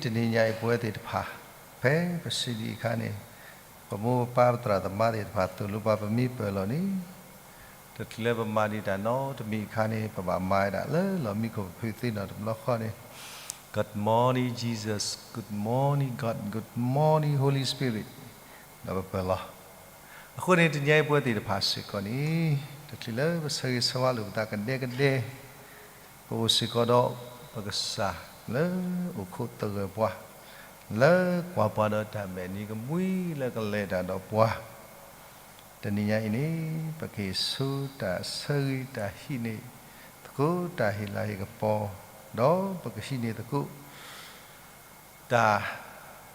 တနံၤညါအံၤပဝဲသ့ၣ်တဖၣ် ဖဲပစံးဒံးအခါန့ၣ် ပမိၢ်ပပၢ်ပသရၣ်သမါသ့ၣ်တဖၣ်သိၣ်လိပှၤပမ့ၢ်ပၢၢ်လီၤန့ၣ် တချုးလၢပမၤဒံးတၢ်နီတမံၤအခါန့ၣ် ပဘၣ်မၤဝဲဒၣ်လၢလီၢ်မံခိၣ်ပဖုးသ့ၣ်နီၣ်တဘျီဃီန့ၣ် Good morning Jesus, good morning God, good morning Holy Spirit ဒီးပပၢၢ်လီၤ. အဃိန့ၣ် တနံၤအံၤပဝဲသ့ၣ်တဖၣ်စ့ၢ်ကီးန့ၣ် တချုးလၢပဆၢဂ့ၤဆၢဝါလိာ်ပသးကဒဲကဒဲ ပအိၣ်စ့ၢ်ကီးဒီးပကစၢ်လၢအိၣ်ခိးသဂၢၢ်ပှၤ လၢကွၢ်ပှၤဒီးတၢ်မဲာ်နံၤကမှံလၢကလဲၤတၢ်ဒီးပှၤ တနံၤညါအံၤန့ၣ် ပကဟ့ၣ်ဆူတၢ်ဆၢဂ့ၤတၢ်ဟံးန့ၢ်သကိးတၢ်ဟ့ၣ်လၤဟ့ၣ်ကပီၤ ဒီးပကဟံးန့ၢ်သကိး တၢ်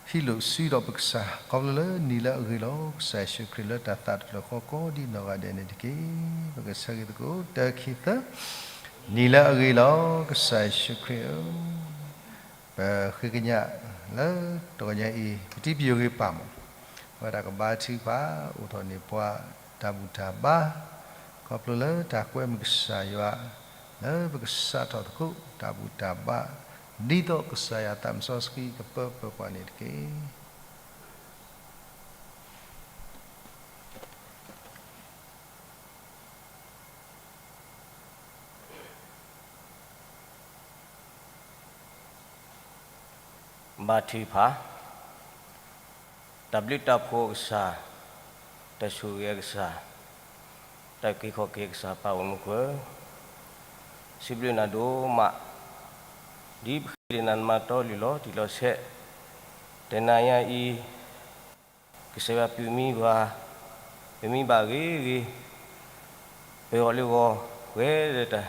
ဟံးလိာ်စုဒီးပကစၢ် ခီဖျိလၢနံၤလၢအဂ့ၤလီၤ. ကစၢ်ယ့ၣ်ၡူးခရံာ်လၢတၢ်သးတဖျၢၣ်ဃီကိးဒံနီၢ်ဂၤဒဲးန့ၣ်တက့ၢ်. ပကဆၢဂ့ၤသကိးတၢခံသၢ နံၤလၢအဂ့ၤလီၤ. ကစၢ်ယ့ၣ်ၡူးခရံာ်ဧၢ ပဃ့ကညးလၢတဂီၤညါအံၤ ပတံၤပယိၤဂ့ၤပာ်မး ဝဲဒၣ်ကဘါထုကဖၣ် အိၣ်ထီၣ်န့ၢ်ပှၤတၢ်ဘူၣ်တၢ်ဘါ ခီဖျိလၢတၢ်ကွဲမုာ်ကစၢ်ယွၤ လၢပကစးထီၣ်သကိးတၢ်ဘူၣ်တၢ်ဘါ ဒ်သိးကစၢ်ယွၤသးစီဆှံကပၢပၢၤပှၤန့ၣ်တက့ၢ်. ဘါထုကဖၣ်, တၢ်ဘျုးတၢ်ဖှိၣ်အကစၢ်, တၢ်ဆိၣ်ဂ့ၤအကစၢ်, တၢ်အုၣ်က့ၤခီၣ်က့ၤအကစၢ် ပၢ်အိၣ်မူခိၣ်ဧၢ, စံးဘျုးနၤဒိၣ်မး, ဒ်ပဃ့ဒံးနၤနမၤတီလံၤလီၤတံၢ်လီၤဆဲး, တနၤညါအံၤ ကစၢ်ယွၤပၢၤမံပှၤ, ပမံဘၣ်ဂ့ၤဂ့ၤ, ပၢၤအီၤလၢဂီၤ, ပှဲၤဒီးတၢ်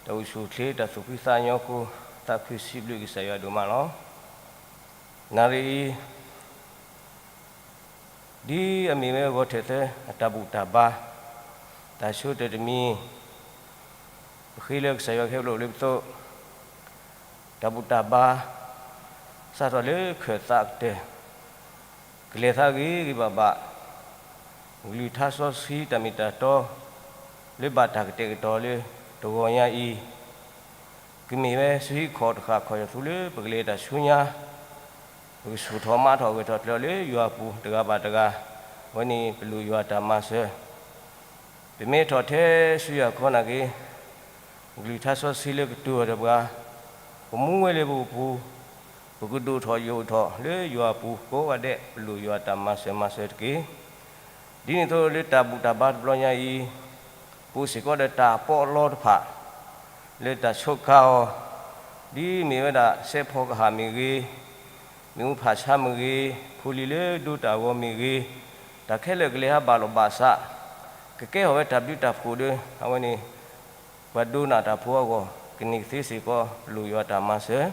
အိၣ်ဆူၣ်အိၣ်ချ့ တၢ်သူၣ်ဖှံသးညီအဃိ, သးခုစံးဘျုးကစၢ်ယွၤဒိၣ်မးလီၤ. နၣ်ရံၣ်အံၤ ဒ်အမ့ၢ်ဝဲဂီၤထၢၣ်သၢ အတၢ်ဘူၣ်တၢ်ဘါ, တၢ်ဆိတၢၢ်တမံၤ, ပဃ့လၢကစၢ်ယွၤကဟဲလိာ်လၢပသိး, တၢ်ဘူၣ်တၢ်ဘါ စးထီၣ်လၢခၢၣ်သးကတၢၢ်, ကလဲၤသးဂ့ၤဂ့ၤဘၣ်ဘၣ်, ကလုၢ်ကထါစီဆှံတၢ်မ့ၢ်တၢ်တီ လၢဘၣ်တၢ်ကတဲာ်ကတီၤလၢတဂီၤညါအံၤ ကမ့ၢ်ဝဲဆူဟံၣ်ခီၣ်တဃာ်ခီၣ်ယီၤသူလၢပကလဲၤတၢ်ဆူညါ, ပကဆူၣ်ထီၣ်မၤထီၣ်ဂဲၤထီၣ်ကျၢၤလၢယွၤအပူၤတဂၤဘၣ်တဂၤ, အဝဲန့ၣ်ပလိၣ်ယွၤတၢ်မၤစၢၤ, ပမ့ၢ်ထီၣ်ထဲဆူယွၤခီနာ်က့ၤ, ကလုၢ်ကထါစီဆှံလၢကတိၤအီၤဒီးပှၤ, ပမူဝဲလၢပအိၣ်ပူၤ, ပကဒိၣ်ထီၣ်ယိာ်ထီၣ်လၢယွၤအပူၤကိးဂၤဒဲး ပလိၣ်ယွၤတၢ်မၤစၢၤမၤစၢၤတက့ၢ်. ဒ်န့ၣ်အသိးလၢတၢ်ဘူၣ်တၢ်ဘါတဘျီညါအံၤ, ပအိၣ်စ့ၢ်ကီးဒီးတၢ်ပီးအလီတဖၣ် လၢတၢ်ဆိးကါအီၤ, ဒ်မ့ၢ်ဝဲဒၣ်စဲးဖီကဟၣ်မ့ၢ်ဂ့ၤ, မ့ၣ်အူဖးဆါမ့ၢ်ဂ့ၤ, ဖိလံၤလၢဒိတၢ်ဂီၤမ့ၢ်ဂ့ၤ, တၢ်ခဲလၢာ်ကလဲၤဟးဘၣ်လိာ်ဘၣ်စး, ကကဲထီၣ်ဝဲတၢ်ဘျုးတၢ်ဖှိၣ်ဒီး အဝဲန့ၣ် ပှၤဒိကနၣ်တၢ်ဖိအဂီၢ် ကန့ၢ်ကသ့စ့ၢ်ကီး ပလိၣ်ယွၤတၢ်မၤစၢၤ ပဃ့တၢ်,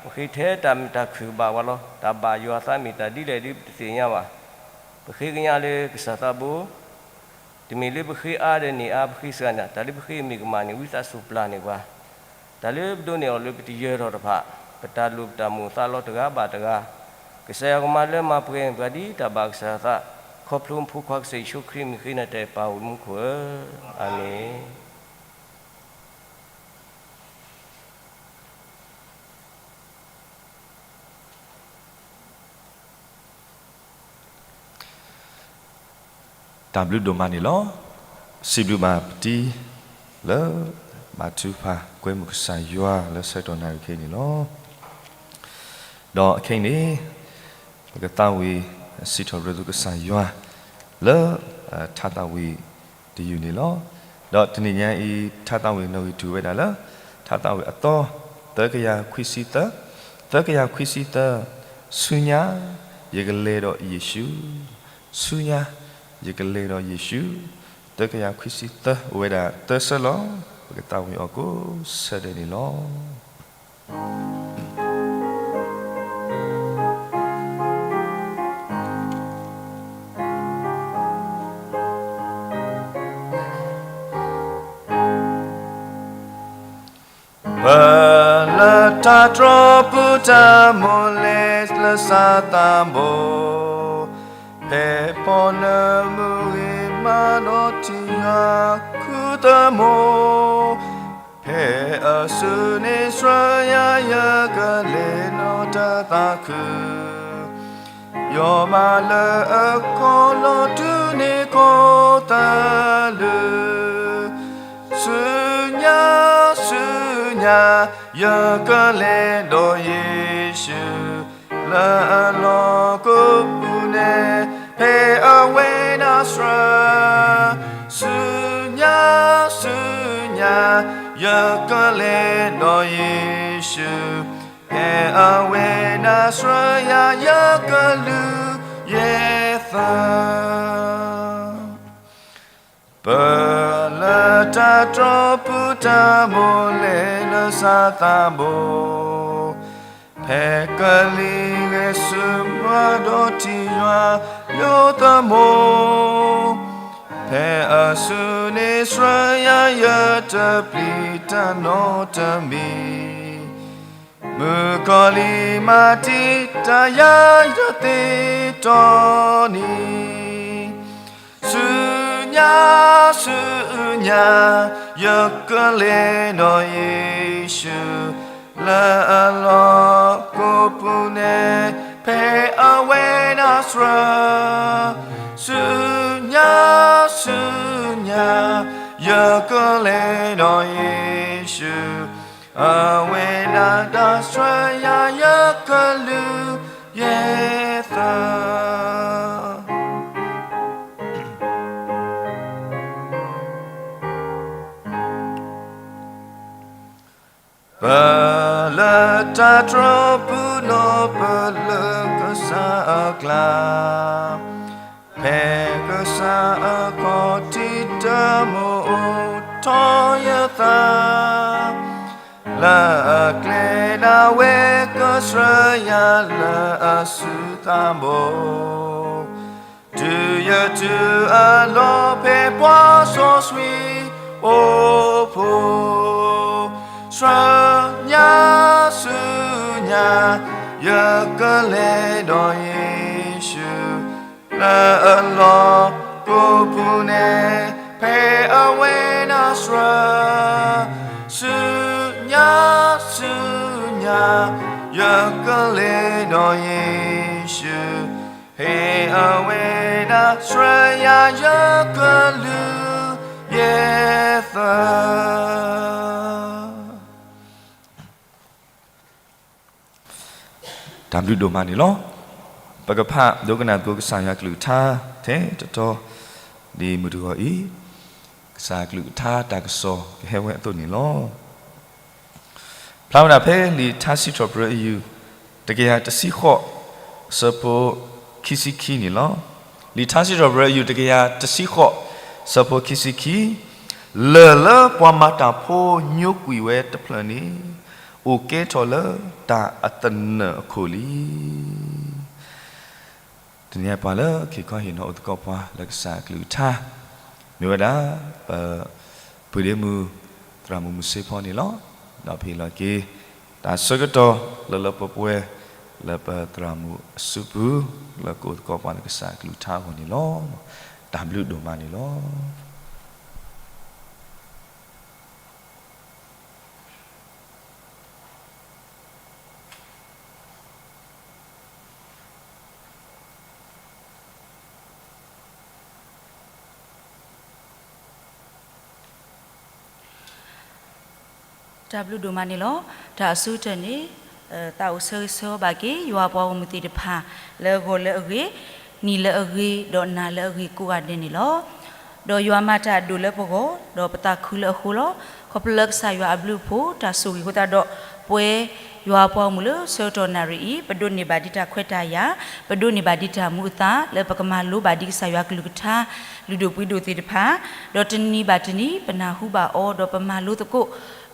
ပဃ့ထဲတၢ်မ့ၢ်တၢ်ခုၣ်ကဘၣ်ပှၤလီၤ. တၢ်ဘၣ်ယွၤသးမ့ၢ်တၢ်ဒ်လဲၣ်ဒ်ပတသ့ၣ်ညါဘၣ်. ပဃ့ကညးလၢကစၢ်သးဘိ, တမ့ၢ်လၢပဃ့အါဒီးန့ၢ်အါ ပဃ့စှၤန့ၣ်, တၢ်လၢပဃ့မ့ၢ်ကမၣ်န့ၣ် ဝံသးစူၤပျၢ်န့ၢ်ပှၤ, တၢ်လၢပဒိးန့ၢ်အီၤလၢပတယၢၤထီၣ်တဖၣ်, ပတၢ်လိၣ်ပတၢ်မိၣ်သးလီတဂၤဘၣ်တဂၤ, ကစၢ်ယွၤကမၤလၢမၤပှဲၤန့ၢ်ပှၤဒ်တၢ်ဘၣ်ကစၢ်ယွၤသး, ခီဖျိမူခိၣ်ခွါကစၢ်ယ့ၣ်ၡူးခရံာ်မံၤဃ့နၤတၢ် ပၢ်အိၣ်မူခိၣ်ဧၢ, အၤမ့ၣ်. တၢ်ဘျုးဒိၣ်မးန့ၣ်လီၤ. စံးဘျုးဘၣ်ပတံၤလၢ ဘၣ်ထုကဖၣ်ကွဲမုာ်ကစၢ်ယွၤလၢဆၢကတီၢ်နၣ်ရံၣ်ခဲအံၤန့ၣ်လီၤ. ဒီးခဲအံၤန့ၣ် ပကသးဝံၣ်စံးထီၣ်ပတြၢၤသုကစၢ်ယွၤ လၢ ထါသးဝံၣ်တယုၢ်န့ၣ်လီၤ. ဒီးတနံၤညါအံၤ ထါသးဝံၣ်နီၣ်ဂံၢ်တုၤဝဲဒၣ်လၢ ထါသးဝံၣ်အသီ သၢကယၤခွံဆံသၢ, သၢကယၤခွံဆံသၢ, ဆူညါ ယကလဲၤဒီးယ့ၣ်ၡူး, ဆူညါ ယကလဲၤဒီးယ့ၣ်ၡူး, သၢကယၤခွံဆံသၢ အိၣ်ဝဲဒၣ်သၢဆၢလီၤ. ပကသးဝံၣ်အီၤကိးဆၢဒဲးန့ၣ်လီၤ. ပလၢတၢ်တြီပူၤတၢ်မိၣ်လဲၤလၢစးသးဘိ, ဖဲပီနၢမူဂ့ၤမးဒီးထံဂၤခူသမိး, ဖဲ ဖဲအစုန့ၣ်ဆှၢယၤ ယကလဲၤနီၢ်တၢ်သးခု, ယီၢ်မးလၢအကီၢ်လီၤတုၤန့ၢ်ကီၢ်သလုး, ဆူညါ ဆူညါ ယကလဲၤဒီးယ့ၣ်ၡူး, လၢအလီၢ်ကိးပူၤန့ၣ် ဖဲအဝဲဒၣ်ဆှၢ, ဆူညါ ဆူညါ ယကလဲၤဒီးယ့ၣ်ၡူး, ဖဲအဝဲဒၣ်ဆှၢယၤ ယကလုၢ်ယဲၢ်သၢ ပၢၤလၢတၢ်တြီပူၤ တၢ်မိၣ်လဲၤလၢစးသးဘိ, ဖဲကလံၤဂဲၤဆူမၤဒီးထံၣ်ယွၤယိၤသမိး, ဖဲအစုန့ၣ်ဆှၢယၤ ယတပျံၤတၢ်နီတမံၤ, မုၣ်ကီၤလံၢ်မၤတံာ်တာ်ယၤ ယသ့တီနံၤ, ဆူညါ ဆူညါ ယကလဲၤဒီးယ့ၣ်ၡူး, လၢအလီၢ်ကိးပူၤန့ၣ် ဖဲအဝဲဒၣ်ဆှၢ, ဆူညါ ဆူညါ ယကလဲၤဒီးယ့ၣ်ၡူး, အဝဲဒၣ်တၢ်ဆှၢယၤ ယကလုၢ်ယဲၢ်သၢ ပၢၤလၢတၢ်တြီပူၤ နီၢ်ပၢၢ်လၢကစၢ်အကျါ, ဖဲကစၢ်အခီၣ်ထံး တၢ်မိၣ်အိၣ်ထီၣ်ယသး, လၢအကျဲဒၣ်ဝဲ ကဆှၢယၤလၢအစုသးဘိ, တုၤယတုၤအလီၢ် ဖဲပှၤစီဆှံအိၣ်ဖှိၣ်, ဆူညါ ဆူညါ ယကလဲၤဒီးယ့ၣ်ၡူး, လၢအလီၢ်ကိးပူၤန့ၣ် ဖဲအဝဲဒၣ်ဆှၢ, ဆူညါ ဆူညါ ယကလဲၤဒီးယ့ၣ်ၡူး, ဖဲအဝဲဒၣ်ဆှၢယၤ ယကလုၢ်ယဲၢ်သၢ တၢ်ဘျုးဒိၣ်မးန့ၣ်လီၤ. ပကဖးဒိကနၣ်သကိးကစၢ်ယွၤကလုၢ်ကထါ ထဲတတီၤ ဒ်မုၢ်တဂီၤအံၤ ကစၢ်ကလုၢ်ကထါတၢ်ကစီၣ်ကဟဲဝဲအသိးန့ၣ်လီၤ. ဖျါဝဲဒၣ်ဖဲလံာ်ထါစံးထီၣ်ပတြၢၤအယုၢ် တကယၤတဆံဃိး အဆၢဖိခံဆံခံန့ၣ်လီၤ. လံာ်ထါစံးထီၣ်ပတြၢၤအယုၢ်တကယၤတဆံဃိး အဆၢဖိခံဆံခံ, လၢၢ်လၢပှၤမၤတၢ်ဖိညိကွံာ်ဝဲတဖျၢၣ်န့ၣ် အိၣ်ကဲထီၣ်လၢတၢ်အသနၢၣ်အခိၣ်လံ. တနံၤအံၤပှၤလၢက့ၤခီဟ့ၣ်နီၤအိၣ်သကိးပှၤလၢကစၢ်အကလုၢ်ကထါ မ့ၢ်ဝဲဒၣ် ပ ပုၢ်ဒ့မုၣ် သရၣ်မုၣ်မုၢ်စ့ဖီန့ၣ်လီၤ. ဒီးပဟ့ၣ်လီၤက့ၤ တၢ်ဆၢကတီၢ်လၢလၢပှဲၤပှဲၤ လၢပသရၣ်မုၣ်အစုပူၤ လၢကအိၣ်သကိးပှၤလၢကစၢ်အကလုၢ်ကထါအဂီၢ်န့ၣ်လီၤ. တၢ်ဘျုးဒိၣ်မးန့ၣ်လီၤ. တၢ်ဘျုးဒိၣ်မးန့ၣ်လီၤ. တၢ်အဆိကတၢၢ်န့ၣ် သးအိၣ်ဆၢဂ့ၤဆၢဝါဘၣ်က့ၤ ယွၤပှၤဂီၢ်မုၢ်သ့ၣ်တဖၣ် လၢဂီၤလၢအဂ့ၤ, နံၤလၢအဂ့ၤ, ဒီးနၤလၢအဂ့ၤကိးဂၤဒဲးန့ၣ်လီၤ. ဒီးယွၤမၤတၢ်အဒိၣ်လၢပဂီၢ်, ဒီးပသးခုလၢအဃိလီၤ. ခီဖျိလၢကစၢ်ယွၤအဘျုးအဖှိၣ် တၢ်ဆိၣ်ဂ့ၤအဃိသတးဒီး ပဝဲယွၤပှၤဂီၢ်မုၢ်လၢဆၢကတီၢ်နၣ်ရံၣ်အံၤ ပဒိးန့ၢ်ဘၣ်ဒ်တၢ်ခွဲးတၢ်ယာ်, ပဒိးန့ၢ်ဘၣ်ဒ်တၢ်မူအသါ လၢပကမၤလိဘၣ်ဒ်ကစၢ်ယွၤကလုၢ်ကထါ လုၢ်ဒိၣ်ပှ့ၤဒိၣ်သ့ၣ်တဖၣ်, ဒီးတနံၤဘၣ်တနံၤ ပနၢ်ဟူဘၣ်အီၤ ဒီးပမၤလိသကိး,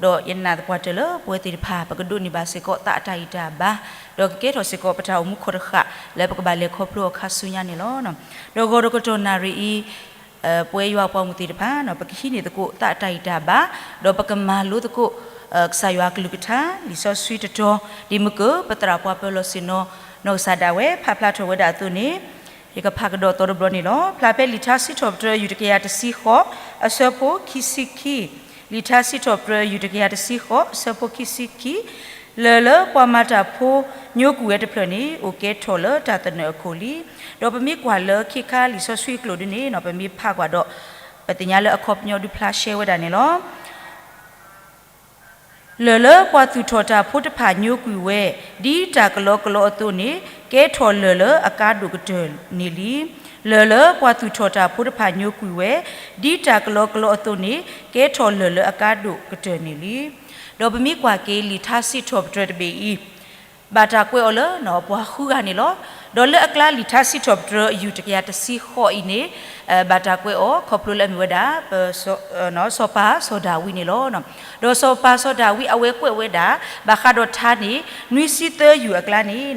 ဒီးယနာ်သပှၢ်တၢၢ်လၢပဝဲသ့ၣ်တဖၣ် ပကဒိးန့ၢ်ဘၣ်စ့ၢ်ကီးသးအတၢ်ဂံၢ်တၢ်ဘါ, ဒီးကကဲထီၣ်စ့ၢ်ကီးပတၢ်အိၣ်မူခိၣ်တဃာ် လၢပကဘၣ်လဲၤခီဖျိအီၤခါဆူညါန့ၣ်လီၤ. ဒီးဂီၤတကတီၢ်နၣ်ရံၣ်အံၤ ပဝဲယွၤပှၤဂီၢ်မုၢ်သ့ၣ်တဖၣ် ပကဟံးန့ၢ်သကိးသးအတၢ်ဂံၢ်တၢ်ဘါ, ဒီးပကမၤလိသကိး ကစၢ်ယွၤကလုၢ်ကထါ လံာ်စီဆှံတတီၤ ဒ်မုၢ်ကၢၢ် ပသရၣ်ပှၤပၢလီၢ်ဆ့ၣ်နီၤ နီၢ်ကစၢ်ဒၣ်ဝဲ ဖးဖျါထီၣ်ဝဲဒၣ်အသိးန့ၣ် ယကဖးကဒီးသီတဘျီန့ၣ်လီၤ. ဖျါဖဲလံာ်ထါစံးထီၣ်ပတြၢၤအယုၢ်တကယၤတဆံဃိး အဆၢဖိခံဆံခံ လံာ်ထါစံးထီၣ်ပတြၢၤ ယူၢ်တကယၤတဆံဃိး အဆၢဖိခံဆံခံ, လၢၢ်လၢပှၤမၤတၢ်ဖိညိကွံာ်ဝဲတဖျၢၣ်န့ၣ် အိၣ်ကဲထီၣ်လၢတၢ်သနၢၣ်အခိၣ်လံ. ဒီးပမ့ၢ်ကွၢ်လၢခ့ခါလံာ်စီဆှံအကျိာ်ဒ်န့ၣ်နီၤ ပမ့ၢ်ဖးကွၢ်ဒီး ပသ့ၣ်ညါလၢအခီပညီဒုးဖျါရှဲဝဲဒၣ်န့ၣ်လီၤ. လၢၢ်လၢပှၤသူၣ်ထီၣ်တၢ်ဖိတဖၣ်ညိကွံာ်ဝဲ ဒ်တၢ်ကလီကလီအသိးန့ၣ် ကဲထီၣ်လၢၢ်လၢအကါဒိၣ်ကတၢၢ်န့ၣ်လံ. လၢၢ်လၢပှၤသူၣ်ထီၣ်တၢ်ဖိတဖၣ်ညိကွံာ်ဝဲ ဒ်တၢ်ကလီကလီအသိးန့ၣ် ကဲထီၣ်လၢၢ်လၢအကါဒိၣ်ကတၢၢ်န့ၣ်လံ. ဒီးပမ့ၢ်ကွၢ်က့ၤလံာ်ထါစံးထီၣ်ပတြၢၤတဘ့ၣ်အံၤ ဘၣ်တၢ်ကွဲးအီၤလၢ ပှၤဃုဂၤန့ၣ်လီၤ. ဒီးလၢအကျါလံာ်ထါစံးထီၣ်ပတြၢၤ ယူၢ်တကယၤတဆံဃိးအံၤန့ၣ် ဘၣ်တၢ်ကွဲးအီၤ ခီဖျိလၢအမ့ၢ်ဝဲဒၣ် စီၤပၤစီၤဒၤဝံးန့ၣ်လီၤ. ဒီးစီၤပၤစီၤဒၤဝံးအဝဲကွဲးဝဲဒၣ် ဘၣ်ဃးဒီးထါန့ၣ် နွံဆံသၢယူၢ်အကျါန့ၣ်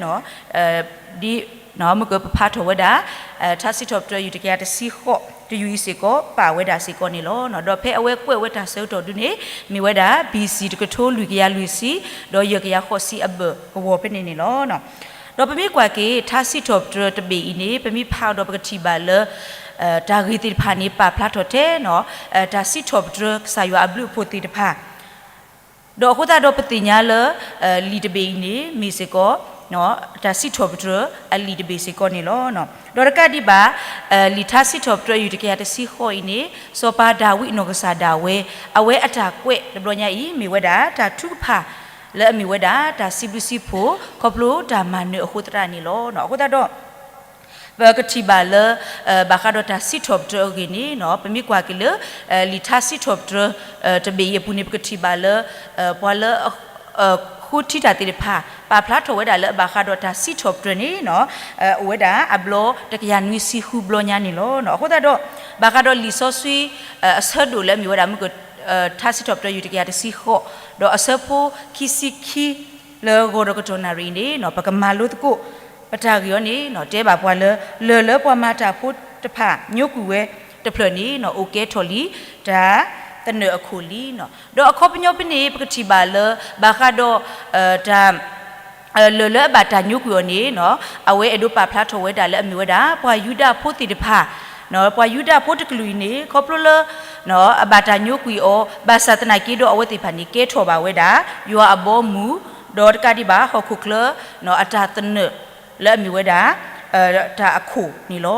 ဒ် မ့ၢ်ကပဖးထီၣ်ဝဲဒၣ် ထါစံးထီၣ်ပတြၢၤယူၢ်တကယၤတဆံဃိး တယူၢ်အံၤစ့ၢ်ကီး ပာ်ဝဲဒၣ်စ့ၢ်ကီးန့ၣ်လီၤ. ဒီးဖဲအဝဲကွဲးဝဲတၢ်ဆၢကတီၢ်ဒ်န့ၣ် မ့ၢ်ဝဲဒၣ် ဘီၣ်စံၣ် တကထိလွံၢ်ကယၤလွံၢ်ဆံ ဒီးယဲၢ်ကယၤဃိးဆံအဘၢၣ်ကဝီၤဖဲန့ၣ်န့ၣ်လီၤ. ဒီးပမ့ၢ်ကွၢ်က့ၤ ထါစံးထီၣ်ပတြၢၤတဘ့ၣ်အံၤန့ၣ် ပမ့ၢ်ဖးအီၤဒီးပကထံၣ်ဘၣ်လၢ တၢ်ဂ့ၢ်သ့ၣ်တဖၣ်န့ၣ် ပာ်ဖျါထီၣ်ထဲ တၢ်စံးထီၣ်ပတြၢၤကစၢ်ယွၤအဘျုးအဖှိၣ်သ့ၣ်တဖၣ် ဒီးအဃိသတးဒီးပသ့ၣ်ညါလၢ လံာ်တဘ့ၣ်အံၤန့ၣ် မ့ၢ်စ့ၢ်ကီး တၢ်စံးထီၣ်ပတြၢၤအလံာ်တဘ့ၣ်စ့ၢ်ကီးန့ၣ်လီၤ. ဒီးတကးဒံးဘၣ် လံာ်ထါစံးထီၣ်ပတြၢၤယူၢ်တကယၤတဆံဃိးအံၤန့ၣ် စီၤပၤဒၤဝံးအနီၢ်ကစၢ်ဒၣ်ဝဲ အဝဲအတၢ်ကွဲးတဘျီညါအံၤ မ့ၢ်ဝဲဒၣ်တၢ်ထုကဖၣ် လၢအမ့ၢ်ဝဲဒၣ်တၢ်စံးဘျုးစံးဖှိၣ် ခီဖျိတၢ်မၤနၢၤအဃိသတးန့ၣ်လီၤ. အဃိသတးဒီး ပကထံၣ်ဘၣ်လၢ ဘၣ်ဃးဒီးတၢ်စံးထီၣ်ပတြၢၤအဂ့ၢ်န့ၣ် ပမ့ၢ်ကွၢ်က့ၤလၢ လံာ်ထါစံးထီၣ်ပတြၢၤ တဘ့ၣ်အံၤအပူၤန့ၣ် ပကထံၣ်ဘၣ်လၢ ပှၤလၢ ဃိထံတၢ်သ့ၣ်တဖၣ် ပာ်ဖျါထီၣ်ဝဲဒၣ်လၢအဘၣ်ဃးဒီးတၢ်စံးထီၣ်ပတြၢၤန့ၣ် အိၣ်ဝဲဒၣ်အဘျီတကယၤနွံဆံဃုဘျီညါန့ၣ်လီၤ. အဃိသတးဒီး ဘၣ်ဃးဒီးလံာ်စီဆှံ အဆၢဒိၣ်လၢအမ့ၢ်ဝဲဒၣ်မ့ၢ်က ထါစံးထီၣ်ပတြၢၤယူၢ်တကယၤတဆံဃိး ဒီးအဆၢဖိခံဆံခံ လၢဂီၤဒီးကတီၢ်နၣ်ရံၣ်အံၤန့ၣ် ပကမၤလိသကိး ပတၢ်ဂ့ၢ်အီၤန့ၣ် တဲဘၣ်ပှၤလၢ လၢၢ်လၢပှၤမၤတၢ်ဖိတဖၣ်ညိကွံာ်ဝဲတဖျၢၣ်န့ၣ် အိၣ်ကဲထီၣ်လံ တၢ်သနၢၣ်အခိၣ်လံ. ဒီးအခီပညီဖဲန့ၣ် ပကထံၣ်ဘၣ်လၢ ဘၣ်ဃးဒီး တၢ် လၢၢ်လၢအဘၣ်တၢ်ညိကွံာ်အီၤန့ၣ် အဝဲအဲၣ်ဒိးပာ်ဖျါထီၣ်ဝဲဒၣ်လၢအမ့ၢ်ဝဲဒၣ် ပှၤယူဒၤဖိသ့ၣ်တဖၣ် ပှၤယူဒၤဖိတကလုာ်အံၤန့ၣ် ခီဖျိလၢ အဘၣ်တၢ်ညိကွံာ်အီၤ ဘၣ်ဆၣ်သနာ်က့ဒီးအဝဲသ့ၣ်တဖၣ်န့ၣ် ကဲထီၣ်ဘၣ်ဝဲဒၣ် ယွၤအဘီအမုၢ် ဒီးတကးဒံးဘၣ် ဟီၣ်ခိၣ်ချၢ အတၢ်သနၢၣ် လၢအမ့ၢ်ဝဲဒၣ် တၢ်အခိၣ်န့ၣ်လီ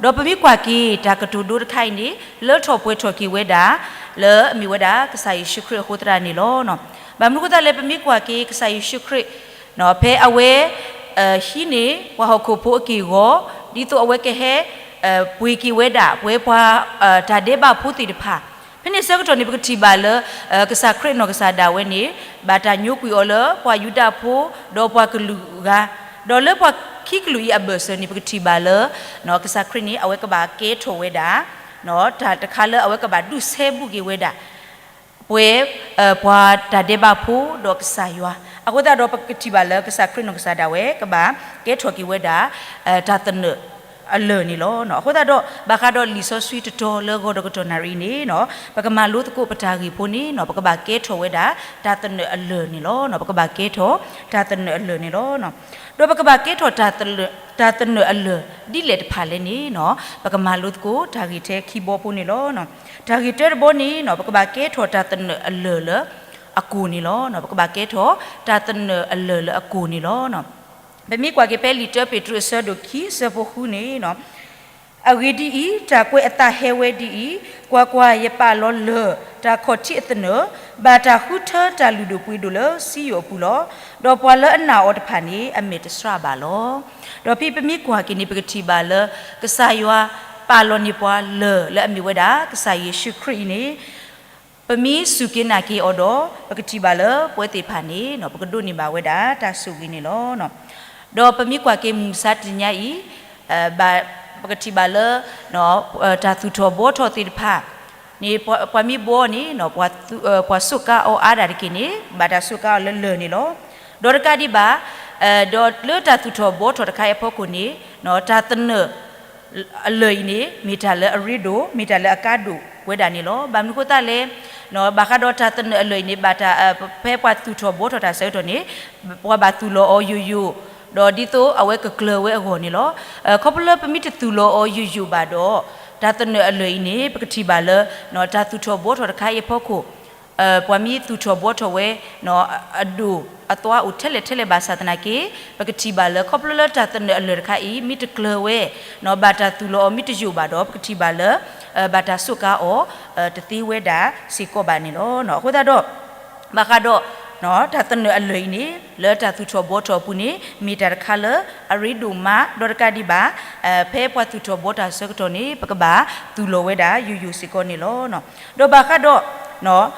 ၤ. ဒီးပမ့ၢ်ကွၢ်က့ၤ တၢ်ကတိၤဒိတခါအံၤန့ၣ် လၢထီၣ်ပှဲၤထီၣ်က့ၤဝဲဒၣ် လၢအမ့ၢ်ဝဲဒၣ် ကစၢ်ယ့ၣ်ၡူးခရံာ်အဃိသတးန့ၣ်လီၤ. ဘၣ်မနုၤအဃိသတးလဲၣ် ပမ့ၢ်ကွၢ်က့ၤ ကစၢ်ယ့ၣ်ၡူးခရံာ် ဖဲအဝဲ ဟံးန့ၢ် ပှၤဟီၣ်ခိၣ်ဖိအက့ၢ်အဂီၤ ဒ်သိးအဝဲကဟဲ ပှ့ၤက့ၤဝဲဒၣ် ပဝဲပှၤ တၢ်ဒဲးဘးဖိသ့ၣ်တဖၣ် ဖဲန့ၣ်ဆၢကတီၢ်န့ၣ် ပကထံၣ်ဘၣ်လၢ ကစၢ်ခရံာ်နီၢ်ကစၢ်ဒၣ်ဝဲန့ၣ် ဘၣ်တၢ်ညိကွံာ်အီၤလၢ ပှၤယူဒၤဖိ ဒီးပှၤကလုာ်အဂၤ ဒီးလၢပှၤခံကလုာ်အံၤအဘၢၣ်စၢၤန့ၣ် ပကထံၣ်ဘၣ်လၢ ကစၢ်ခရံာ်န့ၣ် အဝဲကဘၣ်ကဲထီၣ်ဝဲဒၣ် တၢ်တခါလၢအဝဲကဘၣ်ဒုးဆဲဘူးက့ၤဝဲဒၣ် ပဝဲ ပှၤတၢ်ဒဲးဘးဖိဒီးကစၢ်ယွၤ အဃိသတးဒီး ပကထံၣ်ဘၣ်လၢကစၢ်ခရံာ်နီၢ်ကစၢ်ဒၣ်ဝဲ ကဘၣ်ကဲထီၣ်က့ၤဝဲဒၣ် တၢ်သနၢၣ်အလၢၢ်န့ၣ်လီၤ. အဃိသတးဒီး ဘၣ်ဃးဒီးလံာ်စီဆှံတတီၤလၢဂီၤဒီးကတီၢ်နၣ်ရံၣ်အံၤန့ၣ် ပကမၤလိသကိးပတၢ်ဂ့ၢ်ဖိန့ၣ် ပကဘၣ်ကဲထီၣ်ဝဲဒၣ် တၢ်သနၢၣ်အလၢၢ်န့ၣ်လီၤ. ပကဘၣ်ကဲထီၣ် တၢ်သနၢၣ်အလၢၢ်န့ၣ်လီၤ. ဒီးပကဘၣ်ကဲထီၣ် တၢ်သနၢၣ်အလၢၢ် ဒ်လဲၣ်တဖၣ်လဲၣ်န့ၣ် ပကမၤလိသကိးတၢ်ဂ့ၢ်ထဲခံဘီဖိန့ၣ်လီၤ. တၢ်ဂ့ၢ်တၢတဘီန့ၣ် ပကဘၣ်ကဲထီၣ်တၢ်သနၢၣ်အလၢၢ်လၢအကိၢ်န့ၣ်လီၤ. ပကဘၣ်ကဲထီၣ် တၢ်သနၢၣ်အလၢၢ်လၢအကိၢ်န့ၣ်လီၤ. ပမ့ၢ်ကွၢ်က့ၤဖဲလံာ်တၢပ့းတရူးအဆၢဒိၣ်ခံ အဆၢဖိဃုန့ၣ် အဂ့ၢ်ဒ်အံၤ, တၢ်ကွဲးအသးဟဲဝဲဒ်အံၤ, ကွၢ်ကွၢ်, ယပာ်လီၤလၢၢ်တၢ်ခီၣ်ထံးအသနၢၣ်, ဘၣ်တၢ်ဃုထၢတၢ်လုၢ်ဒိၣ်ပှ့ၤဒိၣ်လၢစံယိၣ်အပူၤလီၤ. ဒီးပှၤလၢအနာ်အီၤတဖၣ်န့ၣ် အမဲာ်တဆှးဘၣ်လီၤ. ဒီးဖဲပမ့ၢ်ကွၢ်က့ၤန့ၣ် ပကထံၣ်ဘၣ်လၢ ကစၢ်ယွၤပာ်လီၤန့ၢ်ပှၤလၢၢ်လၢအမ့ၢ်ဝဲဒၣ် ကစၢ်ယ့ၣ်ၡူးခရံာ်အံၤန့ၣ် ပမ့ၢ်စူၢ်က့ၤနာ်က့ၤအီၤဒီး ပကထံၣ်ဘၣ်လၢပဝဲသ့ၣ်တဖၣ်န့ၣ် ပကဒိးန့ၢ်ဘၣ်ဝဲဒၣ်တၢ်ဆိၣ်ဂ့ၤန့ၣ်လီၤ. ဒီးပမ့ၢ်ကွၢ်က့ၤမုၢ်မဆါတနံၤညါအံၤ ပကထံၣ်ဘၣ်လၢ တၢ်သူၣ်ထီၣ်ဘှီထီၣ်သ့ၣ်တဖၣ်န့ၣ် ပှၤမ့ၢ်ဘှီန့ၣ် ပှၤစူးကါအီၤအါဒၣ်တက့ၢ်န့ၣ် ဘၣ်တၢ်စူးကါအီၤလၢလၢၢ်န့ၣ်လီၤ. ဒီးတကးဒံးဘၣ် ဒီးလၢတၢ်သူၣ်ထီၣ်ဘှီထီၣ်တခါအံၤအဖီခိၣ်န့ၣ် တၢ်သနၢၣ် အလၢၢ်အံၤန့ၣ် မ့ၢ်တၢ်လၢအရ့ဒိၣ် မ့ၢ်တၢ်လၢအကါဒိၣ်ဝဲဒၣ်န့ၣ်လီၤ. ဘၣ်မနုၤအဃိသတးလဲၣ် ဘၣ်ဃးဒီးတၢ်သနၢၣ်အလၢၢ်အံၤန့ၣ် ဘၣ်တၢ် ဖဲပှၤသူၣ်ထီၣ်ဘှီထီၣ်တၢ်ဆၢကတီၢ်န့ၣ် ပှၤဘၣ်သူၣ်လီၤအီၤယိာ်ယိာ် ဒီးဒ်သိးအဝဲကကျၢၤဝဲအဂီၢ်န့ၣ်လီၤ. ခီဖျိလၢပမ့ၢ်တသူၣ်လီၤအီၤယိာ်ယိာ်ဘၣ်ဒီး တၢ်သနၢၣ်အလၢၢ်အံၤန့ၣ် ပကထံၣ်ဘၣ်လၢ တၢ်သူၣ်ထီၣ်ဘှီထီၣ်တခါအံၤအဖီခိၣ် ပှၤမ့ၢ်သူၣ်ထီၣ်ဘှီထီၣ်ဝဲ အဒိၣ်အသွါအိၣ်ထဲလဲၣ်ထဲလဲၣ်ဘၣ်ဆၣ်သနာ်က့ ပကထံၣ်ဘၣ်လၢခီဖျိလၢတၢ်သနၢၣ်အလၢၢ်တခါအံၤ မ့ၢ်တကျၢၤဝဲ ဘၣ်တၢ်သူၣ်လီၤအီၤမ့ၢ်တယိာ်ဘၣ်ဒီး ပကထံၣ်ဘၣ်လၢ ဘၣ်တၢ်စူးကါအီၤ တသ့ဝဲဒၣ်စ့ၢ်ကီးဘၣ်န့ၣ်လီၤ. အဃိသတးဒီး ဘၣ်ဃးဒီး တၢ်သနၢၣ်အလၢၢ်အံၤန့ၣ် လၢတၢ်သူၣ်ထီၣ်ဘှီထီၣ်အပူၤန့ၣ် မ့ၢ်တၢ်တခါလၢအရ့ဒိၣ်မး ဒီးတကးဒံးဘၣ် ဖဲပှၤသူၣ်ထီၣ်ဘှီတၢ်အဆၢကတီၢ်န့ၣ် ပကဘၣ်သူၣ်လီၤဝဲဒၣ်ယိာ်ယိာ်စ့ၢ်ကီးန့ၣ်လီၤ. ဒီးဘၣ်ဃးဒီး လၢၢ်,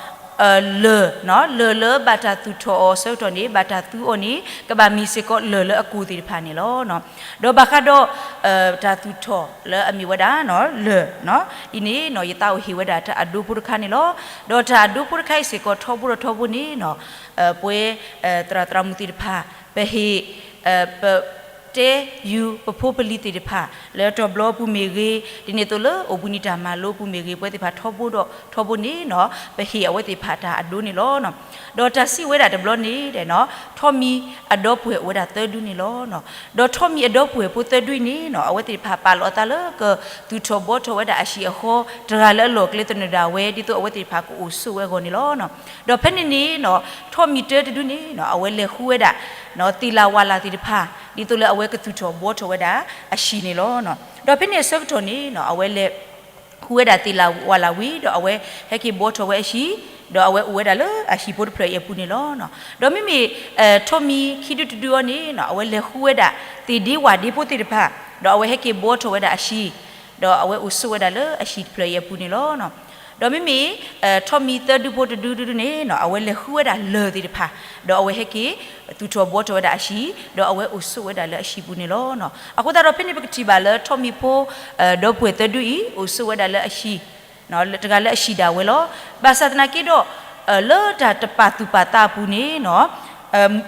လၢၢ်လၢဘၣ်တၢ်သူၣ်ထီၣ်အီၤအဆၢကတီၢ်န့ၣ် ဘၣ်တၢ်သူအီၤန့ၣ် ကဘၣ်မ့ၢ်စ့ၢ်ကီးလၢၢ်လၢအကိၢ်သ့ၣ်တဖၣ်န့ၣ်လီၤ. ဒီးဘၣ်ဃးဒီး တၢ်သူၣ်ထီၣ်လၢအမ့ၢ်ဝဲဒၣ် လၢၢ်အံၤန့ၣ် ယသးအိၣ်ဟ့ၣ်ဝဲဒၣ်တၢ်အဒိဖိတခါန့ၣ်လီၤ. ဒီးတၢ်အဒိဖိတခါအံၤစ့ၢ်ကီးထီဘိဒီးထီဘိန့ၣ် ပဝဲ သရၣ်သရၣ်မုၣ်သ့ၣ်တဖၣ် ပဟ့ၣ် ပတဲယူၤပဖိပလံၤသ့ၣ်တဖၣ် လၢတီၤဘျီပူၤမ့ၢ်ဂ့ၤ, ဒ်န့ၣ်အသိးလၢအိၣ်ဘှံးနံၤတၢ်မၤလိပူၤမ့ၢ်ဂ့ၤ, ပဝဲသ့ၣ်တဖၣ်ထီဘိဒီးထီဘိန့ၣ် ပဟ့ၣ်အဝဲသ့ၣ်တဖၣ်တၢ်အဒိန့ၣ်လီၤ. ဒီးတၢ်စံးဝဲဒၣ်တဘျီန့ၣ် ထီၣ်မံၤအဒီပုၢ်ဝဲၢ်အိၣ်ဝဲဒၣ်သၢဒုန့ၣ်လီၤ. ဒီးထီၣ်မံၤအဒီပုၢ်ဝဲၢ်ဖိသၢဒုအံၤန့ၣ် အဝဲသ့ၣ်တဖၣ်ပာ်လီၤအသးလၢကသူၣ်ထီၣ်ဘှီထီၣ်ဝဲဒၣ်အဟံၣ်အဃီ တဂၤလၢအလီၢ်ကျဲသနၢၣ်ဒၣ်ဝဲ ဒ်သိးအဝဲသ့ၣ်တဖၣ်ကအိၣ်ဆိးဝဲအဂီၢ်န့ၣ်လီၤ. ဒီးဖဲန့ၣ်န့ၣ် ထီၣ်မံၤတၢတဒုန့ၣ် အဝဲလဲၤဃုဝဲဒၣ် သ့ၣ်လၣ်ဝၣ်လၣ်သ့ၣ်တဖၣ် ဒ်သိးလၢအဝဲကသူၣ်ထီၣ်ဘှီထီၣ်ဝဲဒၣ်အဟံၣ်န့ၣ်လီၤ. ဒီးဖဲန့ၣ်အဆၢကတီၢ်န့ၣ် အဝဲလဲၤဃုဝဲဒၣ်သ့ၣ်လၣ်ဝၣ်လၣ်ဝံၤ ဒီးအဝဲဟဲက့ၤဘှီထီၣ်ဝဲအဟံၣ်, ဒီးအဝဲအိၣ်ဝဲဒၣ်လၢအဟံၣ်ဖိတဖျၢၣ်အံၤအပူၤန့ၣ်လီၤ. ဒီးမ့မ့ၢ် ထီၣ်မံၤခံဒုတဒုအံၤန့ၣ် အဝဲလဲၤဃုဝဲဒၣ်သ့ၣ်ဒ့ဝၣ်ဒ့ဖိသ့ၣ်တဖၣ်, ဒီးအဝဲဟဲက့ၤဘှီထီၣ်ဝဲဒၣ်အဟံၣ်, ဒီးအဝဲအိၣ်ဆိးဝဲဒၣ်လၢအဟံၣ်တဖျၢၣ်အံၤအပူၤန့ၣ်လီၤ. ဒီးမ့မ့ၢ် ထီၣ်မံၤသၢဒုဖိတဒုဒုန့ၣ် အဝဲလဲၤဃုဝဲဒၣ်လၢၢ်သ့ၣ်တဖၣ်, ဒီးအဝဲဟဲက့ၤသူၣ်ထီၣ်ဘှီထီၣ်ဝဲဒၣ်အဟံၣ်, ဒီးအဝဲအိၣ်ဆိးဝဲဒၣ်လၢအဟံၣ်ပူၤန့ၣ်လီၤ. အဃိသတးဒီးဖဲန့ၣ်ပကထံၣ်ဘၣ်လၢထီၣ်မံၤဖိ ဒီပုၢ်ဝဲၢ်သၢဒုအံၤ အိၣ်ဆိးဝဲဒၣ်လၢအဟံၣ် တဂၤလၢအဟံၣ်ဒၣ်ဝဲလီၤ. ဘၣ်ဆၣ်သနာ်က့ဒီး လၢတၢ်တပာ်သူၣ်ပာ်သးအပူၤန့ၣ်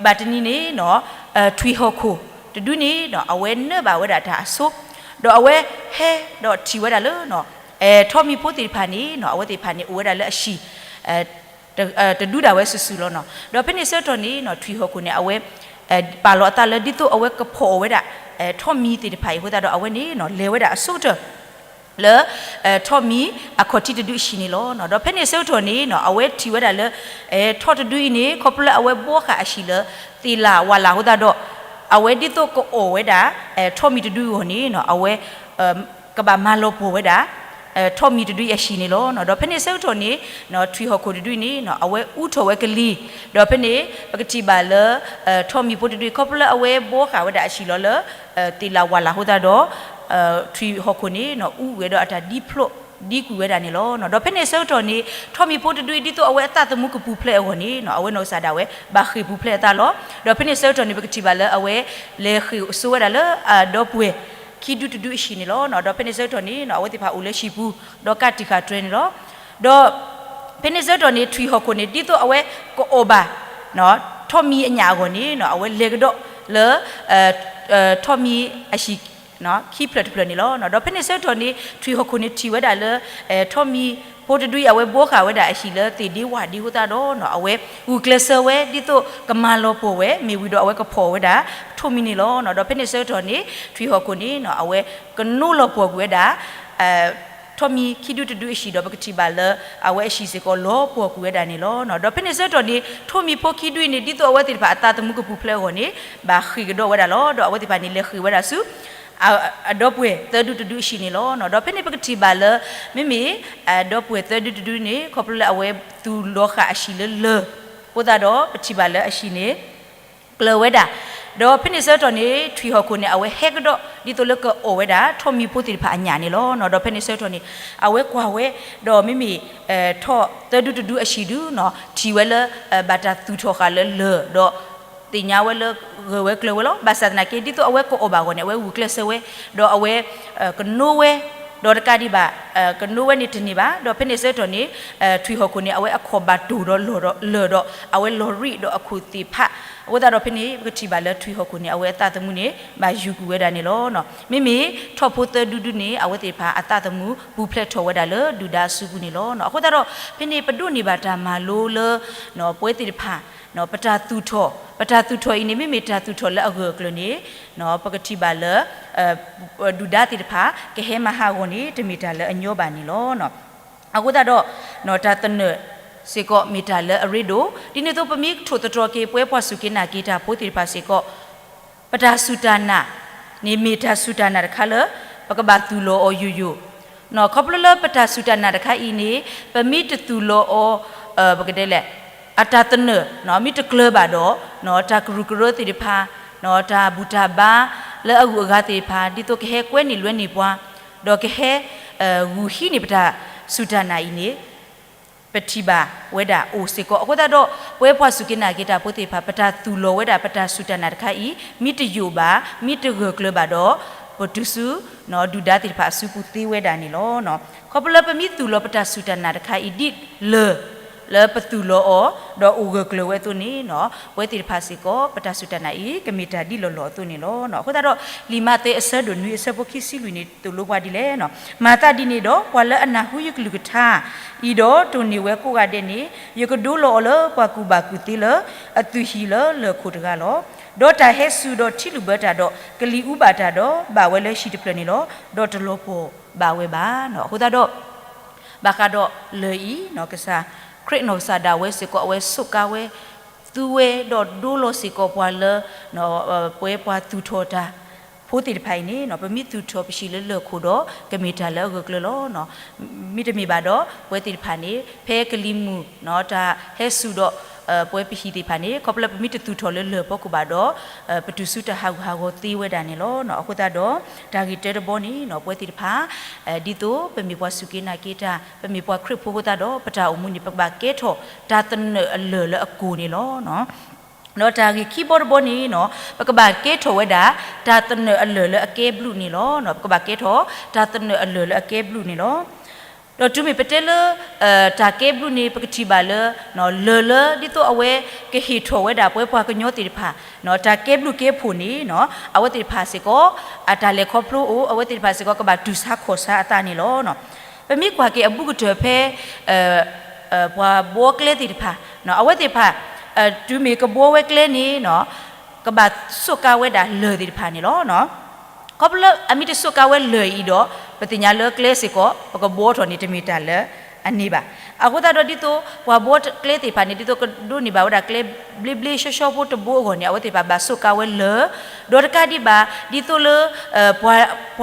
ဘၣ်တနံၤန့ၣ် ထွံၣ်ဟီၣ်ခိၣ်တဒုန့ၣ် အဝဲနၢဘၣ်ဝဲဒၣ်တၢ်အဆိ, ဒီးအဝဲဟဲဒီးထံၣ်ဝဲဒၣ်လၢ ထီၣ်မံၤဖိသ့ၣ်တဖၣ်န့ၣ် အဝဲသ့ၣ်တဖၣ်န့ၣ် အိၣ်ဝဲဒၣ်လၢအဟံၣ် တဒုဒၣ်ဝဲစုာ်စုာ်လီၤ. ဒီးဖဲန့ၣ်ဆၢကတီၢ်န့ၣ် ထွံၣ်ဟီၣ်ခိၣ်န့ၣ် အဝဲ ပာ်လီၤအသးလၢဒ်သိးအဝဲကဖီၣ်အီၤဝဲဒၣ် ထီၣ်မံၤသ့ၣ်တဖၣ်အံၤအဃိသတးဒီး အဝဲန့ၣ် လဲၤဝဲဒၣ်အဆိကတၢၢ် လၢ ထီၣ်မံၤအခီၣ်ထံးတဒုအဟံၣ်န့ၣ်လီၤ.ဒီးဖဲန့ၣ်ဆၢကတီၢ်န့ၣ် အဝဲထံၣ်ဝဲဒၣ်လၢ ထီၣ်တဒုအံၤန့ၣ် ခီဖျိလၢအဝဲဘှီဃာ်အဟံၣ်လၢ သ့ၣ်လၣ်ဝၣ်လၣ်အဃိသတးဒီး အဝဲဒ်သိးကအီၣ်ဝဲဒၣ် ထီၣ်မံၤတဒုအဂီၢ်န့ၣ် အဝဲ ကဘၣ်မၤလီၤပှီၢ်ဝဲဒၣ် ထီၣ်မံၤတဒုအံၤအဟံၣ်န့ၣ်လီၤ. ဒီးဖဲန့ၣ်ဆၢကတီၢ်န့ၣ် ထွံၣ်ဟီၣ်ခိၣ်တဒုအံၤန့ၣ် အဝဲအူထီၣ်ဝဲကလံၤ, ဒီးဖဲန့ၣ် ပကထံၣ်ဘၣ်လၢ ထီၣ်မံၤဖိတဒုအံၤ ခီဖျိလၢအဝဲဘှီဃာ်ဝဲဒၣ်အဟံၣ်လီၤလၢ သ့ၣ်လၣ်ဝၣ်လၣ်အဃိသတးဒီး ထွံၣ်ဟီၣ်ခိၣ်န့ၣ် အူဝဲဒီးအတၢ်ဒံဖျိး ဒံကွံာ်ဝဲဒၣ်န့ၣ်လီၤ. ဒီးဖဲန့ၣ်ဆၢကတီၢ်န့ၣ် ထီၣ်မံၤဖိတဒုအံၤ ဒ်သိးအဝဲအသးသမူကပူၤဖျဲးအဂီၢ်န့ၣ် အဝဲနီၢ်ကစၢ်ဒၣ်ဝဲ ဘၣ်ဃ့ၢ်ပူၤဖျဲးအသးလီၤ. ဒီးဖဲန့ၣ်ဆၢကတီၢ်န့ၣ် ပကထံၣ်ဘၣ်လၢအဝဲ လဲၤဃ့ၢ်စိဝဲဒၣ်လၢအဒီပုၢ်ဝဲၢ် ခံဒုတဒုအဟံၣ်န့ၣ်လီၤ. ဒီးဖဲန့ၣ်ဆၢကတီၢ်န့ၣ် အဝဲသ့ၣ်တဖၣ်အိၣ်လၢဟံၣ်ပူၤ ဒီးကးတံာ်ဃာ်တြဲၤန့ၣ်လီၤ. ဒီး ဖဲန့ၣ်ဆၢကတီၢ်န့ၣ် ထွံၣ်ဟီၣ်ခိၣ်န့ၣ် ဒ်သိးအဝဲကအီၣ်ဘၣ် ထီၣ်မံၤအညၣ်အဂီၢ်န့ၣ် အဝဲလဲၤကဒီးလၢ ထီၣ်မံၤအဟံၣ် ခံဖျၢၣ်တဖျၢၣ်န့ၣ်လီၤ. ဒီးဖဲန့ၣ်ဆၢကတီၢ်န့ၣ် ထွံၣ်ဟီၣ်ခိၣ်န့ၣ်ထံၣ်ဝဲဒၣ်လၢ ထီၣ်မံၤဖိတဒုအံၤ အဝဲဘှီဃာ်ဝဲဒၣ်အဟံၣ်လၢသ့ၣ်ဒ့ဝၣ်ဒ့အဃိသတးဒီး အဝဲဂုာ်ကျဲးစၢးဝဲ ဒ်သိးကမၤလီၤပှီၢ်ဝဲ မ့ၢ်ဝံၤဒီးအဝဲကဖီၣ်ဝဲဒၣ် ထိၣ်မံၤန့ၣ်လီၤ. ဒီးဖဲန့ၣ်ဆၢကတီၢ်န့ၣ် ထွံၣ်ဟီၣ်ခိၣ်န့ၣ် အဝဲကနိးလီၤပှီၢ်ကွံာ်ဝဲဒၣ် ထီၣ်မံၤခံဒုတဒုအဟံၣ်ဒီး ပကထံၣ်ဘၣ်လၢ အဝဲအဟံၣ်စ့ၢ်ကီးလီၤပှီၢ်ကွံာ်ဝဲဒၣ်န့ၣ်လီၤ. ဒီးဖဲန့ၣ်ဆၢကတီၢ်န့ၣ် ထိၣ်မံၤဖိခံဒုအံၤန့ၣ် ဒ်သိးအဝဲသ့ၣ်တဖၣ်အသးသမူကပူၤဖျဲးအဂီၢ်န့ၣ် ဘၣ်ဃ့ၢ်ကဒီးဝဲဒၣ်လီၤ. ဒီးအဝဲသ့ၣ်တဖၣ်န့ၣ် လဲၤဃ့ၢ်ဝဲဒၣ်ဆူ အဒီပုၢ်ဝဲၢ်သၢဒုတဒုအဟံၣ်န့ၣ်လီၤ. ဒီးဖဲန့ၣ်ပကထံၣ်ဘၣ်လၢ မ့မ့ၢ် ဒီပုၢ်ဝဲၢ်သၢဒုတဒုန့ၣ် ခီဖျိလၢအဝဲသူၣ်လီၤဃာ်အဟံၣ်လၢလၢၢ် အဃိသတးဒီး ပထံၣ်ဘၣ်လၢအဟံၣ်န့ၣ် ကျၢၤဝဲဒၣ်, ဒီးဖဲန့ၣ်ဆၢကတီၢ်န့ၣ် ထွံၣ်ဟီၣ်ခိၣ်န့ၣ် အဝဲဟဲကဒီး ဒ်သိးလၢကအီၣ်ဝဲဒၣ် ထီၣ်မံၤဖိသ့ၣ်တဖၣ်အညၣ်န့ၣ်လီၤ. ဒီးဖဲန့ၣ်ဆၢကတီၢ်န့ၣ် အဝဲကွၢ်ဝဲ, ဒီးမ့မ့ၢ် ထီၣ်သၢဒုတဒုအဟံၣ်ဒု ထံၣ်ဝဲလၢ ဘၣ်တၢ်သူၣ်ထီၣ်ဃာ်လၢလၢၢ် ဒီး သ့ၣ်ညါဝဲလၢ ဂၢၢ်ဝဲကျၢၤဝဲလီၤ. ဘၣ်ဆၣ်သနာ်က့ ဒ်သိးအဝဲကအီၣ်ဘၣ်အဂီၢ်န့ၣ် အဝဲဂုာ်ကျဲးစၢးဝဲ, ဒီးအဝဲ ကနိးဝဲ, ဒီးတကးဒံးဘၣ် ကနိးဝဲန့ၣ်တန့ၢ်ဘၣ်. ဒီးဖဲန့ၣ်ဆၢကတီၢ်န့ၣ် ထွံၣ်ဟီၣ်ခိၣ်န့ၣ် အဝဲအခီၣ်ဘၣ်တိၢ်ဒီးလီၢ်ဒီးလၢၢ်ဒီး အဝဲလီၤရံၣ်ဒီးအခိၣ်သ့ၣ်ဖး, အဃိသတးဒီးဖဲန့ၣ် ပကထံၣ်ဘၣ်လၢထွံၣ်ဟီၣ်ခိၣ်န့ၣ် အဝဲအသးသမူန့ၣ် ဘၣ်ယူၤကွံာ်ဝဲဒၣ်န့ၣ်လီၤ. မ့မ့ၢ်ထီၣ်ဖိသၢဒုဒုန့ၣ် အဝဲသ့ၣ်တဖၣ်အသးသမူပူၤဖျဲးထီၣ်ဝဲဒၣ်လၢဒုၣ်ဒါအစုပူၤန့ၣ်လီၤ. အဃိသတးဒီး ဖဲန့ၣ်ပဒိးန့ၢ်ဘၣ်တၢ်မၤလိလၢ ပဝဲသ့ၣ်တဖၣ် ပတၢ်သူၣ်ထီၣ်, ပတၢ်သူၣ်ထီၣ်အံၤန့ၣ် မ့မ့ၢ်တၢ်သူၣ်ထီၣ်လၢအဂၢၢ်အကျၢၤန့ၣ် ပကထံၣ်ဘၣ်လၢ ဒုၣ်ဒါသ့ၣ်တဖၣ် ကဟဲမၤဟးဂီၤန့ၣ် တမ့ၢ်တၢ်လၢအညီဘၣ်န့ၣ်လီၤ. အဃိသတးဒီး တၢ်သနၢၣ် စ့ၢ်ကီးမ့ၢ်တၢ်လၢအရ့ဒိၣ်, ဒ်န့ၣ်အသိးပမ့ၢ်ထိၣ်သတြီၤက့ၤ ပဝဲပှၤစူၢ်က့ၤနာ်က့ၤတၢ်ဖိသ့ၣ်တဖၣ်စ့ၢ်ကီး ပတၢ်စူၢ်တၢ်နာ်န့ၣ်မ့ၢ်တၢ်စူၢ်တၢ်နာ်တခါလၢ ပကဘၣ်သူၣ်လီၤအီၤယိာ်ယိာ်, ခီဖျိလၢပတၢ်စူၢ်တၢ်နာ်တခါအံၤန့ၣ် ပမ့ၢ်တသူၣ်လီၤအီၤ ပကတဲလဲၣ် အတၢ်သနၢၣ် မ့ၢ်တကျၢၤဘၣ်ဒီး တၢ်ကရူၢ်ကရၢသ့ၣ်တဖၣ် တၢ်ဘူၣ်တၢ်ဘါလၢအဂုၤအဂၤသ့ၣ်တဖၣ် ဒ်သိးကဟဲကွဲန့ၢ်လွဲန့ၢ်ပှၤ ဒီးကဟဲ ဂုာ်ဟံးန့ၢ်ပတၢ်စူၢ်တၢ်နာ်အံၤန့ၣ် ပထံၣ်ဘၣ်ဝဲဒၣ်အိၣ်စ့ၢ်ကီး. အဃိသတးဒီး ပဝဲပှၤစူၢ်က့ၤနာ်က့ၤတၢ်ဖိသ့ၣ်တဖၣ် ပတၢ်သူၣ်လီၤဝဲဒၣ်ပတၢ်စူၢ်တၢ်နာ်တခါအံၤ မ့ၢ်တယိာ်ဘၣ် မ့ၢ်တဂၢၢ်ကျၢၤဘၣ်ဒီး ပတုၤဆူ ဒုၣ်ဒါသ့ၣ်တဖၣ်အစုပူၤသ့ဝဲဒၣ်န့ၣ်လီၤ. ခီဖျိလၢပမ့ၢ်သူၣ်လီၤပတၢ်စူၢ်တၢ်နာ်တခါအံၤဒ်လၢၢ် လၢပသူၣ်လီၤအီၤ ဒီးအိၣ်ဂၢၢ်ကျၢၤဝဲအသိးန့ၣ် ပဝဲသ့ၣ်တဖၣ်စ့ၢ်ကီး ပတၢ်စူၢ်တၢ်နာ်အံၤ ကမ့ၢ်တၢ်ဒ်လီၢ်လီၢ်အသိးန့ၣ်လီၤ. အဃိသတးဒီး လံာ်မးသဲအဆၢဒိၣ်နွံအဆၢဖိခံဆံလွံၢ်န့ၣ် သိၣ်လိပှၤဒ်လဲၣ်, မၤသးဒ်န့ၣ်ဒီး ပှၤလၢအနၢ်ဟူယကလုၢ်ကထါအံၤဒီး တိၢ်န့ၢ်ဝဲကိးဂၤဒဲးန့ၣ် ယကဒိလီၤအီၤလၢပှၤကူၣ်ဘၣ်ကူၣ်သ့လၢအသွံၣ်ဟံၣ်လၢလၢၢ်ခိၣ်တဂၤလီၤ. ဒီးတၢ်ဟဲစူၤဒီးထံလုၢ်ဘၢတၢ်ဒီး ကလံၤအူဘၣ်တၢ်ဒီး ဘၣ်ဝဲလၢဟံၣ်တဖျၢၣ်န့ၣ်လီၤ. ဒီးတလီၤပှီၢ်ဘၣ်ဝဲဘၣ်. အဃိသတးဒီး ဘၣ်ဃးဒီးလၢၢ်အံၤ ကစၢ်ခရံာ်နီၢ်ကစၢ်ဒၣ်ဝဲစ့ၢ်ကီး အဝဲစူးကါဝဲ သူဝဲဒီးဒိလီၤစ့ၢ်ကီးပှၤလၢ ပဝဲပှၤသူၣ်ထီၣ်တၢ်ဖိသ့ၣ်တဖၣ်အံၤန့ၣ် ပမ့ၢ်သူၣ်ထီၣ်ပဟံၣ်လၢလၢၢ်ခိၣ်ဒီး ကမ့ၢ်တၢ်လၢအဂၢၢ်ကျၢၤလီၤ. မ့တမ့ၢ်ဘၣ်ဒီး ပဝဲသ့ၣ်တဖၣ်န့ၣ် ဖဲကလံၤမုၢ် တၢ်ဟဲစူၤဒီး ပဝဲပဟံၣ်သ့ၣ်တဖၣ်န့ၣ် ခီဖျိလၢပမ့ၢ်တသူၣ်ထီၣ်လၢလၢၢ်ဖီခိၣ်ဘၣ်ဒီး ပတုၤဆူတၢ်ဟးဂူာ်ဟးဂီၤသ့ဝဲဒၣ်န့ၣ်လီၤ. အဃိသတးဒီး တၢ်ဂ့ၢ်တၢတဘီန့ၣ် ပဝဲသ့ၣ်တဖၣ် ဒ်သိးပမ့ၢ်ပှၤစူၢ်က့ၤနာ်က့ၤတၢ် ပမ့ၢ်ပှၤခရံာ်ဖိအဃိသတးဒီး ပတၢ်အိၣ်မူန့ၣ် ပကဘၣ်ကဲထီၣ်တၢ်သနၢၣ်အလၢၢ်လၢအကိၢ်န့ၣ်လီၤ. ဒီးတၢ်ဂ့ၢ်ခံဘီတဘီန့ၣ် ပကဘၣ်ကဲထီၣ်ဝဲဒၣ် တၢ်သနၢၣ်အလၢၢ်လၢအကဲဘျုးန့ၣ်လီၤ. ပကဘၣ်ကဲထီၣ် တၢ်သနၢၣ်အလၢၢ်လၢအကဲဘျုးန့ၣ်လီၤ. ဒီးတုၤမ့ၢ်ပတဲလၢ တၢ်ကဲဘျုးန့ၣ် ပကထံၣ်ဘၣ်လၢ လၢၢ်လၢဒ်သိးအဝဲကဟ့ၣ်ထီၣ်ဝဲဒၣ်ပဝဲပှၤကညီသ့ၣ်တဖၣ် တၢ်ကဲဘျုးကဲဖှိၣ်န့ၣ် အဝဲသ့ၣ်တဖၣ်စ့ၢ်ကီး အတၢ်လဲၤခီဖျိအိၣ် အဝဲသ့ၣ်တဖၣ်စ့ၢ်ကီးကဘၣ်တူၢ်ဆါခီၣ်ဆါအသးန့ၣ်လီၤ. ပမ့ၢ်ကွၢ်က့ၤအဘူးကတၢၢ်ဖဲ ပှၤဘှီကျဲသ့ၣ်တဖၣ် အဝဲသ့ၣ်တဖၣ် တုၤမ့ၢ်ကဘှီဝဲကျဲန့ၣ် ကဘၣ်စူးကါဝဲဒၣ်လၢၢ်သ့ၣ်တဖၣ်န့ၣ်လီၤ. ခီဖျိလၢအမ့ၢ်တစူးကါဝဲလၢၢ်အံၤဒီး ပသ့ၣ်ညါလၢကျဲစ့ၢ်ကီး ပကဘှီထီၣ်န့ၣ် တမ့ၢ်တၢ်လၢအန့ၢ်ဘၣ်. အဃိသတးဒီးဒ်သိး ပှၤဘှီကျဲသ့ၣ်တဖၣ်န့ၣ် ဒ်သိးကဒိးန့ၢ်ဘၣ်ဝဲဒၣ်ကျဲဘျ့ဘျ့ဆှီဆှီဖိတဘိအဂီၢ်န့ၣ် အဝဲသ့ၣ်တဖၣ်ဘၣ်စူးကါဝဲလၢၢ်, ဒီးတကးဒံးဘၣ် ဒ်သိးလၢ ပှ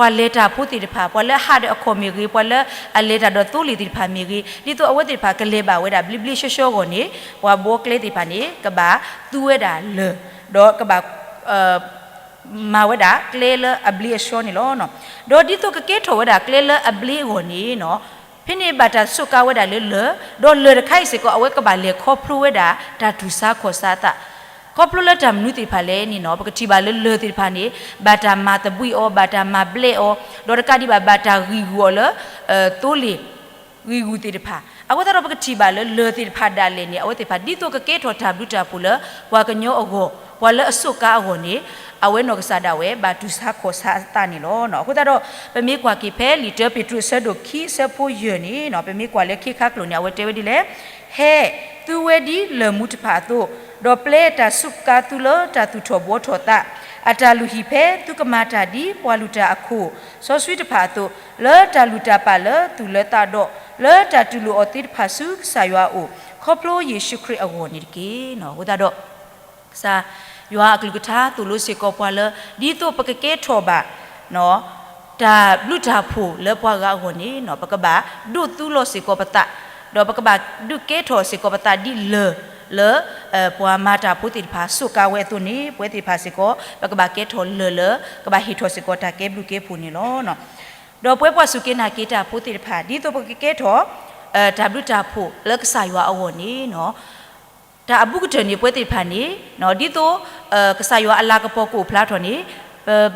ၤလဲၤတၢ်ဖိသ့ၣ်တဖၣ် ပှၤလၢအဟးဒီးအခီၣ်မ့ၢ်ဂ့ၤ ပှၤလၢအလဲၤတၢ်ဒီးသိလ့ၣ်သ့ၣ်တဖၣ်မ့ၢ်ဂ့ၤ ဒ်သိးအဝဲသ့ၣ်တဖၣ်ကလဲၤဘၣ်ဝဲဒၣ်ဘျ့ဘျ့ဆှီဆှီအဂီၢ်န့ၣ် ပှၤဘှီကျဲသ့ၣ်တဖၣ်န့ၣ် ကဘၣ်သူဝဲဒၣ်လၢၢ် ဒီးကဘၣ် မၤဝဲဒၣ်ကျဲလၢအဘျ့အဆှီန့ၣ်လီၤ. ဒီးဒ်သိးကကဲထီၣ်ဝဲဒၣ်ကျဲလၢအဘျ့အဂီၢ်န့ၣ် ဖဲန့ၣ်ဘၣ်တၢ်စူးကါဝဲဒၣ်လၢလၢၢ်, ဒီးလၢၢ်တခါအံၤစ့ၢ်ကီး အဝဲကဘၣ်လဲၤခီဖျိဝဲဒၣ် တၢ်တူၢ်ဆါခီၣ်ဆါအသး ခီဖျိလၢတၢ်မနုၤသ့ၣ်တဖၣ်လဲၣ်န့ၣ် ပကထံၣ်ဘၣ်လၢလၢၢ်သ့ၣ်တဖၣ်န့ၣ် ဘၣ်တၢ်မၤသဘှံးအီၤ ဘၣ်တၢ်မၤဘျဲးအီၤ ဒီးတကးဒံးဘၣ် ဘၣ်တၢ်ဂံၢ်ဂူာ်အီၤလၢ သိလ့ၣ် ဂံၢ်ဂူာ်သ့ၣ်တဖၣ် အဃိသတးဒီးပကထံၣ်ဘၣ်လၢလၢၢ်သ့ၣ်တဖၣ်ဒၣ်လဲာ်န့ၣ် အဝဲသ့ၣ်တဖၣ်ဒ်သိးကကဲထီၣ်တၢ်ဘျုးတၢ်ဖှိၣ်လၢ ပှၤကညီအဂီၢ် ပှၤလၢအစူးကါအဂီၢ်န့ၣ် အဝဲနီၢ်ကစၢ်ဒၣ်ဝဲ ဘၣ်တူၢ်ဆါခီၣ်ဆါအသးန့ၣ်လီၤ. အဃိသတးဒီး ပမ့ၢ်ကွၢ်က့ၤဖဲလံာ်တၢပ့းတရူးအဆၢဒိၣ်ခံအဆၢဖိယဲၢ်န့ၣ် ပမ့ၢ်ကွၢ်လၢခ့ခါကျိာ်န့ၣ် အဝဲတဲဝဲဒ်လဲၣ်, ဟဲ သုဝဲဒ်လၢၢ်မူတဖၣ်အသိး, ဒီးပျဲတၢ်စူးကါသုလၢတၢ်သူၣ်ထီၣ်ဘှီထီၣ်သး, အတၢ်လုၢ်ဟံၣ်ဖဲသုကမၤတၢ်ဒ်ပှၤလုၢ်တၢ်အခိၣ် စီဆှံတဖၣ်အသိး, လၢတၢ်လုၢ်တၢ်ပာ်လၢသူၣ်လၢသးဒီး လၢတၢ်တူၢ်လိာ်အီၤသ့တဖၣ်ဆူကစၢ်ယွၤအအိၣ် ခီဖျိယ့ၣ်ၡူးခရံာ်အဂီၢ်န့ၣ်တက့ၢ်. အဃိသတးဒီး ကစၢ်ယွၤအကလုၢ်ကထါသိၣ်လိစ့ၢ်ကီးပှၤလၢ ဒ်သိးပကကဲထီၣ်ဘၣ် တၢ်ဘျုးတၢ်ဖှိၣ်လၢပှၤဂၤအဂီၢ်န့ၣ် ပကဘၣ်ဒိးသူလီၤစ့ၢ်ကီးပသး, ဒီးပကဘၣ်ဒုးကဲထီၣ်စ့ၢ်ကီးပသးဒ်လၢၢ်လၢ ပှၤမၤတၢ်ဖိသ့ၣ်တဖၣ်စူးကါဝဲအသိးန့ၣ် ပဝဲသ့ၣ်တဖၣ်စ့ၢ်ကီး ပကဘၣ်ကဲထီၣ်လၢၢ်လၢ ကဘၣ်ဟ့ၣ်ထီၣ်စ့ၢ်ကီးတၢ်ကဲဘျုးကဲဖှိၣ်န့ၣ်လီၤ. ဒီးပဝဲပှၤစူၢ်က့ၤနာ်က့ၤတၢ်ဖိသ့ၣ်တဖၣ် ဒ်သိးပကကဲထီၣ် တၢ်ဘျုးတၢ်ဖှိၣ်လၢကစၢ်ယွၤအဂီၢ်န့ၣ် တၢ်အဘူးကတၢၢ်န့ၣ် ပဝဲသ့ၣ်တဖၣ်န့ၣ် ဒ်သိး ကစၢ်ယွၤအလၤကပီၤကအိၣ်ဖျါထီၣ်န့ၣ်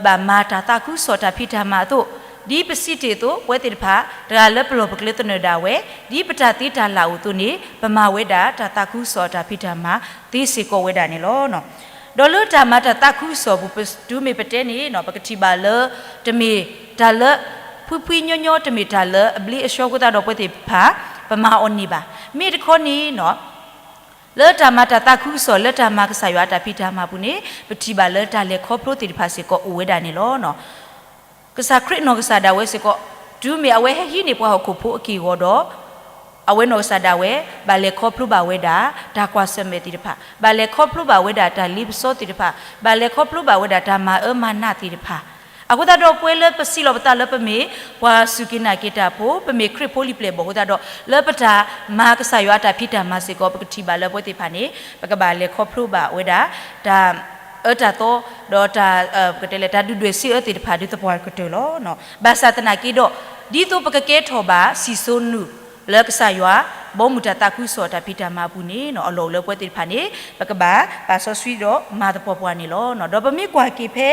ပဘၣ်မၤတၢ်သးခုကစီၣ်တၢ်ဖံးတၢ်မၤအသိး, ဒ်ပစံးတ့ၢ်အသိး ပဝဲသ့ၣ်တဖၣ် တဂၤလၢပလီၢ်ပကျဲသနၢၣ်ဒၣ်ဝဲ, ဒ်ပတၢ်သ့တၢ်လၢ်အိၣ်အသိးန့ၣ် ပမၤဝဲဒၣ်တၢ်သးခုကစီၣ်တၢ်ဖံးတၢ်မၤသ့စ့ၢ်ကီးဝဲဒၣ်န့ၣ်လီၤ. ဒီးလၢတၢ်မၤတၢ်သးခုကစီၣ်ပူၤ ပတုၤမ့ၢ်ပတဲန့ၣ် ပကထံၣ်ဘၣ်လၢ တမ့ၢ်တၢ်လၢ ဖှံဖှံညီညီ တမ့ၢ်တၢ်လၢအဘျ့အဆှီအဃိသတးဒီး ပဝဲသ့ၣ်တဖၣ် ပမၤအီၤန့ၢ်ဘၣ်. မ့ၢ်တခီန့ၣ် လၢတၢ်မၤတၢ်သးခုကစီၣ် လၢတၢ်မၤကစၢ်ယွၤအတၢ်ဖံးတၢ်မၤပူၤန့ၣ် ပထံၣ်ဘၣ်လၢတၢ်လဲၤခီဖျိသ့ၣ်တဖၣ်စ့ၢ်ကီးအိၣ်ဝဲဒၣ်န့ၣ်လီၤ. ကစၢ်ခရံာ်နီၢ်ကစၢ်ဒၣ်ဝဲစ့ၢ်ကီး တုၤမ့ၢ်အဝဲဟဲဟံးန့ၢ်ပှၤဟီၣ်ခိၣ်ဖိအက့ၢ်အဂီၤဒီး အဝဲနီၢ်ကစၢ်ဒၣ်ဝဲ ဘၣ်လဲၤခီဖျိဘၣ်ဝဲဒၣ် တၢ်ကွၢ်ဆၢၣ်မဲာ်သ့ၣ်တဖၣ်, ဘၣ်လဲၤခီဖျိဘၣ်ဝဲဒၣ်တၢ်လ့ပစီသ့ၣ်တဖၣ်, ဘၣ်လဲၤခီဖျိဘၣ်ဝဲဒၣ်တၢ်မၤအၢမၤနးသ့ၣ်တဖၣ်, အဃိသတးဒီးပဝဲလၢပစံးလီၤပသးလၢပမ့ၢ် ပှၤစူၢ်က့ၤနာ်က့ၤတၢ်ဖိ, ပမ့ၢ်ခရံာ်ဖိလံၤပျဲၢ်ဘီၣ်အဃိသတးဒီး လၢပတၢ်မၤကစၢ်ယွၤအတၢ်ဖံးတၢ်မၤစ့ၢ်ကီး ပကထံၣ်ဘၣ်လၢပဝဲသ့ၣ်တဖၣ်န့ၣ် ပကဘၣ်လဲၤခီဖျိဘၣ်ဝဲဒၣ် တၢ် အၢတၢ်သီ ဒီးတၢ် ပကတဲလဲၣ် တၢ်ဒုၣ်ဒွဲၣ်စံးအၢသ့ၣ်တဖၣ်ဒ်သိးပှၤကတၢၢ်လီၤ. ဘၣ်ဆၣ်သနာ်က့ဒီး ဒ်သိးပကကဲထီၣ်ဘၣ် စံၣ်စိနူာ် လၢကစၢ်ယွၤ ဘီမုၢ်တၢ်သးခုကစီၣ်တၢ်ဖံးတၢ်မၤအပူၤန့ၣ် အလီၢ်အိၣ်လၢပဝဲသ့ၣ်တဖၣ်န့ၣ် ပကဘၣ်ပာ်စီဆှံဒီးမၤသပှၢ်ပှၢ်န့ၣ်လီၤ. ဒီးပမ့ၢ်ကွၢ်က့ၤဖဲ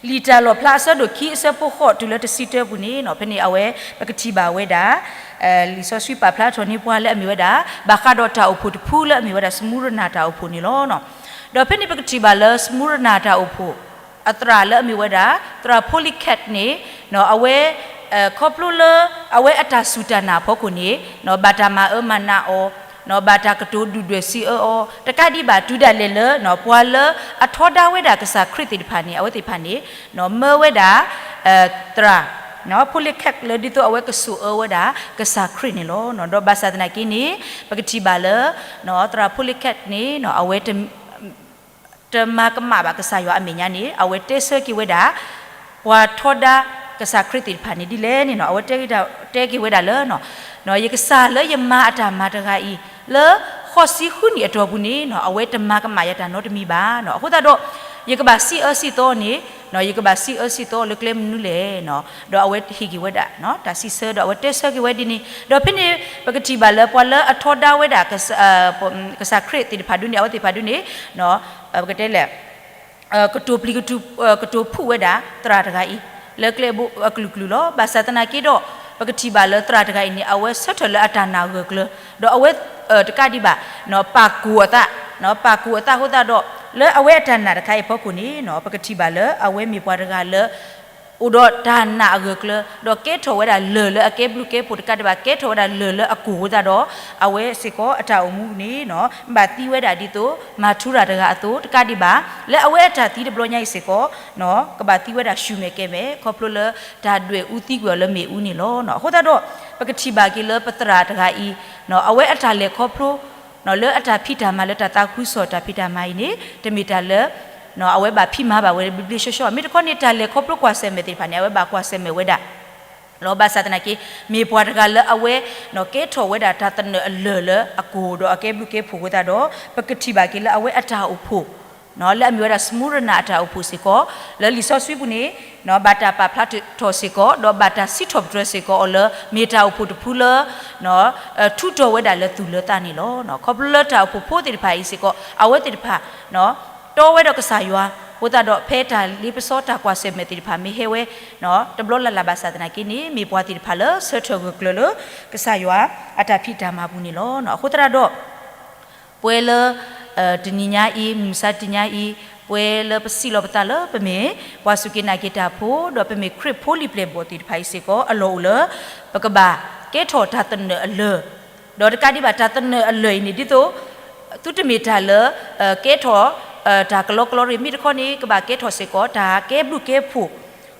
လံာ်တၢ်လီၣ်ဖျါအဆၢဒိၣ်ခံအဆၢဖိဃိးတုၤလၢတဆံတၢပူၤန့ၣ် ဖဲန့ၣ်အဝဲ ပကထံၣ်ဘၣ်ဝဲဒၣ် လံာ်စီဆှံပာ်ဖျါထီၣ်န့ၢ်ပှၤလၢအမ့ၢ်ဝဲဒၣ် ဘၣ်ဃးဒီးတၢ်အိၣ်ဖှိၣ်တဖုလၢအမ့ၢ်ဝဲဒၣ် စမူရနၤတၢ်အိၣ်ဖှိၣ်န့ၣ်လီၤ. ဒီးဖဲန့ၣ်ပကထံၣ်ဘၣ်လၢစမူရနၤတၢ်အိၣ်ဖှိၣ် အသရၣ်လၢအမ့ၢ်ဝဲဒၣ် သရၣ် Polycarp န့ၣ် အဝဲ ခီဖျိလၢ အဝဲအတၢ်စူၢ်တၢ်နာ်အဖီခိၣ်န့ၣ် ဘၣ်တၢ်မၤအၢမၤနးအီၤ ဘၣ်တၢ်ကတိၤဒုၣ်ဒွဲၣ်စံးအၢအီၤ တကးဒံးဘၣ်တုၤဒၣ်လဲာ်လၢ ပှၤလၢအထီဒါဝဲဒၣ်ကစၢ်ခရံာ်သ့ၣ်တဖၣ်န့ၣ် အဝဲသ့ၣ်တဖၣ်န့ၣ် မၢဝဲဒၣ် သရၣ် Polycarp လၢဒ်သိးအဝဲကစိာ်အၢဝဲဒၣ်ကစၢ်ခရံာ်န့ၣ်လီၤ. ဒီးဘၣ်ဆၣ်သနာ်က့န့ၣ် ပကထံၣ်ဘၣ်လၢ သရၣ် Polycarp န့ၣ် အဝဲ တမၤကမၣ်ဘၣ်ကစၢ်ယွၤအမဲာ်ညါန့ၣ် အဝဲတဲဆၢက့ၤဝဲဒၣ် ပှၤထီဒါကစၢ်ခရံာ်သ့ၣ်တဖၣ်န့ၣ်ဒ်လဲၣ်န့ၣ် အဝဲတဲက့ၤဝဲဒၣ်လၢ ယကစၢ်လၢယမၤအတၢ်မၤတဂၤအံၤ လၢဃိးဆံဃုနံၣ်အတီၢ်ပူၤန့ၣ် အဝဲတမၤကမၣ်ယၤတၢ်နီတမံၤဘၣ်. အဃိသတးဒီး ယကဘၣ်စံးအၢစံးသီန့ၣ် ယကဘၣ်စံးအၢစံးသီလၢကျဲမနုၤလဲၣ်. ဒီးအဝဲဟ့ၣ်က့ၤဝဲဒၣ် တၢ်စံးဆၢဒီးအဝဲတဲဆၢက့ၤဝဲဒ်န့ၣ် ဒီးဖဲန့ၣ် ပကထံၣ်ဘၣ်လၢပှၤလၢအထီဒါဝဲဒၣ် ကစၢ်ခရံာ်သ့ၣ်တဖၣ်ဒ်န့ၣ် အဝဲသ့ၣ်တဖၣ်ဒ်န့ၣ် ပကတဲလဲၣ် ကတိၤပျံၤ ကတိၤဖုၣ်ဝဲဒၣ်သရၣ်တဂၤအံၤ လၢကျဲအဘိအကလုာ်ကလုာ်လီၤ. ဘၣ်ဆၣ်သနာ်က့ဒီး ပကထံၣ်ဘၣ်လၢသရၣ်တဂၤအံၤန့ၣ် အဝဲဆၢထၢၣ်လၢအတၢ်နာ်အဂၢၢ်ကျၢၤ ဒီးအဝဲ တကးဒံးဘၣ် ပာ်ကိၢ်အသး ပာ်ကိၢ်အသးအဃိသတးဒီး လၢအဝဲအတၢ်နာ်တခါအံၤအဖီခိၣ်န့ၣ် ပကထံၣ်ဘၣ်လၢအဝဲမ့ၢ်ပှၤတဂၤလၢ အိၣ်ဒီးတၢ်နာ်အဂၢၢ်ကျၢၤ ဒီးကဲထီၣ်ဝဲဒၣ်လၢၢ်လၢအကဲဘျုးကဲဖှိၣ်တကးဒံးဘၣ် ကဲထီၣ်ဝဲဒၣ်လၢၢ်လၢအကိၢ်အဃိသတးဒီး အဝဲစ့ၢ်ကီးအတၢ်အိၣ်မူန့ၣ် ဘၣ်သံဝဲဒၣ်ဒ်သိး မၤထူရၤတဂၤအသိး တကးဒံးဘၣ် လၢအဝဲအတၢ်သံတဘျီညါအံၤစ့ၢ်ကီး ကဘၣ်သံဝဲဒၣ်ဆူၣ်မဲာ်ကဲၤမဲာ် ခီဖျိလၢတၢ်ဒွဲၣ်အူသံကွံာ်အီၤလၢမ့ၣ်အူန့ၣ်လီၤ. အဃိသတးဒီး ပကထံၣ်ဘၣ်က့ၤလၢပသရၣ်တဂၤအံၤ အဝဲအတၢ်လဲၤခီဖျိ လၢအတၢ်ဖံးတၢ်မၤလၢတၢ်သးခုကစီၣ်တၢ်ဖံးတၢ်မၤအံၤန့ၣ် တမ့ၢ်တၢ်လၢ အဝဲဘၣ်ဖံးမၤဘၣ်ဝဲဘျ့ဘျ့ဆှီဆှီ မ့ၢ်တခီန့ၣ် တၢ်လဲၤခီဖျိကွၢ်ဆၢၣ်မဲာ်သ့ၣ်တဖၣ်န့ၣ် အဝဲဘၣ်ကွၢ်ဆၢၣ်မဲာ်ဝဲဒၣ် လီၤ. ဘၣ်ဆၣ်သနာ်က့ မ့ၢ်ပှၤတဂၤလၢအဝဲ ကဲထီၣ်ဝဲဒၣ်တၢ်သနၢၣ်အလၢၢ်လၢအကိၢ်ဒီးအကဲဘျုးကဲဖှိၣ်အဃိသတးဒီး ပကထံၣ်ဘၣ်က့ၤလၢအဝဲအတၢ်အိၣ်ဖှိၣ် လၢအမ့ၢ်ဝဲဒၣ် စမူရနၤအတၢ်အိၣ်ဖှိၣ်စ့ၢ်ကီး လၢလံာ်စီဆှံပူၤန့ၣ် ဘၣ်တၢ်ပာ်ဖျါထီၣ်စ့ၢ်ကီး ဒီးဘၣ်တၢ်စံးထီၣ်ပတြၢၤစ့ၢ်ကီးအီၤလၢ မ့ၢ်တၢ်အိၣ်ဖှိၣ်တဖုလၢ ထူးတီၤဝဲဒၣ်လၢသူၣ်လၢသးန့ၣ်လီၤ. ခီဖျိလၢတၢ်အိၣ်ဖှိၣ်ဖိသ့ၣ်တဖၣ်အံၤစ့ၢ်ကီး အဝဲသ့ၣ်တဖၣ် တီဝဲဒီးကစၢ်ယွၤ အဃိသတးဒီးဖဲတၢ်လ့ပစီတၢ်ကွၢ်ဆၢၣ်မဲာ်သ့ၣ်တဖၣ်မ့ၢ်ဟဲဝဲ တဘျီလၢ်လၢ်ဘၣ်ဆၣ်သနာ်က့န့ၣ် မ့ၢ်ပှၤသ့ၣ်တဖၣ်လၢဆၢထၢၣ်ဂၢၢ်ကျၢၤလၢ ကစၢ်ယွၤအတၢ်ဖံးတၢ်မၤပူၤန့ၣ်လီၤ. အဃိသတးဒီး ပဝဲလၢ တနံၤညါအံၤ မုၢ်မဆါတနံၤညါအံၤ ပဝဲလၢပစံးလီၤပသးလၢပမ့ၢ် ပှၤစူၢ်က့ၤနာ်က့ၤတၢ်ဖိ ဒီးပမ့ၢ်ခရံာ်ဖိလံၤပျဲၢ်ဘီၣ်သ့ၣ်တဖၣ်အံၤစ့ၢ်ကီး အလီၢ်အိၣ်လၢ ပကဘၣ်ကဲထီၣ်တၢ်သနၢၣ်အလၢၢ် ဒီးတကးဒံးဘၣ်တၢ်သနၢၣ်အလၢၢ်အံၤန့ၣ် ဒ်သိး သုတမ့ၢ်တၢ်လၢ ကဲထီၣ် တၢ်ကလီကလီရံၣ် မ့ၢ်တခီန့ၣ် ကဘၣ်ကဲထီၣ်စ့ၢ်ကီး တၢ်ကဲဘျုးကဲဖှိၣ်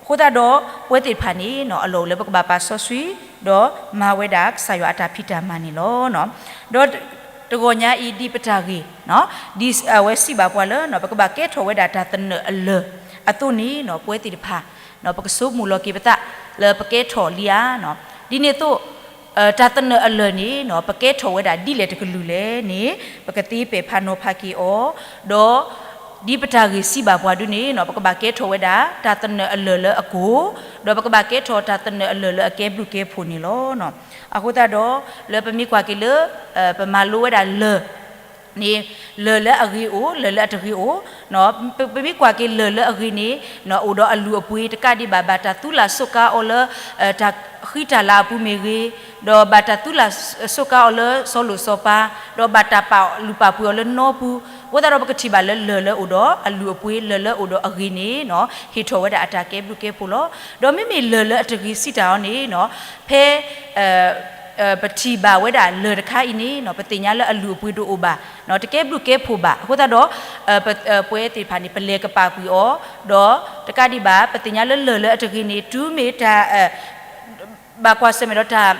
အဃိသတးဒီး ပဝဲသ့ၣ်တဖၣ်န့ၣ် အလီၢ်အိၣ်လၢပကဘၣ်ပာ်စီဆှံ ဒီးမၤဝဲဒၣ်ကစၢ်ယွၤအတၢ်ဖံးတၢ်မၤန့ၣ်လီၤ. ဒီးတဂီၢ်ညါအံၤဒ်ပတၢ်ဂ့ၢ် ဒ်အဝဲစံးဘၣ်ပှၤလၢ ပကဘၣ်ကဲထီၣ်ဝဲဒၣ်တၢ်သနၢၣ်အလၢၢ်အသိးန့ၣ် ပဝဲသ့ၣ်တဖၣ် ပကဆိကမိၣ်လီၤက့ၤပသးလၢပကဲထီၣ်လံဧါ. ဒ်န့ၣ်အသိး တၢ်သနၢၣ်အလၢၢ်န့ၣ် ပကဲထီၣ်ဝဲဒၣ်ဒ်လဲၣ်တကလုာ်လဲၣ်န့ၣ် ပကသ့ပဲာ်ဖးနီၤဖးက့ၤအီၤ ဒီး ဒ်ပတၢ်ဂ့ၢ်စံးဘၣ်ပှၤဒ်န့ၣ် ပကဘၣ်ကဲထီၣ်ဝဲဒၣ် တၢ်သနၢၣ်အလၢၢ်လၢအကိၢ် ဒီးပကဘၣ်ကဲထီၣ်တၢ်သနၢၣ်အလၢၢ်လၢအကဲဘျုးကဲဖှိၣ်န့ၣ်လီၤ. အဃိသတးဒီး လၢပမ့ၢ်ကွၢ်က့ၤလၢ ပမၤလိဝဲဒၣ်လၢၢ် န့ၣ် လၢၢ်လၢအဂ့ၤအိၣ် လၢၢ်လၢအတဂ့ၤအိၣ် ပမ့ၢ်ကွၢ်က့ၤလၢၢ်လၢအဂ့ၤန့ၣ် အိၣ်ဒီးအလုၢ်အပှ့ၤတကးဒံးဘၣ် ဘၣ်တၢ်သူလၢ်စူးကါအီၤလၢ တၢ်ဃံတၢ်လၤအပူၤမ့ၢ်ဂ့ၤ ဒီးဘၣ်တၢ်သူလၢ်စူးကါအီၤလၢစီၤလိၣ်စီၤပၤ ဒီးဘၣ်တၢ်ပာ်လုၢ်ပာ်ပှ့ၤအီၤလၢနီပူၤ အဃိသတးဒီးပကထံၣ်ဘၣ်လၢလၢၢ်လၢအိၣ်ဒီးအလုၢ်အပှ့ၤ လၢၢ်လၢအိၣ်ဒီးအဂ့ၤန့ၣ် ဟ့ၣ်ထီၣ်ဝဲဒၣ်အတၢ်ကဲဘျုးကဲဖှိၣ်လီၤ. ဒီးမ့မ့ၢ်လၢၢ်လၢအတဂ့ၤစံးတၢ်အီၤန့ၣ် ဖဲ ပထံၣ်ဘၣ်ဝဲဒၣ်လၢၢ်တခါအံၤန့ၣ် ပသ့ၣ်ညါလၢအလုၢ်အပှ့ၤတအိၣ်ဘၣ် တကဲဘျုးကဲဖှိၣ်ဘၣ် အဃိသတးဒီး ပဝဲသ့ၣ်တဖၣ်န့ၣ် ပလဲၤကပာ်ကွံာ်အီၤ ဒီးတကးဒံးဘၣ် ပသ့ၣ်ညါလၢလၢၢ်လၢအတဂ့ၤန့ၣ် တုၤမ့ၢ်တၢ် ဘၣ်ကွၢ်ဆၢၣ်မဲာ်ဒီးတၢ်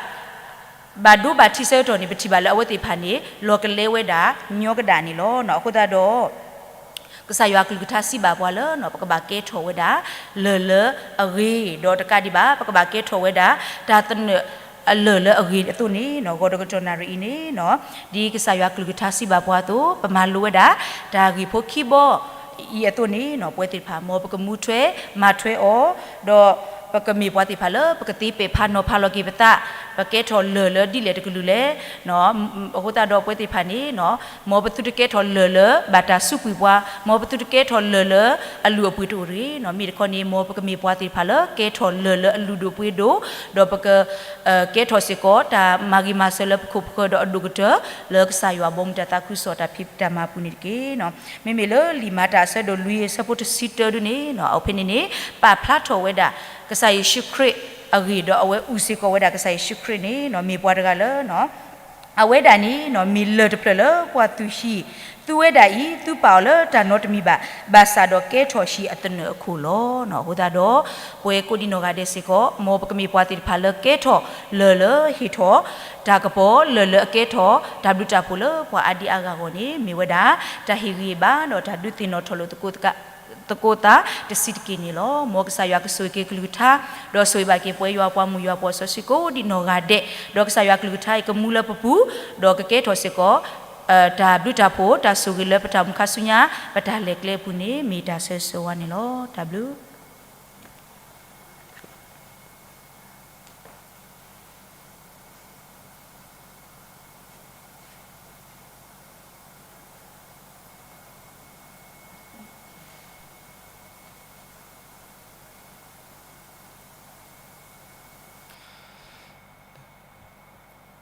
ဘၣ်ဒိဘၣ်ထံးဆၢကတီၢ်န့ၣ် ပထံၣ်ဘၣ်လၢအဝဲသ့ၣ်တဖၣ်န့ၣ် လီၤကလဲဝဲဒၣ်ညီကဒၣ်န့ၣ်လီၤ. အဃိသတးဒီး ကစၢ်ယွၤကလုၢ်ကထါစံးဘၣ်ပှၤလၢ ပကဘၣ်ကဲထီၣ်ဝဲဒၣ် လၢၢ်လၢအဂ့ၤ, ဒီးတကးဒံးဘၣ် ပကဘၣ်ကဲထီၣ်ဝဲဒၣ် တၢ်သနၢၣ်အလၢၢ်လၢအဂ့ၤအသိးန့ၣ် ဂီၤတကတီၢ်နၣ်ရံၣ်အံၤန့ၣ် ဒ်ကစၢ်ယွၤကလုၢ်ကထါစံးဘၣ်ပှၤအသိး ပမၤလိဝဲဒၣ် တၢ်ဂ့ၢ်ဖိခံဘီအံၤအသိးန့ၣ် ပဝဲသ့ၣ်တဖၣ် မ်ပကမူထွဲမၤထွဲအီၤ, ဒီးပကမ့ၢ်ပှၤသ့ၣ်တဖၣ်လၢ ပကသ့ပဲာ်ဖးနီၤဖးလီၤက့ၤပသး, ပကဲထီၣ်လၢၢ်လၢဒ်လဲၣ်တကလုာ်လဲၣ်. အဃိသတးဒီးပဝဲသ့ၣ်တဖၣ်န့ၣ် မ်ပသုတကဲထီၣ်လၢၢ်လၢဘၣ်တၢ်စူးကွံာ်ပှၤ, မ်ပသုတကဲထီၣ်လၢၢ်လၢအလုၢ်အပှ့ၤတအိၣ်တဂ့ၤ. မ့ၢ်တခီန့ၣ် မ်ပကမ့ၢ်ပှၤသ့ၣ်တဖၣ်လၢ ကဲထီၣ်လၢၢ်လၢအလုၢ်ဒိၣ်ပှ့ၤဒိၣ်, ဒီးပက ကဲထီၣ်စ့ၢ်ကီး တၢ်မၤဂ့ၤမၤစၢၤလၢပခိၣ်ပဃၢၤဒီးအဒိၣ်ကတၢၢ် လၢကစၢ်ယွၤဘီမုၢ်တၢ်သးခုကစီၣ်တၢ်ဖံးတၢ်မၤပူၤန့ၣ်တက့ၢ်. မ့မ့ၢ်လၢလံာ်မၤတၢ်အဆၢဒိၣ်လွံၢ်အဆၢဖိတဆံတၢဒုန့ၣ် အဖဲန့ၣ်န့ၣ် ပာ်ဖျါထီၣ်ဝဲဒၣ် ကစၢ်ယ့ၣ်ၡူးခရံာ်အဂ့ၢ် ဒီးအဝဲအုၣ်စ့ၢ်ကီးဝဲဒၣ်ကစၢ်ယ့ၣ်ၡူးခရံာ်န့ၣ် မ့ၢ်ပှၤတဂၤလၢ အဝဲဒၣ်န့ၣ် မ့ၢ်လၢၢ်တဖျၢၣ်လၢပှၤသူၣ်ဟံၣ်, သူဝဲဒၣ်အံၤ သူပာ်အီၤလၢတၢ်နီတမံၤဘၣ်, ဘၣ်ဆၣ်ဒီးကဲထီၣ်ဟံၣ်အသနၢၣ်အခိၣ်လီၤ. အဃိသတးဒီး ပဝဲကိးဒံနီၢ်ဂၤဒဲးစ့ၢ်ကီး မ်ပကမ့ၢ်ပှၤသ့ၣ်တဖၣ်လၢကဲထီၣ်လၢၢ်လၢဟ့ၣ်ထီၣ်တၢ်ကပီၤ, လၢၢ်လၢအကဲထီၣ်တၢ်ဘျုးတၢ်ဖှိၣ်လၢပှၤအါဒံအါဂၤအဂီၢ်န့ၣ် မ့ၢ်ဝဲဒၣ် တၢ်ဟ့ၣ်ဂံၢ်ဟ့ၣ်ဘါ ဒီးတၢ်ဒုးသ့ၣ်နီၣ်ထီၣ်လိာ်သကိးသကိးသးတဆံးတက့ၢ်န့ၣ်လီၤ. မ်ကစၢ်ယွၤကဆိၣ်ဂ့ၤက့ၤကလုၢ်ကထါ, ဒီးဆိၣ်ဂ့ၤဘၣ်က့ၤပဝဲယွၤအပှၤမုၣ်ယွၤအပှၤစီဆှံကိးဒံနီၢ်ဂၤဒဲး, ဒီးကစၢ်ယွၤကလုၢ်ကထါအံၤကမူလၢပပူၤ, ဒီးကကဲထီၣ်စ့ၢ်ကီး တၢ်ဘျုးတၢ်ဖှိၣ် တၢ်ဆိၣ်ဂ့ၤလၢပတၢ်အိၣ်မူခါဆူညါ ပတၢ်လဲၤကျဲအပူၤန့ၣ် မ့ၢ်တၢ်ဆၢဂ့ၤဆၢဝါန့ၣ်လီၤ. တၢ်ဘျုး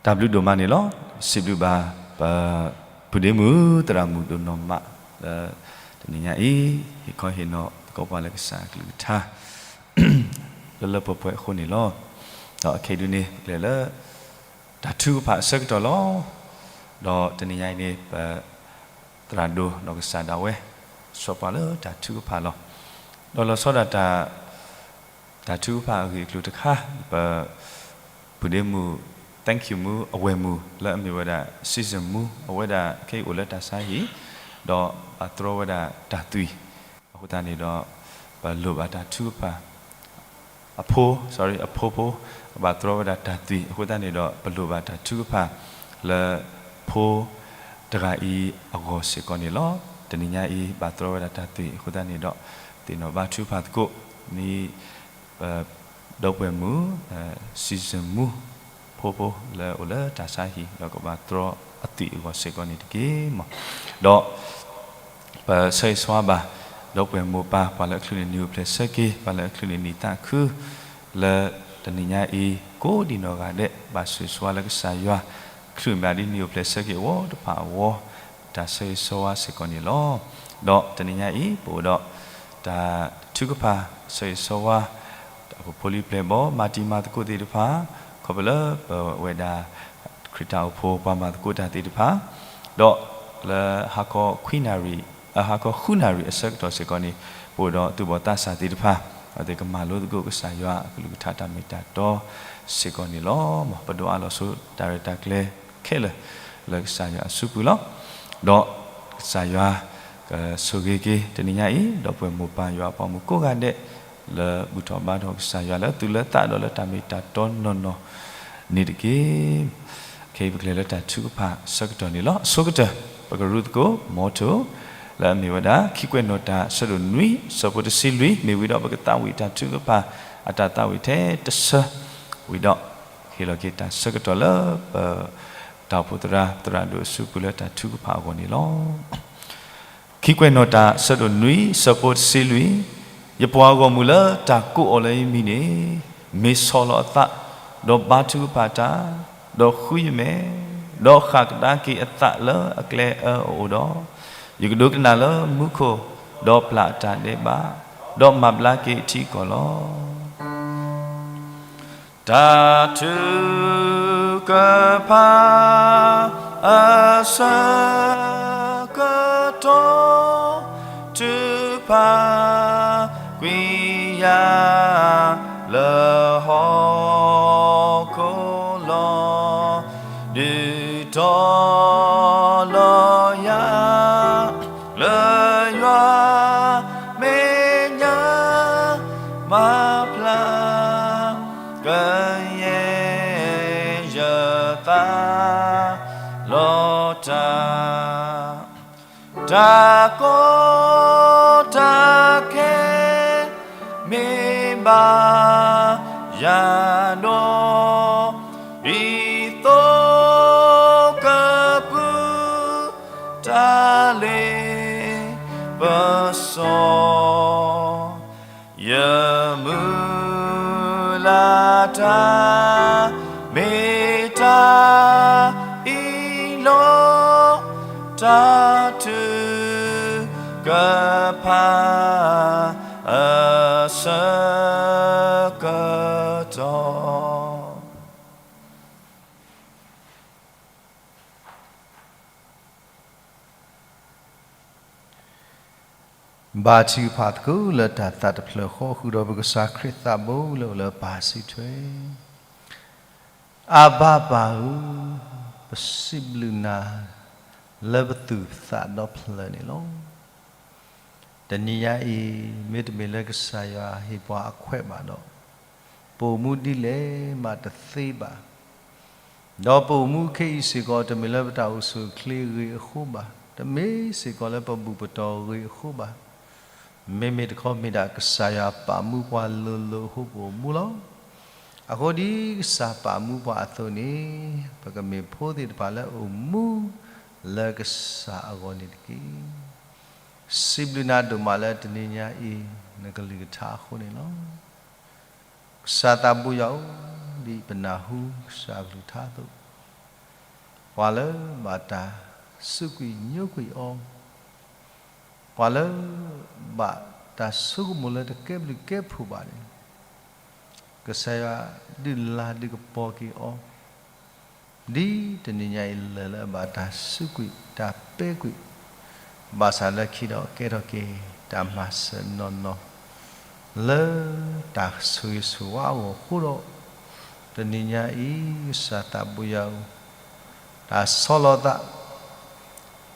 တၢ်ဘျုးဒိၣ်မးန့ၣ်လီၤ. စံးဘျုးဘၣ် ပပုၢ်ဒ့မုၣ်သရၣ်မုၣ်ဒိၣ်နီၢ်မး လၢတနံၤညါအံၤ ဟ့ၣ်ခီဟ့ၣ်နီၤသကိးပှၤလၢကစၢ်အကလုၢ်ကထါ လၢလၢပှဲၤပှဲၤအဃိန့ၣ်လီၤ. ဒီးအခဲအံၤဒုန့ၣ် ပကလဲၤလၢ တၢ်ထုကဖၣ်အဆၢကတီၢ်လီၤ. ဒီးတနံၤညါအံၤန့ၣ် ပသရၣ်ဒိၣ်ဒီးကစၢ်ဒၣ်ဝဲ ဆိးပှၤလၢတၢ်ထုကဖၣ်လီၤ. ဒီးလီၤဆီဒၣ်တၢ် တၢ်ထုကဖၣ်အဂ့ၢ်အကျိၤတခါ ပပုၢ်ဒ့မုၣ် thank you မူ အဝဲၢ်မုၣ် လၢအမ့ၢ်ဝဲဒၣ် season မူ အဝဲဒၣ်ခဲအံၤအိၣ်လၢတၢ်ဆါဟံၣ် ဒီးဘၣ်တြီဝဲဒၣ်တၢ်သွံၣ် အဃိသတးန့ၣ်ဒီး ပလိၣ်ဘၣ်တၢ်ထုကဖၣ် အဖိ sorry အဖိဖိ ဘၣ်တြီဝဲဒၣ်တၢ်သွံၣ် အဃိသတးန့ၣ်ဒီး ပလိၣ်ဘၣ်တၢ်ထုကဖၣ်လၢ ဖိတဂၤအံၤအဂီၢ်စ့ၢ်ကီးန့ၣ်လီၤ. တနံၤညါအံၤ ဘၣ်တြီဝဲဒၣ်တၢ်သွံၣ် အဃိသတးန့ၣ်ဒီး သ့ၣ်နီၣ်ဘါထုကဖၣ်သကိး မ့ၢ် ပဒီပုၢ်ဝဲၢ်မုၣ် season မူ ဖိဖိလၢအိၣ်လၢတၢ်ဆါဟံၣ် ဒီးကဘၣ်တြီအသွံၣ်အဂီၢ်စ့ၢ်ကီးန့ၣ်တက့ၢ်မး. ဒီး ပဆၢဂ့ၤဆၢဝါဘၣ် ဒီပုၢ်ဝဲၢ်မိၢ်ပၢ် ပှၤလၢအချုးန့ၢ်နံၤအိၣ်ဖျဲၣ်ဆၢက့ၤ ပှၤလၢအချုးန့ၢ်နံၤသးခု လၢတနံၤညါအံၤ ကိးဒံနီၢ်ဂၤဒဲး ဘၣ်ဆိၣ်ဂ့ၤဆိၣ်ဝါလၢကစၢ်ယွၤ ချုးမၤဒ်နံၤအိၣ်ဖျဲၣ်ဆၢက့ၤအဝီတဖၣ်အဂီၢ် တၢ်ဆၢဂ့ၤဆၢဝါစ့ၢ်ကီးန့ၣ်လီၤ. ဒီးတနံၤညါအံၤ ပအိၣ်ဒီး တၢ်ထုကဖၣ် ဆၢဂ့ၤဆၢဝါ တၢ်အိၣ်ဖှိၣ်ဖိလံၤပျဲၢ်ဘီ မၤတံၤမၤသကိးသ့ၣ်တဖၣ် ခီဖျိလၢပဝဲဒၣ် ခရံာ်တၢ်အိၣ်ဖှိၣ်ပှၤမၤသကိးတၢ်သ့ၣ်တဖၣ် ဒီးလၢဟါခီခွံနၣ်ရံၣ် အဟါခီဃုနၣ်ရံၣ်အဆၢကတီၢ်စ့ၢ်ကီးန့ၣ် ပအိၣ်ဒီးသူၣ်ဘီၣ်သးစၢ်သ့ၣ်တဖၣ် အဝဲသ့ၣ်ကမၤလိသကိးကစၢ်ယွၤအကလုၢ်ကထါတၢ်မ့ၢ်တၢ်တီစ့ၢ်ကီးန့ၣ်လီၤ. မ်ပဒိးအးလီၤဆိတၢ်ရဲၣ်တၢ်ကျဲၤခဲလၢာ် လၢကစၢ်ယွၤအစုပူၤလီၤ. ဒီးကစၢ်ယွၤ ကဆိၣ်ဂ့ၤက့ၤတနံၤညါအံၤ ဒီပုၢ်ဝဲၢ်မိၢ်ပၢ်ယွၤအပှၤမုၣ်ကိးဂၤဒဲး လၢဘူၣ်ထီၣ်ဘါထီၣ်ကစၢ်ယွၤလၢသူၣ်လၢသးဒီးလၢတၢ်မ့ၢ်တၢ်တီနီၢ်နီၢ်န့ၣ်တက့ၢ်. ခဲအံၤပကလဲၤလၢတၢ်ထုကဖၣ်ဆၢကတီၢ်န့ၣ်လီၤ. အဆိကတၢၢ် ပကရူၢ်သကိး motto လၢအမ့ၢ်ဝဲဒၣ် ခံကွဲးနီၣ်တၢ် ဆၢဒိၣ်နွံ ဆၢဖိတဆံလွံၢ် မ့ၢ်ဝံၤဒီးပကသးဝံၣ်တၢ်ထုကဖၣ် အတၢ်သးဝံၣ်ထဲတဆၢ ဝံၤဒီး ဟ့ၣ်လီၤက့ၤတၢ်ဆၢကတီၢ်လၢပ တၢ်အိၣ်ဖှိၣ်သရၣ် သရၣ်ဒိၣ်အစုပူၤလၢတၢ်ထုကဖၣ်အဂီၢ်န့ၣ်လီၤ. ခံကွဲးနီၣ်တၢ် ဆၢဒိၣ်နွံ ဆၢဖိတဆံလွံၢ်, ယပှၤဂီၢ်မုၢ်လၢတၢ်ကိးအီၤလၢယမံၤန့ၣ် မ့ၢ်ဆီၣ်လီၤအသး, ဒီးဘါထုကဖၣ်တၢ်, ဒီးဃုယမဲာ်, ဒီးဃၣ်ကဒါက့ၤအသးလၢအကျဲအၢအအိၣ်ဒီး, ယကဒိကနၣ်လၢမူခိၣ်, ဒီးပျၢ်အတၢ်ဒဲးဘး, ဒီးမၤဘျါက့ၤအထံအကီၢ်လီၤ. တၢ်ထုကဖၣ် အဆၢကတီၢ် ထုကဖၣ်ကွံာ်ယၤ လၢဟီၣ်ခိၣ်လီၤ. တၢ်ကီတၢ်ခဲ မ့ၢ်ဘၣ်ယၤဒီး ဒ်သိးကပုၢ် တၢ်လ့ပစီ ယမုၢ်လၢ်တၢ် မ့ၢ်တၢ်အံၤလီၤ. တၢ်ထုကဖၣ်အဆၢကတီၢ် ဘါထုကဖၣ်သကိးလၢတၢ်သးတဖျၢၣ်ဃီ ဃုာ်ဒီးပကစၢ်ခရံာ်သးဘိလၢအိၣ်လၢပၢ်စုထွဲ, အၤဘၣ်ပၢ်ဧၢ, ပစံးဘျုးနၤ လၢပသူၣ်ပသးဒီဖျၢၣ်န့ၣ်လီၤ. တနံၤညါအံၤ မ့တမ့ၢ်လၢကစၢ်ယွၤဟ့ၣ်ပှၤအခွဲးဘၣ်ဒီး ပအိၣ်မူဒ်လဲၣ်မးတသ့ဘၣ်. ဒီးပအိၣ်မူခဲအံၤစ့ၢ်ကီး တမ့ၢ်လၢပတၢ်အိၣ်ဆူၣ်အိၣ်ချ့အဂ့ၢ်အဃိဘၣ်, တမ့ၢ်စ့ၢ်ကီးလၢပဘူၣ်ပတီၢ်အဂ့ၢ်အဃိဘၣ်. မ့မ့ၢ်တခီမ့ၢ်ဒၣ်ကစၢ်ယွၤပာ်မူပှၤလိၤလိၤအဃိပအိၣ်မူလီၤ. အဃိဒ်ကစၢ်ပာ်မူပှၤအသိးန့ၣ် ပကမ့ၢ်ဖိသ့ၣ်တဖၣ်လၢအိၣ်မူလၢကစၢ်အဂီၢ်န့ၣ်တက့ၢ်. စံးဘျုးနၤဒိၣ်မးလၢတနံၤညါအံၤ နကလုၢ်ကထါအဃိန့ၣ်လီၤ. ကစၢ်သးဘိယွၤဧၢ, ဒ်ပနၢ်ဟူကစၢ်အကလုၢ်ကထါအသိး, ပှၤလၢဘၣ်တၢ်စူးကွံာ်ညိကွံာ်အီၤ, ပှၤလၢဘၣ်တၢ်ဆိကမိၣ်လၢတကဲဘျုးကဲဖှိၣ်ဘၣ်န့ၣ်, ကစၢ်ယွၤဒုးလၤဒုးကပီၤက့ၤအီၤ ဒ်တနံၤညါအံၤလၢာ်လၢအဘၣ်တၢ်စူးကွံာ်တၢ်ပဲာ်ကွံာ်, ဘၣ်ဆၣ်လၢခံဒီးကဲထီၣ်က့ၤတၢ်မၤစၢၤနီၢ်နီၢ် လၢတၢ်ဆိၣ်ဂ့ၤဆိၣ်ဝါအဂီၢ်အဃိဒီး, တနံၤညါအံၤ ကစၢ်သးဘိယွၤဧၢ, တၢ်ဆီလီၤသး,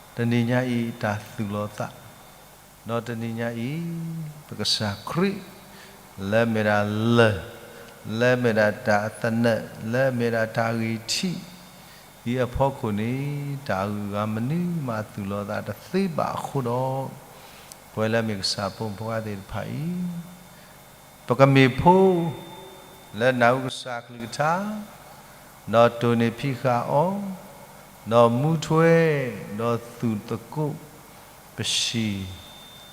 တနံၤညါအံၤ တၢ်သူၣ်လီၤသး, ဒီးတနံၤညါအံၤ ပကစၢ်ခရံာ် လၢအမ့ၢ်ဒၣ်လၢၢ်, လၢအမ့ၢ်ဒၣ်တၢ်သနၢၣ်, လၢအမ့ၢ်ဒၣ်တၢ်ဂံၢ်ထံး ဒ်အဖီခိၣ်န့ၣ် တၢ်ဂုၤအဂၤမနုၤမးသူၣ်လီၤသးတသ့ဘၣ်အဃိဒီး, ပဝဲလၢအမ့ၢ်ကစၢ်ဖိမုၣ်ဖိခွါသ့ၣ်တဖၣ်အံၤ ပကမ့ၢ်ဖိ လၢနၢ်ဟူကစၢ်ကလုၢ်ကထါ, ဒီးတိၢ်န့ၢ်ဖံးဃာ်အီၤ, ဒီးမူထွဲ, ဒီးသူၣ်သကိး, ပဟံၣ်,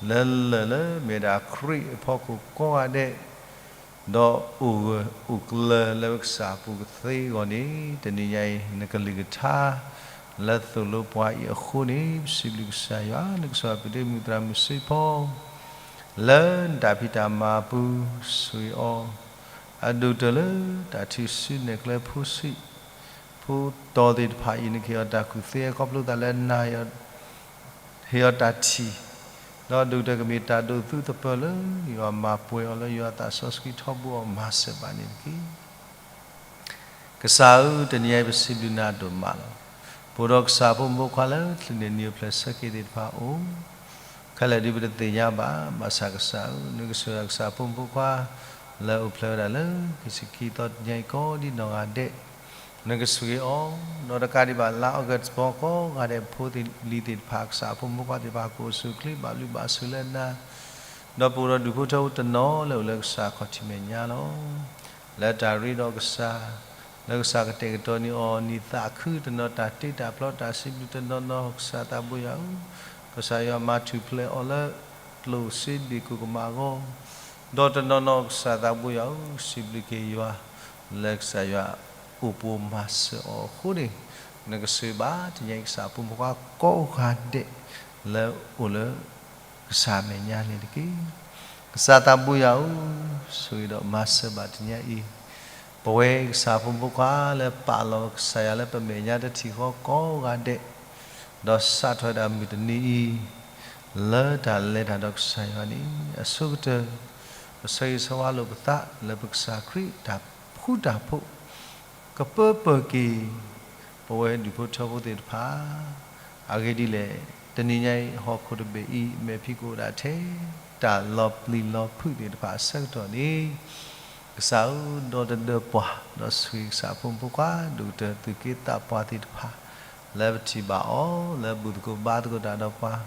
လၢလၢၢ်လၢမ့ၢ်ဒၣ်ခရံာ်အဖီခိၣ်ကိးဂၤဒဲး, ဒီးအိၣ်ဂၢၢ်အိၣ်ကျၢၤလၢပကစၢ်အပူၤကသ့အဂီၢ်န့ၣ်, တနံၤညါအံၤ နကလုၢ်ကထါ လၢသိၣ်လိပှၤအံၤအဃိန့ၣ်, ပစံးဘျုးကစၢ်ယွၤ လၢကစၢ်ယွၤပတမုၢ်သရၣ်မုၣ်စ့ဖီ လၢနတၢ်ဖံးတၢ်မၤအပူၤ ဆိၣ်ဂ့ၤအီၤ, အဒိၣ်ကတၢၢ်လၢတၢ်ထုးစုနဲၣ်ကျဲဖိဆံး, ဖိတီၤသ့ၣ်တဖၣ်အံၤ နကဟ့ၣ်အီၤတၢ်ကူၣ်သ့ခီဖျိသးလၢနၤ ဟ့ၣ်အီၤတၢ်ထံၣ်, ဒီးဒိၣ်ကတၢၢ်ကမ့ၢ်တၢ်ဒိးသူတပၢၢ်လၢယွၤမၤပှဲၤအီၤလၢယွၤအသးစီဆှံထီဘိအီၤမၤစၢၤဘၣ်န့ၣ်တက့ၢ်. ကစၢ်ဧၢ, တနံၤအံၤပစံးဘျုးနၤဒိၣ်မးလီၤ. ပအိၣ်ဒီးကစၢ်ဖိမုၣ်ဖိခွါလၢချံးန့ၢ်နံၤအိၣ်ဖျဲၣ်ဆၢက့ၤသ့ၣ်တဖၣ်အိၣ်, ခဲလၢာ်ဒ်ပတသ့ၣ်ညါဘၣ်, ဘၣ်ဆၣ်ကစၢ်ဧၢ, နကဆိၣ်ဂ့ၤကစၢ်ဖိမုၣ်ဖိခွါ လၢအအိၣ်ဖျဲၣ်ဝဲဒၣ်လၢခံဆံခံသီတနံၤအံၤကိးဒ်နီၢ်ဂၤဒဲး, နကဆိၣ်ဂ့ၤအီၤ, ဒီးတကးဒံးဘၣ်လါအီကူးတဘီကိးဂၤဒဲး ဖိသ့ၣ်လံၤသ့ၣ်တဖၣ် ကစၢ်ဖိမုၣ်ဖိခွါသ့ၣ်တဖၣ် ကအိၣ်ဆူၣ်အိၣ်ချ့ဘၣ်ဘျုးဘၣ်ဆိၣ်လၢနၤ, ဒီးပအိၣ်ဒီးဒူၣ်ဖိထၢဖိတနီၤလၢအိၣ်လၢကစၢ်ခီၣ်ထံးမဲာ်ညါလီၤ. လၢတၢ်ရ့ဒီးကစၢ်, လၢကစၢ်ကတဲာ်ကတီၤန့ၢ်အီၤနံၣ်သးခုတနီၤ တၢ်တ့တၢ်ဖျီတၢ်စံးဘျုးတနီၤနီၤ ကစၢ်သးဘိယွၤဧၢ, ကစၢ်ယွၤမၤထူၣ်ဖျဲးအီၤလၢ ကျိၣ်စ့ဒ့ၣ်ကိၣ်ကမၣ်အဂီၢ်, ဒီးတနီၤနီၤကစၢ်သးဘိယွၤဧၢ, စံးဘျုးက့ၤယွၤ လၢကစၢ်ယွၤအိၣ်ပိာ်မၤစၢၤအီၤအဃိန့ၣ်, နကဆိၣ်ဂ့ၤဘၣ်တနံၤအံၤ ကစၢ်ဖိမုၣ်ဖိခွါကိးဂၤဒဲး လၢအိၣ်လၢ ကစၢ်မဲာ်ညါန့ၣ်တက့ၢ်. ကစၢ်သးဘိယွၤဧၢ, ဆိၣ်ဂ့ၤဒီးမၤစၢၤဘၣ်တနံၤအံၤ, ပဝဲကစၢ်ဖိမုၣ်ဖိခွါလၢပာ်လီၤကစၢ်ယွၤလၢပမဲာ်ညါတထံၣ်ဃီကိးဂၤဒဲး, ဒီးစးထီၣ်ဝဲဒၣ်မုၢ်တနံၤအံၤ လၢတၢ်လဲၤတၢ်ဒီးကစၢ်ယွၤန့ၣ် အဆိကတၢၢ် ပဆၢဂ့ၤဆၢဝါလိာ်ပသးလၢပကစၢ်ခရံာ်တၢ်ဃူတၢ်ဖိး ကပၢပၢၢ်က့ၤ ပဝဲဒူၣ်ဖိထၢဖိသ့ၣ်တဖၣ်, အဂ့ၢ်ဒ်လဲၣ်, တနံၤညါအံၤ ဟီၣ်ခိၣ်တဘ့ၣ်အံၤ မဲာ်ဖံးကအိၣ်ဒၣ်ထဲ တၢ်လီၤပျံၤလီၤဖုးသ့ၣ်တဖၣ်အဆၢကတီၢ်န့ၣ်, ကစၢ်ဧၢ, ဒီတဒၢပှၤ ဒီးဆိၣ်ဂ့ၤကစၢ်ဖိမုၣ်ဖိခွါ ဒိၣ်ကတၢၢ်သူၣ်က့သးပှၢ်သ့ၣ်တဖၣ် လၢပထံၣ်ဘၣ်အီၤ လၢဘူၣ်သကိးဘါသကိးတၢ်ဒီးပှၤ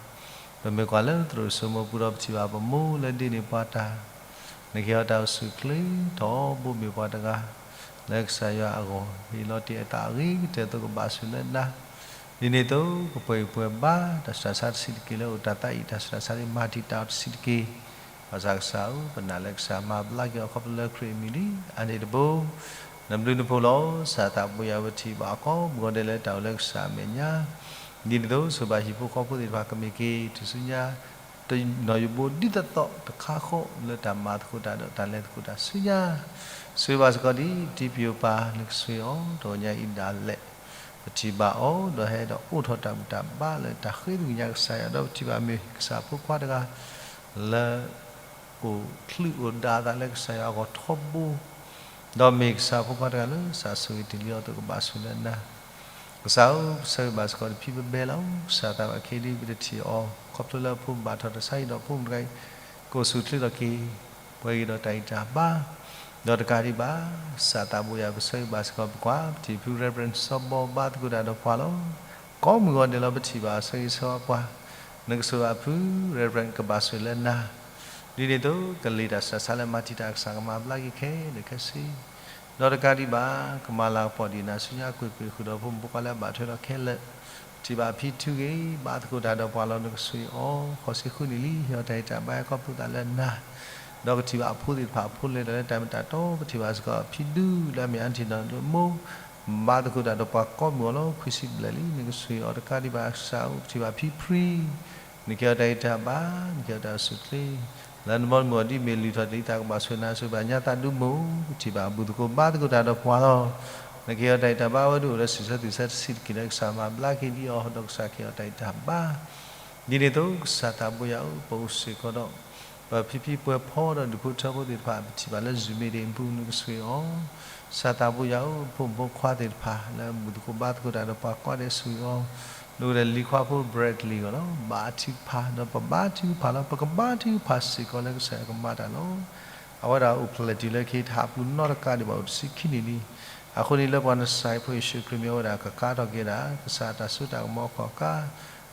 ပမ့ၢ်ကွၢ်လၢသရိာ်စိမိၤပူၤဒီး ပထံၣ်ဘၣ်ပမိၢ်လၢဒ့န့ၢ်ပှၤတၢ်, နကဟ့ၣ်အီၤတၢ်အိၣ်ဆူၣ်ချ့ထီဘိ, မ့ၢ်ပှၤတဂၤလၢကစၢ်ယွၤအဂီၢ် ဟ့ၣ်လီၤတ့ၢ်အသးအဂ့ၤကတၢၢ်အသိး ကဘၣ်ဆိၣ်ဂ့ၤလၢနၤ. ဒ်န့ၣ်အသိး ကပှဲၤဂံၢ်ပှဲၤဘါတၢ်ဆူးတၢ်ဆါတဆံးတက့ၢ်, လၢအိၣ်တၢ်သးအံၤတၢ်ဆူးတၢ်ဆါ မၤတံာ်တာ်အီၤတဆံးတက့ၢ်. ဘၣ်ဆၣ်ကစၢ်ဧၢ, ပနာ်လၢကစၢ်မၤဘျါက့ၤအီၤ ခီဖျိလၢခရံာ်အမံၤလံ. အါန့ၣ်တဘိ နဘျုးနဖှိၣ်လီၤ. ကစၢ်သးဘိယွၤ ပထံၣ်ဘၣ်အီၤကိးမုၢ်ဂီၤဒဲးလၢတၢ်အိၣ်လၢကစၢ်အမဲာ်ညါ, ဒ်န့ၣ်အသိး ဆိၣ်ဘၣ်ဟံၣ်ဖိဃီဖိသ့ၣ်တဖၣ်ကမ့ၢ်က့ၤ တစုညါ တနီၣ်ယိးဘိဒ်သိးသိးတခါဃီ လၢတၢ်မၤသကိးတၢ်ဒီးတၢ်လဲၤသကိးတၢ်ဆူညါ, ဆိၣ်ဂ့ၤဘၣ်စ့ၢ်ကီးဒ်တံၤပယိၤပၢ် နကဆိၣ်ဂ့ၤအီၤ တဂီၤညါအံၤဒၣ်လဲာ် ပထံၣ်ဘၣ်အီၤ ဒီးဟဲဒီးအိးထီၣ်တၢ်ဘူၣ်တၢ်ဘါလၢတၢ်ဃ့သကွံၢ်ညါကစၢ်ယွၤ, ဒီးပထံၣ်ဘၣ်မ့ၢ်ကစၢ်ဖိခွါတဂၤ လၢ အိၣ်ချုးအိၣ်ဒါအသးလၢကစၢ်ယွၤအဂီၢ်ထီဘိ, ဒီးမ့ၢ်ကစၢ်ဖိခွါတဂၤလၢကစၢ်ဆိၣ်ဂ့ၤတ့ၢ်လံအီၤအသိး ကဘၣ်ဆိၣ်ဂ့ၤလၢနၤ. ကစၢ်ဧၢ, ပဆၢဂ့ၤဘၣ်စ့ၢ်ကီး တဖံးဘဲဘဲလီၤ. ကစၢ်သးဘၣ်ခဲအံၤဒ် ပတထံၣ်အီၤ ခီဖျိလၢအဖိမုၣ်ဘၣ်ထီၣ်တၢ်ဆါဟံၣ်ဒီး ဖိမုၣ်တဂၤအံၤ ကအိၣ်ဆူၣ်ချ့ထီၣ်က့ၤ ပှဲၤဂ့ၤဒီးတၢ်ဂံၢ်တၢ်ဘါ, ဒီးတကးဒံးဘၣ် ကစၢ်သးဘိယွၤ ပဆၢဂ့ၤဘၣ်စ့ၢ်ကီး ပကွၢ် ပထံၣ်ဖု Reverend စီၤဘီ ဘါသကိးတၢ်ဒီးပှၤလီၤ. ကိးမုၢ်ဂီၤဒဲးလီၤ ပထံၣ်ဘၣ်အဆၢဂ့ၤဆၢဝါပှၤ, နကဆိၣ်ဂ့ၤအဖု Reverend ကဘၣ်ဆိၣ်ဂ့ၤလၢနၤ. ဒ်န့ၣ်အသိး ကလ့ၢ်တၢ်ဆူးတၢ်ဆါလၢမၤတံာ်တာ်ကစၢ် ကမၤဘျါက့ၤခဲလၢာ်ခဲဆ့, ဒီးတကးဒံးဘၣ် ကမၤလၤကပီၤဒံးနၤဆူညါ ကွ့ၢ်ကွ့ၢ်ဃုာ်ဒီးဖိမုၣ်ဖိခွါလၢအဘၣ်ထွဲဒီးခဲလၢာ်, ပထံၣ်ဘၣ်အဖံထုဂ့ၤ ဘါသကိးတၢ်ဒီးပှၤလီၤ. နကဆိၣ်ဂ့ၤအီၤ ဃိးဆံဃုနံၣ်လံ, ဟ့ၣ်အီၤတၢ်ဂံၢ်တၢ်ဘါ ခီဖျိသးလၢနၤ, ဒီးကထံၣ်ဘၣ်အဖိသ့ၣ်တဖၣ်အဖိလဲၤတၢ်လၢတၢ်မ့ၢ်တၢ်တီ, ပထံၣ်ဘၣ်စ့ၢ်ကီးအဖံဒူလၢအမ့ၢ် aunty ဒီးမိၢ် ဘါသကိးတၢ်ဒီးပှၤကိးမုၢ်ဂီၤလီၤ. ခွံဆံဘျဲၣ်လံ နကဆိၣ်ဂ့ၤအီၤတကးဒံးဘၣ် ကစၢ်ဧၢ, ပထံၣ်ဘၣ်ဖံဖြံ နကဟ့ၣ်အီၤတၢ်ဂံၢ်တၢ်ဘါ, နကဟ့ၣ်အီၤတၢ်အိၣ်ဆူၣ်ချ့ လၢနဘီနမုၢ်အီၤဒ်မ့ၢ်လုၢ်ထီၣ်တ့ၢ်လံသး ကဘၣ်ဆိၣ်ဂ့ၤနၤ ဆိၣ်ဂ့ၤဘၣ်ညါသးဒူမိၢ်, ပထံၣ်ဘၣ်ဘူၣ်သကိးဘါသကိးတၢ်ဒီးပှၤလီၤ. နကဟ့ၣ်အီၤတၢ်ဂံၢ်တၢ်ဘါ အဝဲဒၣ်အိၣ်ဒီးဆံးဆၢသ့ၣ်ဆၢတဆံးတက့ၢ်လၢကစၢ်မၤဘျါက့ၤဒံးအီၤ ဒီးကစၢ်ကဟ့ၣ်အီၤတၢ်ဂံၢ်တၢ်ဘါ ဒ်န့ၣ်အသိး ကစၢ်သးဘိယွၤဧၢ, ပအိၣ်စ့ၢ်ကီးဒီး ပဖံဖံပှဲၤဖီဒီးဒူၣ်ဖိထၢဖိသ့ၣ်တဖၣ် ပထံၣ်ဘၣ်လၢ Zoom meeting ပူၤ နကဆိၣ်ဂ့ၤအီၤ, ကစၢ်သးဘိယွၤဧၢ, ဖိမုၣ်ဖိခွါသ့ၣ်တဖၣ်လၢဘူၣ်သကိးဘါသကိးတၢ်ဒီးပှၤကိးဂၤဒဲး ဆိၣ်ဂ့ၤအီၤ, ဒီးလံၤခွါဖိ Bradley အဂီၢ်လီၤ. ဘါထုကဖၣ် ဒီးပဘါထုကဖၣ်လီၤ. ပကဘါထုကဖၣ်စ့ၢ်ကီးလၢကစၢ်ယွၤကမၤတၢ်လီၤ. အဝဲဒၣ်အိၣ်ဖျဲၣ်ထီၣ်လၢကဟ့ၣ်တၢ်ဟးပူၤနီတကးဒံးဘၣ် အိၣ်တဆံခံနံၣ်လံ. အဃိန့ၣ် လၢပှၤနစၤဟ့ၣ်ဖိယ့ၣ်ၡူးခရံာ်မ့ၢ်ဝဲဒၣ်ကကါထီၣ်က့ၤဝဲဒၣ် ကစၢ်တၢ်စိတၢ်ကမီၤအခီၣ်ကါ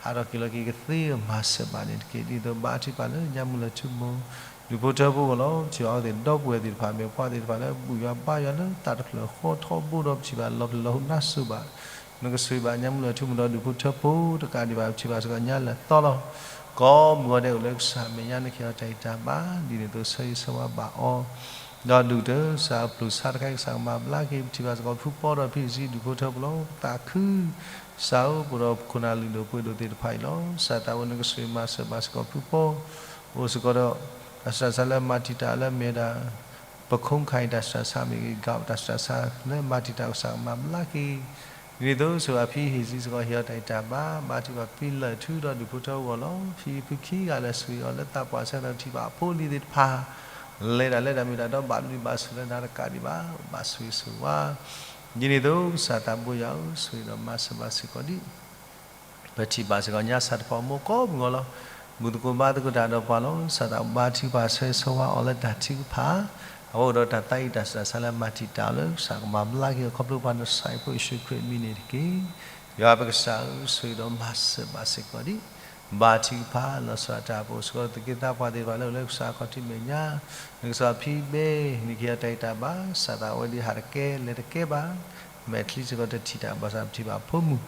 ဟးထီၣ်က့ၤလီၤက့ၤကသ့ မၤစၢၤဘၣ်န့ၣ်တက့ၢ်. ဒ်သိးဘါထုကဖၣ်လၢညါမုၢ်လၢ်ထူမိၢ် ဒူၣ်ဖိထၢဖိအဂီၢ်လီၤ. ပထံၣ်ဘၣ်အဝဲသ့ၣ်ဒီပုၢ်ဝဲၢ်သ့ၣ်တဖၣ် မ့ၢ်ပှၤသ့ၣ်တဖၣ်လၢဘူၣ်ယွၤဘါယွၤလၢသးတဖျၢၣ်ဃီထီဘိဒီး ပထံၣ်ဘၣ်လီၤပျံၤလီၤဟူနၢ်စိၤဘၣ်. နကဆိၣ်ဂ့ၤဘၣ်ညါမုၢ်လၢ်ထူမိၢ်ဒီးဒူၣ်ဖိထၢဖိတကးဒံးဘၣ် ပထံၣ်ဘၣ်စ့ၢ်ကီးညါလၢာ်သီလီၤ. ကိးမုၢ်ဂီၤဒဲးအိၣ်လၢကစၢ်အမဲာ်ညါ နကဟ့ၣ်အီၤတၢ်ဂံၢ်တၢ်ဘါ ဒ်န့ၣ်အသိးဆၢဂ့ၤဆၢဝါဘၣ်အီၤ ဒီးဒုၣ်ကတၢၢ် ကစၢ်အပျုၢ်ဆါတခါအံၤ ကစၢ်ကမၤဘျါက့ၤ ပထံၣ်ဘၣ်စ့ၢ်ကီးဖုပီဒီးဖံအစံး ဒူၣ်ဖိထၢဖိလီၤ. ပသးခု ကစၢ်ဧၢ ပအိၣ်ဒီးခိၣ်နၢ်လုၢ်ဒိၣ်ပှ့ၤဒိၣ်သ့ၣ်တဖၣ်အံၤလီၤ. ကစၢ်သးဘိ နကဆိၣ်ဂ့ၤမၤစၢၤဘၣ်စ့ၢ်ကီးဖုပီ အိၣ်စ့ၢ်ကီးဒီး တၢ်ဆူးတၢ်ဆါလၢမၤတံာ်တာ်လၢမ့ၢ်ဝဲဒၣ် ပခိၣ်ခါအံၤတၢ်ဆူးတၢ်ဆါမ့ၢ်ဂ့ၤ ကတၢ်ဆူးတၢ်ဆါလၢမၤတံာ်တာ် ကစၢ်ကမၤဘျါက့ၤ ဒ်န့ၣ်အသိး ဆိၣ်ဂ့ၤဘၣ်ဖံဟ့ၣ်စံးစ့ၢ်ကီး ဟ့ၣ်အီၤတၢ်ဂံၢ်တၢ်ဘါ ဘါထုကဖၣ်ဖံလၢၢ်ထူဒီးဒူၣ်ဖိထၢဖိအဂီၢ်လီၤ. ဖံဖုခံဂၤလၢာ် ဆိၣ်ဂ့ၤအီၤလၢသးပှၢ်ဆၢကတီၢ် ထံၣ်ဘၣ်အဖိအလံၤသ့ၣ်တဖၣ် လဲၤတၢ်လၢတၢ်မ့ၢ်တၢ်တီ ဘၣ်ဘျုးဘၣ်ဆိၣ်လၢနၤတကးဒံးဘၣ် ဘၣ်ဆိၣ်ဂ့ၤဆိၣ်ဝါ ဒ်န့ၣ်အသိး ကစၢ်သးဘိယွၤဧၢ ဆိၣ်ဂ့ၤဒီးမၤစၢၤဘၣ်စ့ၢ်ကီးဒံး ပထံၣ်ဘၣ်စ့ၢ်ကီးညါစၢ်တဖၣ်အမိၢ်ကိးမုၢ်ဂီၤလီၤ. ဘူၣ်သကိးဘါသကိးတၢ်ဒီးပှၤလီၤ. ကစၢ်သးဘိ ဘါထုကဖၣ်ဆၢဂ့ၤဆၢဝါအီၤလၢတၢ်ထုကဖၣ် အဝဲအိၣ်ဒီးတၢ်သးအံၤတၢ်ဆူးတၢ်ဆါလၢမၤတံာ်တာ်အီၤလၢ ကစၢ်ကမၤဘျါက့ၤအီၤ ခီဖျိပှၤနစၤဟ့ၣ်ဖိယ့ၣ်ၡူးခရံာ်အမံၤန့ၣ်တက့ၢ်. ယွၤပကစၢ်ဧၢ ဆိၣ်ဂ့ၤဒီးမၤစၢၤဘၣ်စ့ၢ်ကီးဒံး ဘါထုကဖၣ်လီၤဆီဒၣ်တၢ် ပအိၣ်စ့ၢ်ကီးဒီးသုးက့သးပှၢ်သ့ၣ်တဖၣ်လၢအိၣ်လၢကစၢ်ခီၣ်ထံးမဲာ်ညါ နကစၢ်ဖံဘဲ နကဟ့ၣ်အီၤတၢ်ဂံၢ်တၢ်ဘါ ကစၢ်သးဝဲဒၣ်ဟးတကဲလဲၤတကဲဘၣ် မဲာ်ချံစ့ၢ်ကီးတထံၣ်တၢ်ဘၣ်ဆၣ် ပထံၣ်ဘၣ်ဖိမုၣ်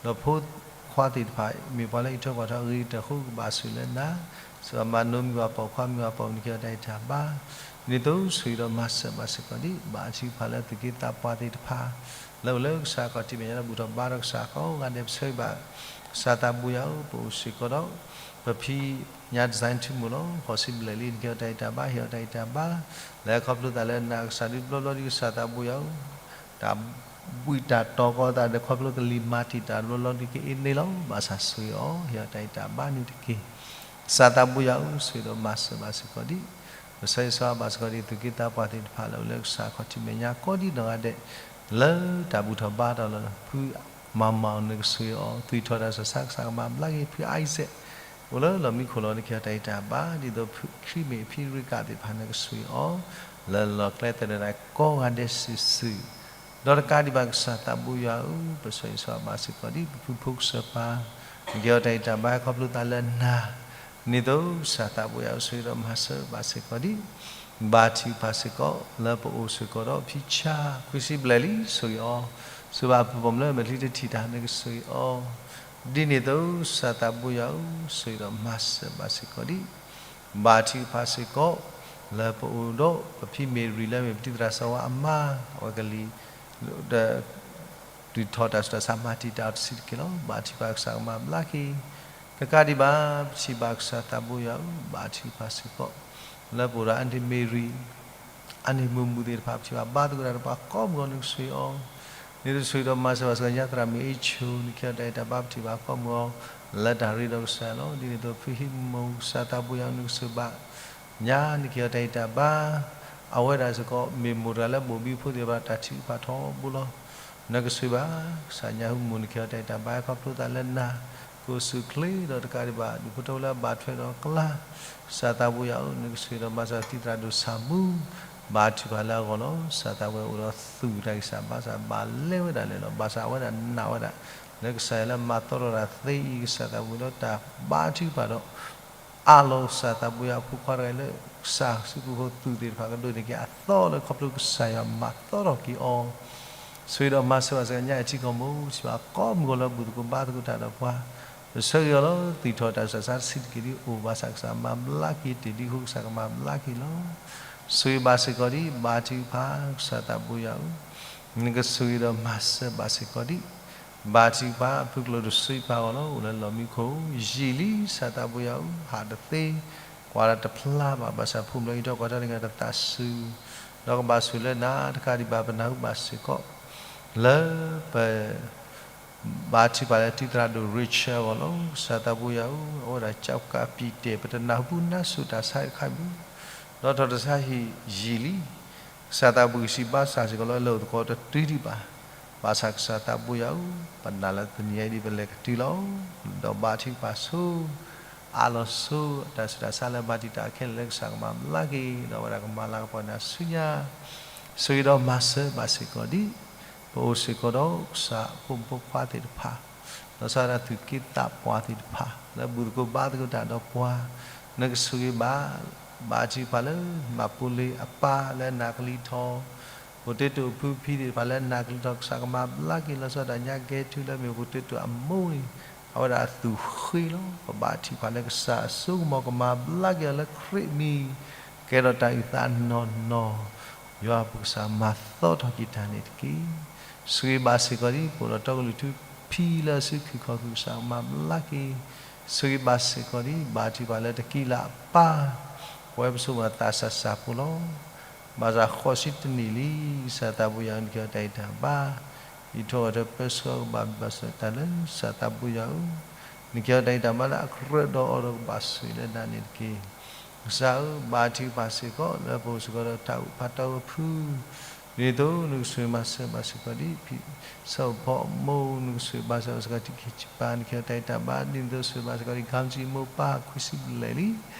ဒီးဖိခွါသ့ၣ်တဖၣ် မ့ၢ်ပှၤလၢအံးထွဲကွၢ်ထွဲအဂ့ၤကတၢၢ်အဃိ ကဘၣ်ဆိၣ်ဂ့ၤလၢနၤ စ့ၢ်ကီးမၤနိမံၤပှၤပိာ်ခွါမံၤပှၤပိာ်မုၣ် နကဟ့ၣ်အီၤတၢ်ဂံၢ်တၢ်ဘါ ဒ်န့ၣ်အသိး ဆိၣ်ဂ့ၤဒီးမၤစၢၤဘၣ်စ့ၢ်ကီးဒံး ဘါထုကဖၣ်လၢသုးက့သးပှၢ်သ့ၣ်တဖၣ် လၢအိၣ်လၢကစၢ်ခီၣ်ထံးမဲာ်ညါလၢဘူၣ်ထီၣ်ဘါထီၣ်ကစၢ်ကိးဂၤဒဲး ပဆၢဂ့ၤဘၣ် ကစၢ်သးဘိယွၤဧၢ ပအိၣ်စ့ၢ်ကီးဒီး ပဖံညါ design ထူမိၢ်လီၤ. ဃိးဆံဘျဲၣ်လံ နကဟ့ၣ်အီၤတၢ်ဂံၢ်တၢ်ဘါ ဟ့ၣ်အီၤတၢ်ဂံၢ်တၢ်ဘါ လၢခီဖျိသးလၢနၤ ကစၢ်ဒုးတဘျီဘျီဒံး ကစၢ်သးဘိယွၤဧၢ တၢ်ဘှံးတၢ်တီၤကီသးဒီး ခီဖျိကလံၤမၤတံာ်တာ်တဘျီဘျီဒံးက့ၤအ့န့ၣ်လီၤ. ဘၣ်ဆၣ်ဆိၣ်ဂ့ၤအီၤ ဟ့ၣ်အီၤတၢ်ဂံၢ်တၢ်ဘါန့ၣ်တက့ၢ်. ကစၢ်သးဘိယွၤဧၢ ဆိၣ်ဂ့ၤဒီးမၤစၢၤဘၣ်စ့ၢ်ကီးဒံး ပဆၢဂ့ၤဆၢဝါဘၣ်စ့ၢ်ကီးဒံး သုးက့သးပှၢ်သ့ၣ်တဖၣ်လၢအိၣ်လၢကစၢ်ခီၣ်ထံးမဲာ်ညါကိးဒံးနီၢ်ဂၤဒဲး လၢတၢ်ဘူၣ်ထီၣ်ဘါထီၣ်လီၤ. ဖုမၤမၤအီၤ နကဆိၣ်ဂ့ၤအီၤ သွံၣ်ထီၣ်တၢ်ဆူးတၢ်ဆါ ကစၢ်ကမၤဘျါက့ၤ ဖု Isaac အိၣ်လၢလီၢ်မံခိၣ်လီၤ နကဟ့ၣ်အီၤတၢ်ဂံၢ်တၢ်ဘါ ဒ်သိးဖံခံမ့ၢ်ဖံရံကၤသ့ၣ်တဖၣ် နကဆိၣ်ဂ့ၤအီၤ လၢလီၢ်ကျဲသနၢၣ်ကိးဂၤဒဲးစုာ်စုာ် ဒီးတကးဒံးဘၣ် ကစၢ်သးဘိယွၤဧၢ ပဆၢဂ့ၤဆၢဝါဘၣ်စ့ၢ်ကီးဒံး ပဖုဖိကစၢၢ်ပၢ် နကဲအီၤတၢ်ဂံၢ်တၢ်ဘါ ခီဖျိသးလၢနၤ, ဒ်န့ၣ်အသိး ကစၢ်သးဘိယွၤဧၢ ဆိၣ်ဂ့ၤဒီးမၤစၢၤဘၣ်စ့ၢ်ကီးဒံး, ဘါထုကဖၣ်စ့ၢ်ကီး လၢပအိၣ်စ့ၢ်ကီးဒီးဖံဆါ ခွံဆံဘျဲၣ်လံ ဆိၣ်ဂ့ၤအီၤ, ဆိၣ်ဂ့ၤဘၣ်အပုၢ်ပိာ်မုၣ်လၢမဲာ်ချံတထံၣ်တၢ် နကဆိၣ်ဂ့ၤအီၤ, ဒ်န့ၣ်အသိး ကစၢ်သးဘိယွၤဧၢ ဆိၣ်ဂ့ၤဒီးမၤစၢၤဘၣ်စ့ၢ်ကီးဒံး, ဘါထုကဖၣ်စ့ၢ်ကီး လၢပအိၣ်ဒီးပဖံမ့ၢ်ရံလၢမ့ၢ်ပတံၤသရၣ်စီၤဝါအမါ အဝဲကလံၤ ဒုးထီၣ်တၢ်ဆူးတၢ်ဆါမၤတံာ်တာ်အီၤတဆံးတက့ၢ်လီၤ. ဘါထုကဖၣ်ကစၢ်ကမၤဘျါက့ၤ, တကးဒံးဘၣ် ပထံၣ်ဘၣ်ကစၢ်သးဘိယွၤဧၢ ဘါထုကဖၣ်စ့ၢ်ကီး လၢပအိၣ်ဒီးအန့ၣ်မ့ၢ်ရံ အန့ၣ်မုၢ်မုၢ်သ့ၣ်တဖၣ် ပထံၣ်ဘၣ်ဘါသဂၢၢ်တၢ်ဒီးပှၤကိးမုၢ်ဂီၤ နကဆိၣ်ဂ့ၤအီၤ, ဒ်န့ၣ်အသိးဆိၣ်ဂ့ၤဒီးမၤစၢၤဘၣ်စ့ၢ်ကီး ညါသရၣ်မုၣ်အ့ၣ်ဆိ နကဲအီၤတၢ်ဂံၢ်တၢ်ဘါ ပထံၣ်ဘၣ်ကိးမုၢ်ဂီၤ လၢတၢ်ရ့ဒီးကစၢ်လီၤ. ဒ်န့ၣ်အသိးဖုဟံးမူ ကစၢ်သးဘိယွၤဧၢ နကဆိၣ်ဂ့ၤဘၣ် ညါနကဲအီၤတၢ်ဂံၢ်တၢ်ဘါ, အဝဲဒၣ်စ့ၢ်ကီး မ့ၢ်မိၢ်တဂၤလၢဘိၣ်ဘံဖိသ့ၣ်တဖၣ် တၢ်ထုကဖၣ်ထီဘိလီၤ. နကဆိၣ်ဂ့ၤဘၣ် ကစၢ်ညါဟံးမူ နကဲအီၤတၢ်ဂံၢ်တၢ်ဘါ ခီဖျိသးလၢနၤ, ကိးဆူၣ်ချ့ဒီးတကးဒံးဘၣ် ဒူၣ်ဖိထၢဖိလၢအဘၣ်ထွဲဒီးကျါ, ကစၢ်သးဘိယွၤဧၢ နကဆိၣ်ဂ့ၤဒီးမၤစၢၤတံၤသရၣ်ဒိၣ်ဆၣ်မူ, ဘါထုကဖၣ်လၢအဂီၢ်လီၤ. ကစၢ်သးဘိယွၤအိၣ်ဒီးသူၣ်တၢ်ဂံၢ်စၢ်ဘါစၢ် ဘၣ်လဲဝဲဒၣ်လဲာ်လီၤ. ဘၣ်ဆၣ်အဝဲဒၣ်နာ်ဝဲဒၣ် လၢကစၢ်ယွၤလၢမၤသီထီၣ်တၢ်သ့အံၤ ကစၢ်သးဘိယွၤဒီးတၢ်ဘါထုကဖၣ်ဒီး အၢၣ်လီၤကစၢ်သးဘိယွၤ အဖိခွါတဂၤအံၤလၢ ကစၢ်စုပူၤဖိသူၣ်သ့ၣ်တဖၣ်ကဒိးန့ၢ်က့ၤအသီလၢခီဖျိကစၢ်ယွၤမၤသီထီၣ်က့ၤအီၤ, ဆိၣ်ဂ့ၤဒီးမၤစၢၤဘၣ်စ့ၢ်ကီး ညါအံၤထံကီၢ်မူ ထံၣ်ဘၣ်ကိးမုၢ်ဂီၤလၢဘူၣ်သကိးဘါသကိးတၢ်ဒီးပှၤ, ပဆၢဂ့ၤအီၤလီၤ. သူၣ်ထီၣ်တၢ်ဆူးတၢ်ဆါတဆံးတက့ၢ်ဒံး အိၣ်ဘၣ်ဆၣ်ကစၢ်မၤဘျါက့ၤတ့ၢ်ဒံးအဃိ ကစၢ်ကမၤဘျါက့ၤလီၤ. ဆိၣ်ဂ့ၤဘၣ်စ့ၢ်ကီးဒံး ဘါထုကဖၣ် ကစၢ်သးဘိယွၤဧၢ, နကဆိၣ်ဂ့ၤဒီးမၤစၢၤဘၣ်စ့ၢ်ကီးဒံး ဘါထုကဖၣ် အဖုကျိၤတဆံပၤဂီၢ်လီၤ အိၣ်လၢလီၢ်မံခိၣ် ယံာ်လံ ကစၢ်သးဘိယွၤဧၢ, ဟးတသ့, ကွၢ်တၢ်တဖျါဘၣ် ဘၣ်ဆၣ်ဖိမုၣ်လၢအံၤထီၣ်ကွၢ်တၢ်တဂၤတသးစူၤ, ဒီးကဘၣ်ဆိၣ်လၢနၤ တကးဒံးဘၣ် ပနၢ်ဟူဘၣ်စ့ၢ်ကီး လၢပ ဘါထုကဖၣ်လၢတံၤသရၣ်ဒိၣ် Rachel အဂီၢ်လီၤ. ကစၢ်သးဘိယွၤဧၢ, အဝဲဒၣ်ကးကးပံာ်တဲာ် ပတနၢ်ဟူပူၤနါစိၤတၢ်ဆါတခါဘၣ်, ဒီးထီၣ်တၢ်ဆါဟံၣ်ယံာ်လံ. ကစၢ်သးဘိယွၤစံးဘါစၢ်စ့ၢ်ကီးလၢလၢၢ်သကိးတတုၤဒံးဘၣ်, ဘၣ်ဆၣ်ကစၢ်သးဘိယွၤဧၢ, ပနာ်လၢတနံၤအံၤဒ်ပလဲၤကတုၤလီၤ. ဒီးဘါထုကဖၣ်ဆိ အၢၣ်လီၤဆိ တၢ်ဆူးတၢ်ဆါလၢမၤတံာ်တာ်ခဲလၢာ်လၢ ကစၢ်ကမၤဘျါက့ၤ ဒီးဝဲဒၣ်ကမၤလၤကပီၤနၤဆူညါ ဆိၣ်ဂ့ၤဒီးမၤစၢၤဘၣ်စ့ၢ်ကီးဒံး, ပအိၣ်စ့ၢ်ကီးဒီးကစၢ်ဖိမုၣ်ဖိခွါသ့ၣ်တဖၣ်, ဒီးစးဒၣ်သူၣ်က့သးပှၢ်သ့ၣ်တဖၣ် လၢဘူၣ်သကိးဘါသကိးတၢ်ဒီးပှၤ, နကဆိၣ်ဂ့ၤဘၣ်, ဘါထုကဖၣ်လၢ မၤပူၤလ့ၤအပၢ်လၢနးကလံၤထီၣ်, ဖိတ့တိာ်အဖုဖံသ့ၣ်တဖၣ်လၢနးကလံၤထီၣ် ကစၢ်ကမၤဘျါက့ၤလီၤဆီဒၣ်ညါကဲထူလၢမ့ၢ်ဖိတ့တိာ်အမိၢ်န့ၣ်, အဝဲဒၣ်အသူၣ်ဃ့လီၤ. ပဘါထုကဖၣ်လၢကစၢ်အစိကမီၤ ကမၤဘျါက့ၤအီၤလၢခရံာ်မံၤ, ကဲထီၣ်တၢ်အုၣ်သးနီၢ်နီၢ်, ယွၤပကစၢ်မၤသီထီၣ်က့ၤတၢ်န့ၣ်တက့ၢ်. ဆိၣ်ဂ့ၤဘၣ်စ့ၢ်ကီးဒံး ပအိၣ်ဒီးတီကလုာ်ထူဖံလၢအစုခူၣ်ခီၣ်ခူၣ် ကစၢ်ကမၤဘျါက့ၤ, ဆိၣ်ဂ့ၤဘၣ်စ့ၢ်ကီးဒံး ဘါထုကဖၣ်လၢတကံလၢအပၢ်, ပဝဲပဆိမိၣ်အသးစၢ်စၢ်ဖိလီၤ. ဘၣ်ဆၣ်ဃိးဆံတနံၣ်လံ ကစၢ်သးဘိယွၤဧၢ နကဲအီၤတၢ်ဂံၢ်တၢ်ဘါ, ယံာ်ထီၣ်အီၤဒီးပၢဆှၢကဘၣ်ဘၣ်ဆိၣ်တၢ်လၢ ကစၢ်သးဘိယွၤဧၢ, နကဲအီၤတၢ်ဂံၢ်တၢ်ဘါလၢအကြၢးဒီးအီၤဒီးကဘၣ်ဆိၣ်ဂ့ၤလၢနၤန့ၣ်တက့ၢ်. ကစၢ်ဧၢ, ဘါထုကဖၣ်စ့ၢ်ကီး လၢပအိၣ်စ့ၢ်ကီးဒီးတၢ်အိၣ်ဖးတီၢ်အဖု ဒ်န့ၣ်အသိး နကဆိၣ်ဂ့ၤမၤစၢၤဘၣ်စ့ၢ်ကီးဒံး ဖံဆၢဖီမိၢ် နကဆိၣ်ဂ့ၤဘၣ်စ့ၢ်ကီး စကၤတံခံဆံပၤ နကဲအီၤတၢ်ဂံၢ်တၢ်ဘါ ဒ်န့ၣ်အသိး ဆိၣ်ဂ့ၤဘၣ်စ့ၢ်ကီးဒံး ခီမဆံမိၢ်ပၢ် ခွံဆံဘျဲၣ်လံ,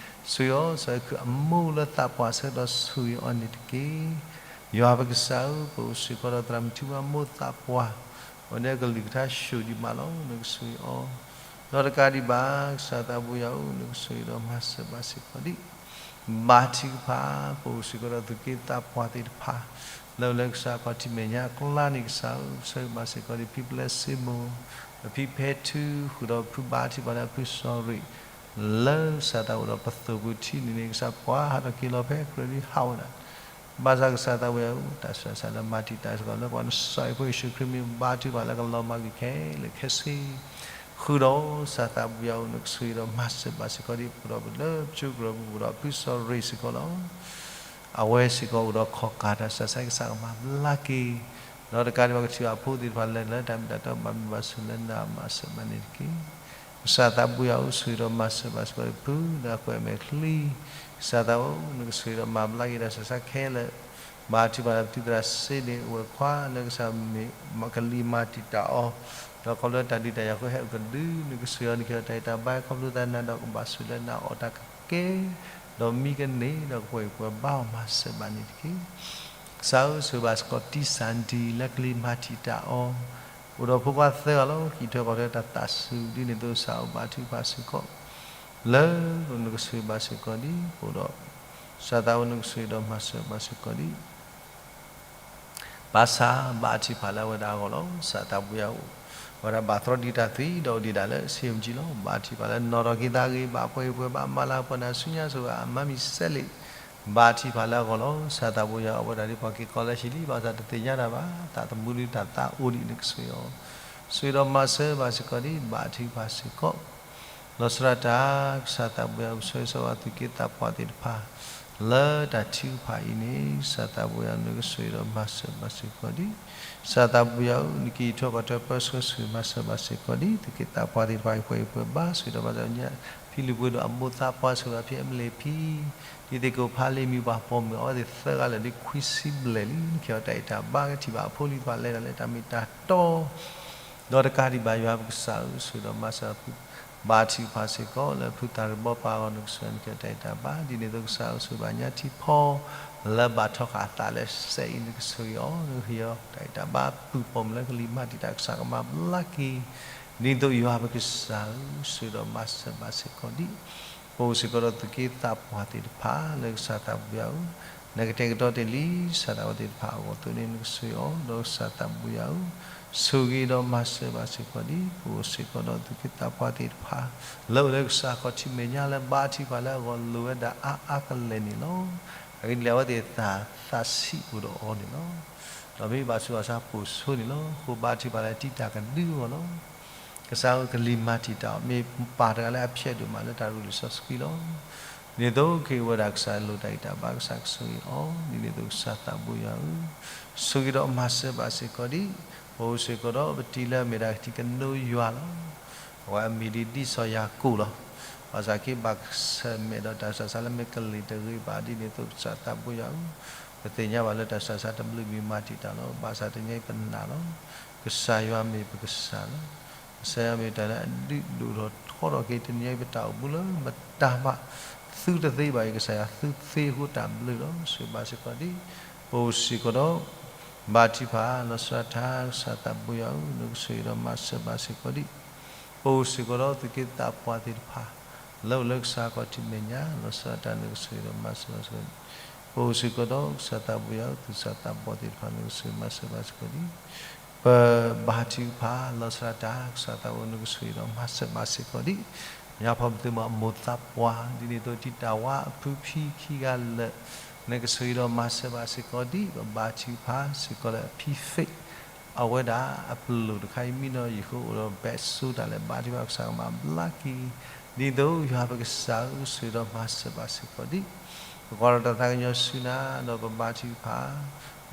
ဆိၣ်ဂ့ၤအီၤ စၢၤခုအမိၢ်လၢသးပှၢ်ဆၢကတီၢ် ဆိၣ်ဂ့ၤအီၤန့ၣ်တက့ၢ်. ယွၤပကစၢ်ဧၢ, ပအိၣ်စ့ၢ်ကီးဒီးသရၣ်မုၣ်ထူအမိၢ်သးပှၢ်, အဝဲန့ၣ်ကလုၢ်ကထါဆိၣ်ဒံးမးလီၤ, နကဆိၣ်ဂ့ၤအီၤ ဒီးတကးဒံးဘၣ် ကစၢ်သးဘိယွၤဧၢ, နကဆိၣ်ဂ့ၤဒီးမၤစၢၤဘၣ်စ့ၢ်ကီးဒံး ဘါထုကဖၣ် ပအိၣ်စ့ၢ်ကီးဒီးသူၣ်က့သးပှၢ်သ့ၣ်တဖၣ် လၢလၢကစၢ်ခီၣ်ထံးမဲာ်ညါအကျါန့ၣ် ကစၢ်ဧၢ, ဆိၣ်ဂ့ၤဘၣ်စ့ၢ်ကီးဒံး ဖံပျဲစ့မိၢ်, ဒီးဖံဖဲထု, ဃုာ်ဒီးဖုဘါထုကဖၣ်လၢအဖုစီၤရ့ၣ်, လၢကစၢ်သးအိၣ်ဒီးပသိၣ်ပူၤထံန့ၣ်န့ၣ် ကစၢ်ပှၤဟးထီၣ်က့ၤလီၤဖဲကြၢးဒ်ဟးဝဲဒၣ် ဘၣ်ဆၣ်ကစၢ်သးဘိယွၤဧၢ, တၢ်ဆူးတၢ်ဆါလၢမၤတံာ်တာ်စ့ၢ်ကီးလၢပှၤနစီၤအ့ၣ်ဖိယ့ၣ်ၡူးခရံာ်မ့ၢ်ဘါထုကဖၣ်လၢကလီၤမၢ်ကွံာ်ခဲလၢာ်ခဲဆ့, ဃုာ်ဒီးကစၢ်သးဘိယွၤဧၢ, နကဆိၣ်ဂ့ၤဒီးမၤစၢၤဘၣ်စ့ၢ်ကီးဒံး ပဒီပုၢ်ဒီဝဲၢ်လၢပစိကရၢၢ်ပူၤဒီးဖုစီၤရ့ၣ်စ့ၢ်ကီးလီၤ. အဝဲစ့ၢ်ကီးအိၣ်ဒီးခီၣ်ကၢ်တၢ်ဆူးတၢ်ဆါ ကစၢ်ကမၤဘျါက့ၤ, ဒီးတကးဒံးဘၣ်ကထံၣ်ဘၣ်အဖိသ့ၣ်တဖၣ်လၢ လၢတၢ်မ့ၢ်တၢ်တီဘၣ်မုာ်ဘၣ်စူၤလၢနၤမၤစၢၤဘၣ်န့ၣ်တက့ၢ်. ကစၢ်သးဘိယွၤဧၢ, ဆိၣ်ဂ့ၤဒီးမၤစၢၤဘၣ်စ့ၢ်ကီးဒံးဖုလၢအကွဲးအမဲာ်ချံ, ကစၢ်သးဧၢ, နကဆိၣ်ဂ့ၤဒီးမၤဘျါက့ၤတၢ်ဆူးတၢ်ဆါခဲလၢာ်, ဘါထုကဖၣ်လၢပတံၤသရၣ်စ့န့ၣ် အဝဲၢ်ခွါလၢကစၢ်မ့ၢ်ကလံၤမၤတံာ်တာ်အီၤ, ဒီးခီဖျိတၢ်ဒုးတၢ်ယၤဃိဟဲအိၣ်ကဒု, နကဆိၣ်ဂ့ၤအီၤ နကဲအီၤတၢ်ဂံၢ်တၢ်ဘါ ခီဖျိသးနၤဒီးကဘၣ်ဆိၣ်လၢနၤအီၣ်တၢ်ကကဲ ဒီးမံကန့ၢ် ဒီးကပှဲၤဂံၢ်ပှဲၤဘါအီၤမၤစၢၤဘၣ်န့ၣ်တက့ၢ်. ကစၢ်ဧၢ, ဆိၣ်ဂ့ၤဘၣ်စ့ၢ်ကီးတံၢ်စၢ်ဒံလၢကလံၤမၤတံာ်တာ်အီၤ, အိၣ်ဒီးဖိခွါသၢဂၤလီၤ. ကံၣ်ထၢၣ်ကီၢ်ထၢၣ်တၢ်သးစူၤ ဒ်န့ၣ်အသိး ကစၢ်ဧၢ ဘါထုကဖၣ်စ့ၢ်ကီး လၢနကဆိၣ်ဂ့ၤဘၣ်စ့ၢ်ကီးဒံး အိၣ်ဒီး ကစၢ်သးဘိယွၤ နကဆိၣ်ဂ့ၤဒီးမၤစၢၤဘၣ်စ့ၢ်ကီးဒံး ဘၣ်ဆၣ်ဘါထုကဖၣ်လၢအဝဲဒၣ်အဂီၢ်လီၤ. ကစၢ်သးဘိယွၤ အဝဲဒၣ်ဘၣ်တြီဒံးတၢ်သွံၣ်ဒီးအိၣ်ဒံးဒၣ်လၢ ဆ့ၣ်မကၠံလီၤ. ဘါထုကဖၣ်လၢနီၢ်ဒီးက့ၤသးဂ့ၤ ဘၣ်ပှဲၤပှဲၤ ဘၣ်မၤလၤပှဲၤနၤဆူညါဆိၣ်ဂ့ၤ အမါမံၤစဲးလ့း ဘါထုကဖၣ်လၢအဂီၢ်လီၤ. ကစၢ်သးဘိယွၤ အဝဲဒၣ်ဒ်ပှၤက့ၤကီလၢဟံၣ်လံ ဘၣ်ဆၣ်တသ့ၣ်ညါတၢ်ဘၣ် သးသမူဒုးတၢ်သးအိၣ်ဒံး နကဆိၣ်ဂ့ၤအီၤ ဆိၣ်ဂ့ၤဒီးမၤစၢၤဘၣ်စ့ၢ်ကီးဒံး ဘါထုကဖၣ်စ့ၢ်ကီး လီၤဆီဒၣ်တၢ် ကစၢ်သးဘိယွၤ ကဆိၣ်ဂ့ၤဆိၣ်ဝါသုးက့သးပှၢ်သ့ၣ်တဖၣ် လၢတၢ်ထုကဖၣ်အံၤန့ၣ် ကစၢ်သးဘိယွၤ နကဆိၣ်ဂ့ၤဒီးမၤစၢၤဘၣ်စ့ၢ်ကီးဒံး ကစၢ်သးဘိယွၤဧၢ နက့ၤထီၣ်ကီၢ်ထၢၣ်ပၢဆှၢဆိၣ်ဂ့ၤမၤစၢၤဘၣ်စ့ၢ်ကီးဒံး သုးက့သးပှၢ်သ့ၣ်တဖၣ်အံၤ ပှဲၤအံၤပှဲၤဘါ ဆိၣ်ဂ့ၤဒီးမၤစၢၤညါ ဖံလံၤပှ့ၤဒီးအမိၢ်သးပှၢ် ဆိၣ်ဂ့ၤဒီးဖံအမလ့ၤဖံ ဒ်သ့ၣ်ကိးဖးလံာ်မံၤပှၤပိာ်မုၣ် အဝဲသ့ၣ်သၢဂၤလၢာ်ဒ်ခွံဆံဘျဲၣ်လံ နကဟ့ၣ်အီၤတၢ်အံးတၢ်ဘါ ကထံၣ်ဘၣ်အဖိလံၤသ့ၣ်တဖၣ်လဲၤတၢ်လၢတၢ်မ့ၢ်တၢ်တီ ဒီးတကးဒံးဘၣ်ယွၤပကစၢ်ဧၢ ဆိၣ်ဂ့ၤဒီးမၤစၢၤ ဘါထုကဖၣ်စ့ၢ်ကီး လၢဖုသၣ်ရံၣ်ဘီပၢ်အဂီၢ် နကဆိၣ်ဂ့ၤနကဟ့ၣ်အီၤတၢ်အံးတၢ်ဘါ ဒ်န့ၣ်အသိးကစၢ်ဧၢ ဆိၣ်ဂ့ၤဘၣ်ညါထံဖီ လၢဘၣ်ထီဃာ်အသးလၢစဲးအံၤ နကဆိၣ်ဂ့ၤအီၤ နကဟ့ၣ်အီၤတၢ်အံးတၢ်ဘါ ပုၢ်ပိာ်မုၣ်လၢကလံၤမၤတံာ်တာ် ကစၢ်ကမၤဘျါက့ၤ ဒ်န့ၣ်အသိးယွၤပကစၢ်ဧၢ ဆိၣ်ဂ့ၤဒီးမၤစၢၤဘၣ်စ့ၢ်ကီးဒံး ပအိၣ်စ့ၢ်ကီးဒီးသုးက့သးပှၢ်သ့ၣ်တဖၣ် လၢကစၢ်သးဘိယွၤဧၢ နကတဲာ်ကတီၤတ့ၢ်လံ ကစၢ်သးဝဲသ့ၣ်တဖၣ်အဂီၢ်အသိးန့ၣ် နကဆိၣ်ဂ့ၤအီၤ ဒီးကစၢ်သးဘိယွၤဧၢ ဆိၣ်ဂ့ၤဒီးမၤစၢၤဘၣ်စ့ၢ်ကီးဒံး ပအိၣ်စ့ၢ်ကီးဒီးသုးက့သးပှၢ်သ့ၣ်တဖၣ် လၢအိၣ်လၢကစၢ်ခီၣ်ထံးမဲာ်ညါလၢဘါထုကဖၣ်လၢအဂီၢ်လိၣ်ဝဲဒၣ်အါအါကလဲာ်န့ၣ်လီၤ. အဂ့ၢ်ဒ်လဲၣ်အဝဲသ့ၣ်သးသးဆံးအိၣ်ဒီးအီၤန့ၣ်လီၤ. ဒီးမ့ၢ်ဘၣ်ဆူးဘၣ်ဆါပိာ်ဆိန့ၣ်လီၤ. အဃိဘါထုကဖၣ်လၢတံာ်တာ်ကဒုအဂီၢ်လီၤ. ကစၢ်ဧၢ ကလံၤမၤတံာ်တာ်အီၤ မ့ၢ်ပာ်တဂၤလၢအဖျဲးဒိၣ်မးလၢတၢ်ရ့လိာ်စီဆှံလီၤ. ဒ်န့ၣ်အသိးက့ၤဝဲဒၣ်ကစၢ်လိၣ်တၢ်ဂံၢ်တၢ်ဘါ ကစၢ်ကဆိၣ်ဂ့ၤအီၤ ဒ်န့ၣ်အသိးကစၢ်သးဘိယွၤဧၢ ဆိၣ်ဂ့ၤဒီးမၤစၢၤဘၣ်စ့ၢ်ကီးဒံး ပအိၣ်စ့ၢ်ကီးဒီးပတံၤလၢအမ့ၢ်ဒၣ်ကထံၣ်ကနိယွၤလီၤ. အဝဲအမံၤဒ်ဒ်စီၤယၤကိာ်လီၤ. ဘၣ်ဆၣ်က့ၤဘၣ်ဆၢၣ်မဲာ်ဒီးတၢ်ဆၢစါလၢမ့ၢ်ကလံၤတဂ့ၤဘၣ် ဒ်န့ၣ်အသိးကစၢ်သးဘိယွၤဧၢ ပသ့ၣ်ညါဘၣ်လၢတၢ်ဆၢစါတဘျုးမံၤမၤတံာ်တာ်လီၤ. ဘၣ်ဆၣ်တနံၤအံၤပနာ်လီၤ. ကစၢ်ယွၤမ့ၢ်ပကစၢ်လီၤ. ကစၢ်ယွၤမ့ၢ်တၢ်လၢအဒုးဒိၣ်ထီၣ်ထီထီၣ်က့ၤ တနံၤအံၤပတၢ်အိၣ်မူလၢပတၢ်ဘၣ် သုတသ့ဘၣ်အံၤ ကစၢ်ယွၤသုသ့အဃိတၢ်ဘျုးလီၤ. ဆိၣ်ဂ့ၤဘၣ်စ့ၢ်ကီးဒံး ပအိၣ်စ့ၢ်ကီးဒီး ဘါထုကဖၣ် လီၤဆီဒၣ်တၢ် ကစၢ်သးဘိယွၤဧၢ နကဆိၣ်ဂ့ၤဒီးမၤစၢၤဘၣ်စ့ၢ်ကီးဒံး ပအိၣ်စ့ၢ်ကီးဒီးသုးက့သးပှၢ်သ့ၣ်တဖၣ် လၢအိၣ်လၢကစၢ်ခီၣ်ထံးမဲာ်ညါ လီၤဆီဒၣ်တၢ် နကဆိၣ်ဂ့ၤဒီးမၤစၢၤဘၣ်စ့ၢ်ကီးဒံး ပအိၣ်စ့ၢ်ကီးဒီးကစၢ်သးဘိယွၤဧၢ သုးက့သးပှၢ်သ့ၣ်တဖၣ် နကဆိၣ်ဂ့ၤမၤစၢၤဘၣ်စ့ၢ်ကီးဒံး ပဘါထုကဖၣ် လီၤဆီဒၣ်တၢ် ကစၢ်သးဘိ နကဆိၣ်ဂ့ၤဒီးမၤစၢၤဘၣ်စ့ၢ်ကီးဒံး မ့ၢ်ဖီမုၢ်သုမၤအမိၢ်သးပှၢ် ဒ်န့ၣ်အသိးတံာ်တာ်ဝဲအဖုဖံခံဂၤလၢာ် နကဆိၣ်ဂ့ၤဒီးမၤစၢၤဘၣ်စ့ၢ်ကီးဒံး ပဘါထုကဖၣ်စ့ၢ်ကီးလၢအဖံ faith အဝဲဒၣ်အပလီၢ်တခါအံၤ မံနီၤယံၤဃိအိၣ်ဒီး ဘဲးစိတၢ်လၢဘါထုကဖၣ် ကစၢ်ကမၤဘျါက့ၤ ဒ်သိးယွၤပကစၢ်ဧၢ ဆိၣ်ဂ့ၤဒီးမၤစၢၤဘၣ်စ့ၢ်ကီးဒံး ပကွၢ်ထီၣ်တၢ်သးကညီၤဆူနၤ ဒီးပဘါထုကဖၣ်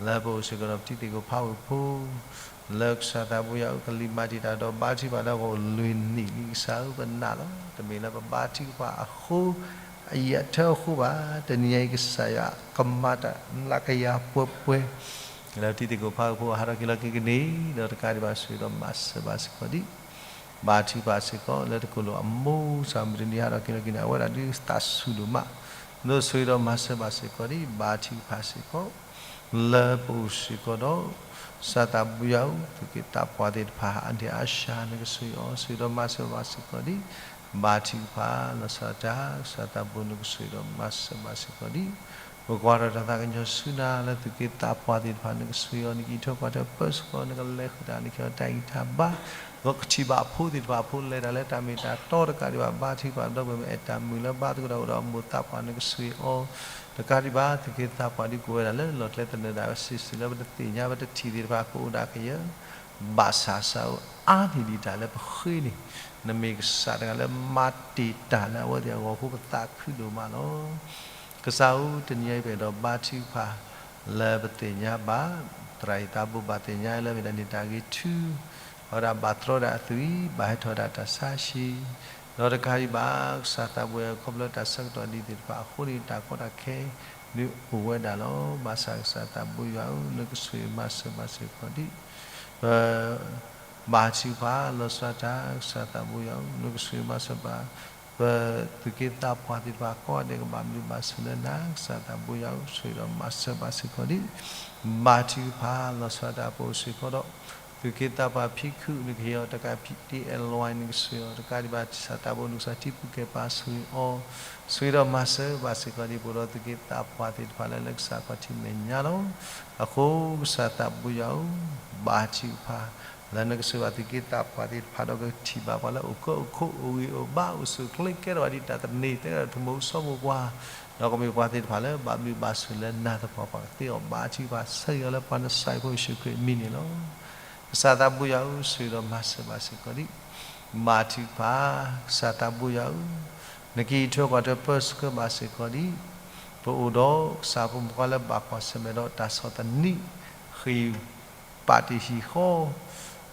လၢပအိၣ်စ့ၢ်ကီးဒီးပတံၤသကိးဖးဝ့ၢ်ဖိ လၢကစၢ်သးဘိယွၤဧၢ ကလံၤမၤတံာ်တာ်ဒီးဘါထုကဖၣ်လၢအဂီၢ်အိၣ်လွံၢ်နံၣ်လံ ကစၢ်ဧၢ ပနာ်လီၤ. တမ့ၢ်လၢပဘါထုကဖၣ်အဃိ အယံာ်အထၢအဃိဘၣ်. တနံၤအံၤကစၢ်ယွၤကမၤတၢ်မျးကယၤပှဲၤပှဲၤ လၢပတံၤသကိးဖးဝ့ၢ်ဖိအဟးထီၣ်က့ၤလီၤက့ၤကန့ၢ် ဒီးတကးဒံးဘၣ်ဆိၣ်ဂ့ၤဒီးမၤစၢၤဘၣ်စ့ၢ်ကီးဒံး ဘါထုကဖၣ်စ့ၢ်ကီး လၢတကိၣ်လိာ်အမိၢ် ကစၢ်မုၢ်တနံၤဟးထီၣ်က့ၤလီၤက့ၤန့ၣ် အဝဲဒၣ်ဒုးသးဆူၣ်ဒိၣ်မး ဒီးဆိၣ်ဂ့ၤဒီးမၤစၢၤဘၣ်စ့ၢ်ကီးဒံး ဘါထုကဖၣ်စ့ၢ်ကီး လၢပအိၣ်စ့ၢ်ကီးဒီး ကစၢ်သးဘိယွၤဧၢ သုးက့သးပှၢ်သ့ၣ်တဖၣ် အဒ့ၣ်အါစှၤ နကဆိၣ်ဂ့ၤအီၤ ဆိၣ်ဂ့ၤဒီးမၤစၢၤဘၣ်စ့ၢ်ကီးဒံး ဘါထုကဖၣ် လီၤဆီဒၣ်တၢ် ကစၢ်သးဘိ နကဆိၣ်ဂ့ၤဒီးမၤစၢၤဘၣ်စ့ၢ်ကီးဒံး ပကွၢ်ထီၣ်တၢ်သးကညီၤဆူနၤ လၢသုးက့သးပှၢ်သ့ၣ်တဖၣ် နကဆိၣ်ဂ့ၤအီၤ နကဟံးထီၣ်ကွၢ်ထၢၣ်ပၢဆှၢအီၤ နကလဲၤဃုာ်တၢ် နကဟ့ၣ်အီၤတၢ်ဂံၢ်တၢ်ဘါ ဒီးကထံၣ်ဘၣ်အဖိသ့ၣ်တဖၣ် အဖိလဲၤတၢ်လၢတၢ်မ့ၢ်တၢ်တီတကးဒံးဘၣ် ဘါထုကဖၣ်ဒီးပှၤမ့ၢ်အဲၣ်တၢ်မုာ်လၢဘါသကိးတၢ်အိၣ်ဒီးအမိၢ်သးပှၢ် နကဆိၣ်ဂ့ၤအီၤ တကးဒံးဘၣ် သုးက့သးပှၢ်ဒ်ကိးဝဲဒၣ်လၢလီၢ်ကျဲသနၢၣ်ဒၣ်ဝဲ စံးစ့ၢ်လၢပတသ့ၣ်ညါ ပတထံၣ်သ့ၣ်တဖၣ် ကအိၣ်ဒၣ်ကယၢၤ ဘၣ်ဆၣ်ကစၢ်ဧၢ အါန့ၢ်ဒံးတၢ်လၢပဃ့န့ၣ် နမ့ၢ်ကစၢ်တဂၤလၢမၤတ့ၢ်တၢ်လၢအဝဲသ့ၣ်အဂီၢ်အဃိ ပသးခုဒိၣ်မးလီၤ. ကစၢ်ဧၢ တနံၤအံၤပအဲၣ်ဒိးဘါထုကဖၣ် လၢပသ့ၣ်ညါဘၣ် သရၣ်အံၤသးဘိဘၣ်သ့ၣ်ညါလၢမ့ၢ်ဒၣ်န့ၢ်တၢ်ဂ့ၤထု အဝဲဒၣ်ဘၣ်တြီဒၣ်အသွံၣ် ဘၣ်ဟဲထီၣ်ဝဲဒၣ်တၢ်ဆါဟံၣ် ဒီးတကးဒံးဘၣ် ကစၢ်သးဘိယွၤ ခီဖျိတၢ်ဆၢကတီၢ်ဒ်သ့ၣ်တဖၣ်အဃိန့ၣ် တၢ်ကီတၢ်ခဲ ဒုးအိၣ်ဝဲဒၣ်လီၤ. ဘၣ်ဆၣ်ကစၢ်သးဘိယွၤဧၢ နကဆိၣ်ဂ့ၤမၤစၢၤဘၣ်စ့ၢ်ကီးဒံး ပ ဘါထုကဖၣ် လီၤဆီဒၣ်တၢ် ကစၢ်သးဘိယွၤဧၢ နကဆိၣ်ဂ့ၤမၤစၢၤဘၣ် ပသုးက့သးပှၢ်သ့ၣ်တဖၣ်ကိးဂၤဒဲး ကဘၣ်ဘျုးဘၣ်ဆိၣ်လၢနၤ ကစၢ်သးဘိယွၤဧၢ ဆိၣ်ဂ့ၤဒီးမၤစၢၤဘၣ်စ့ၢ်ကီးဒံး ဘါထုကဖၣ် လီၤဆီဒၣ်တၢ် ပအိၣ်စ့ၢ်ကီးဒီး သုးက့သးပှၢ်ဖံခုၣ် နကဟ့ၣ်အီၤတကး ပံၣ်တ့ၢ်အဲၣ်လွဲၣ် နကဆိၣ်ဂ့ၤအီၤတကးဒံးဘၣ် ကစၢ်သးဘိ နကစၢ်ထံပူၤကဲပာ်ဆိၣ်ဂ့ၤအီၤ, ဆိၣ်ဂ့ၤဒီးမၤစၢၤဘၣ်စ့ၢ်ကီးဒံး ပအိၣ်ဒီးသုးက့သးပှၢ်သ့ၣ်တဖၣ်လၢ လၢကစၢ်ခီၣ်ထံးမဲာ်ညါလီၤ. အဃိကစၢ်သးဘိယွၤဧၢ, ဘါထုကဖၣ် လၢနကဆိၣ်ဂ့ၤဘၣ်သုးက့သးပှၢ်သ့ၣ်တဖၣ်ဒီး ကထံၣ်ဘၣ်ပှၤလၢအိၣ်ကၢအိၣ်ခိး အိၣ်ဂံၢ်အိၣ်ဘါ အိၣ်ဆူၣ်အိၣ်ချ့ ကဲထီၣ်ဘၣ်ဒ်တၢ်သန့ၤ ကဲထီၣ်တၢ်ဆိကမိၣ်ဆိကမိၣ်ပှၤ, ဒီးကမ့ၢ်ပှၤသ့ၣ်တဖၣ်လၢ ဘၣ်ဘျုးဘၣ်ဆိၣ်လၢနၤသပှၢ်ပှၢ်ကသ့အီၤ ဘါထုကဖၣ်ဆၢဂ့ၤအီၤလၢပှၤနစၢ်ဖိယ့ၣ်ၡူးခရံာ်အမံၤန့ၣ်လီၤ. ကစၢ်သးဘိယွၤဧၢ, ဆိၣ်ဂ့ၤဒီးမၤစၢၤဘၣ်စ့ၢ်ကီးဒံး, ဘါထုကဖၣ် ကစၢ်သးဘိယွၤဧၢ, နကအံးထွဲကွၢ်ထွဲပၢဆှၢဘၣ်စ့ၢ်ကီးဒံး, ပအိၣ်ဒီးကစၢ်ဖိမုၣ်ဖိခွါလၢဘၣ်ကွၢ်ဆၢၣ်မဲာ်ဒီးတၢ်ဆီၣ်သနံး, ဃ့ၢ် ပာ်တ့ၢ်ဟံၣ်ဃီ,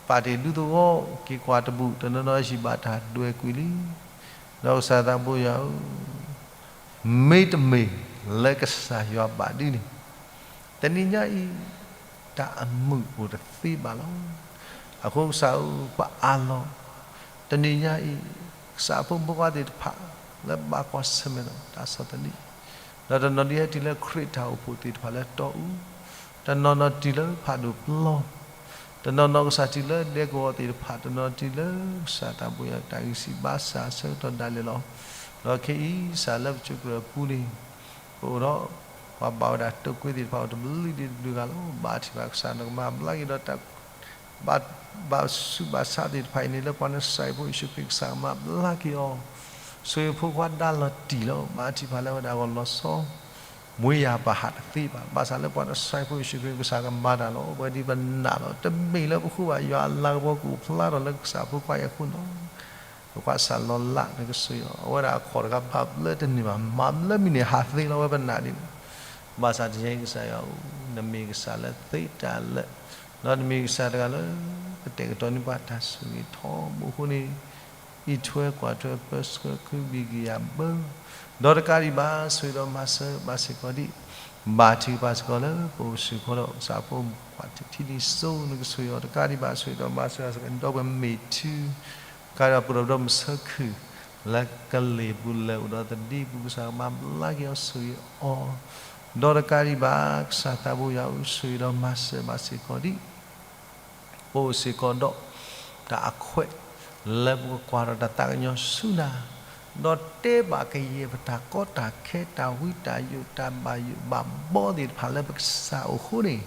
ပာ်တ့ၢ်ဒူသဝီ, က့ၤကွၢ်တဘူၣ် တနီၤနီၤဟံၣ်ဘၣ်တၢ်ဒွဲၣ်ကွံာ်လံ. ဒီးကစၢ်သးဘိယွၤဧၢ, မ့တမ့ၢ်လၢကစၢ်ယွၤဘၣ်ဒ်န့ၣ်, တနံၤညါအံၤ တၢ်အမုာ်အိၣ်တသ့ဘၣ်လီၤ. အဃိကစၢ်ဧၢ, ပအၢၣ်လီၤ တနံၤညါအံၤ ကစၢ်ဖိမုၣ်ဖိခွါသ့ၣ်တဖၣ် လၢဘၣ်ကွၢ်ဆၢၣ်မဲာ်ဒီးတၢ်ဆီၣ်သနံး, ဒီးတနီၤဒ်ဟဲတုၤလၢခရံာ်တၢ်အိၣ်ဖှိၣ်သ့ၣ်တဖၣ်လၢတီအူ, တနီၤနီၤတုၤလၢဖးဒိၣ်ပျီ, တနီၤနီၤကစၢ်တုၤလၢဒဲကဝီၤသ့ၣ်တဖၣ်, တနီၤတုၤလၢကစၢ်သးဘိယွၤတၢ်ဂံၢ်စၢ်ဘါစၢ်အဆၢကတီၢ်ဒၣ်လဲာ်လီၤ. ဒီးခဲအံၤကစၢ်လၢပစိၤကြၢးအပူၤန့ၣ်, ပအိၣ်ဒီး ပှၤဘၣ်ဝဲဒၣ်တိာ်ကွံာ်သ့ၣ်တဖၣ်အိၣ်တဘျုးဒံးတဘျုးဂၤလီၤ. ဘါထုကဖၣ်ကစၢ် နကမၤဘျါက့ၤဒီးတၢ် ဘၣ်ဆူးဘၣ်ဆါသ့ၣ်တဖၣ်အံၤန့ၣ် လၢပှၤနစၢ်ဖိယ့ၣ်ၡူးခရံာ်ကစၢ်ကမၤဘျါက့ၤအီၤ, ဆိၣ်ဂ့ၤဖိခွါဒါလီၤတံၢ်လီၤ. ဘါထုကဖၣ်လၢအဝဲဒၣ်ဂီၢ်လီၤဆီ မွေးရာပါ ဟးတသ့ဘၣ်, ဘၣ်ဆၣ်လၢပှၤနစၢ်ဖိယ့ၣ်ၡူးခရံာ်ကစၢ်ကမၤတၢ်လီၤ. ပဝဲဒ်ပနာ်လီၤ, တမ့ၢ်လၢပဃိဘၣ် ယွၤအလၤကပီၤကအိၣ်ဖျါထီၣ်လၢကစၢ်ဖိခွါအံၤအဃိလီၤ. ပခွါကစၢ်လီၤလး နကဆိၣ်ဂ့ၤအီၤ, အဝဲဒၣ်အခီၣ်တဂၤဘၣ်ဘျၢတန့ၢ်ဘၣ်, မၤဘျၢမံၤန့ၣ်ဟးသ့လီၤ. ဝဲပနာ်ဒ်န့ၣ်, ဘၣ်ဆၣ်တနံၤညါအံၤကစၢ်ယွၤဧၢ, နမ့ၢ်ကစၢ်လၢသ့တၢ်လၢာ်, ဒီးနမ့ၢ်ကစၢ်တဂၤလၢ ကတဲာ်ကတီၤန့ၢ်ပှၤတၢ်ဆိၣ်ဂ့ၤထီဘိအဃိန့ၣ်, အံးထွဲကွၢ်ထွဲပၢဆှၢခုဘံၣ်ကယၤဘၢ, ဒီးတကးဒံးဘၣ် ဆိၣ်ဂ့ၤဒီးမၤစၢၤဘၣ်စ့ၢ်ကီးဒံး, ဘါထုကဖၣ်စ့ၢ်ကီးလၢပအိၣ်စ့ၢ်ကီးဒီးကစၢ်ဖိမုၣ်ခွါထံထံလံၤစိ နကဆိၣ်ဂ့ၤအီၤတကးဒံးဘၣ်, ဆိၣ်ဂ့ၤဒီးမၤစၢၤဘၣ်စ့ၢ်ကီး ဒီပုၢ်ဝဲၢ်မ့ၢ်ထု ကဒီးပှၤဒီးပဒီမုၣ်ဆၢခုၣ် လၢကလ့ၢ်ပူၤလဲၤအိၣ်ဒီးသဒံပူၤ ကစၢ်ကမၤဘျါက့ၤအီၤဆိၣ်ဂ့ၤအီၤ, ဒီးတကးဒံးဘၣ် ကစၢ်သးဘိယွၤဧၢ, ဆိၣ်ဂ့ၤဒီးမၤစၢၤဘၣ်စ့ၢ်ကီးဒံး ပအိၣ်စ့ၢ်ကီးဒီး တၢ်အခွဲး လၢပကကွၢ်ဒီးတၢ်သးကညီၤဆူနၤ, ဒီးတဲဘၣ်ကယဲၢ်ပတၢ်ကီတၢ်ခဲ တၢ်ဝံတၢ်ယိး တၢ်ဘၣ်ယိးဘၣ်ဘီသ့ၣ်တဖၣ်လၢပကစၢ်အိၣ်ဃိန့ၣ်,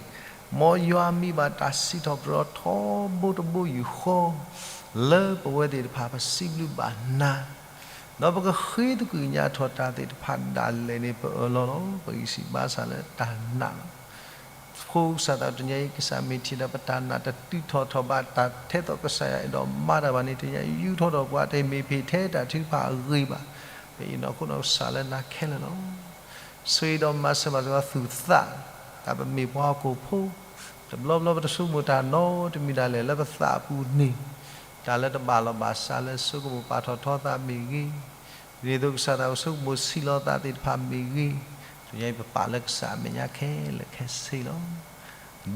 မ်ယွၤမံၤဘၣ်တၢ်စံးထီၣ်ပတြၢၤထီဘိတဘိယူၢ်ဃီ လၢပဝဲသ့ၣ်တဖၣ်ပစံးဘျုးဘၣ်နၤ ဒီးပကဃ့သကွံာ်ကညးထီၣ်တၢ်သ့ၣ်တဖၣ်ဒၣ်လဲာ်န့ၣ် ပအၢၣ်လီၤလီၤ. ပဂံၢ်စၢ်ဘါစၢ်လၢတၢ်နာ်လီၤ. အဃိကစၢ်သးတနံၤညါအံၤ ကစၢ်မ့ၢ်ထံၣ်ဒီးပတၢ်နာ်တတုၤထီၣ်ထီၣ်ဘၣ် တၢ်ထဲသိးကစၢ်ယွၤအဲၣ်ဒိးမၤတၢ်ဘၣ်န့ၣ် တနံၤညါအံၤ ယူာ်ထီၣ်ထီၣ်ပှၤ တမ့ၢ်ဖဲထဲတၢ်ထုကဖၣ်အဂ့ၤဘၣ်, ပအံးနီၢ်ခိနီၢ်ကစၢ်လၢနၤခဲလၢာ်လီၤ. ဆိၣ်ဂ့ၤဒီးမၤစၢၤဘၣ်စ့ၢ်ကီးသုသး, တၢ်ပမ့ၢ်ပှၤဟီၣ်ခိၣ်ဖိ, တဘျီဘျီပတဆိကမိၣ်တၢ်နီတမံၤဒၣ်လဲာ်လၢပသးအပူၤန့ၣ်, တၢ်လၢတဘၣ်လီၤဘၣ်စးလၢဆိကမိၣ်ပာ်ထီၣ်ထီသးမ့ၢ်ဂ့ၤ, ဒ်န့ၣ်အသိးကစၢ်သးပဆိကမိၣ်ဆံးလီၤသးသ့ၣ်တဖၣ်မ့ၢ်ဂ့ၤ, တနံၤညါအံၤပပာ်လၢကစၢ်အမဲာ်ညါခဲလၢာ်ခဲဆ့လီၤ.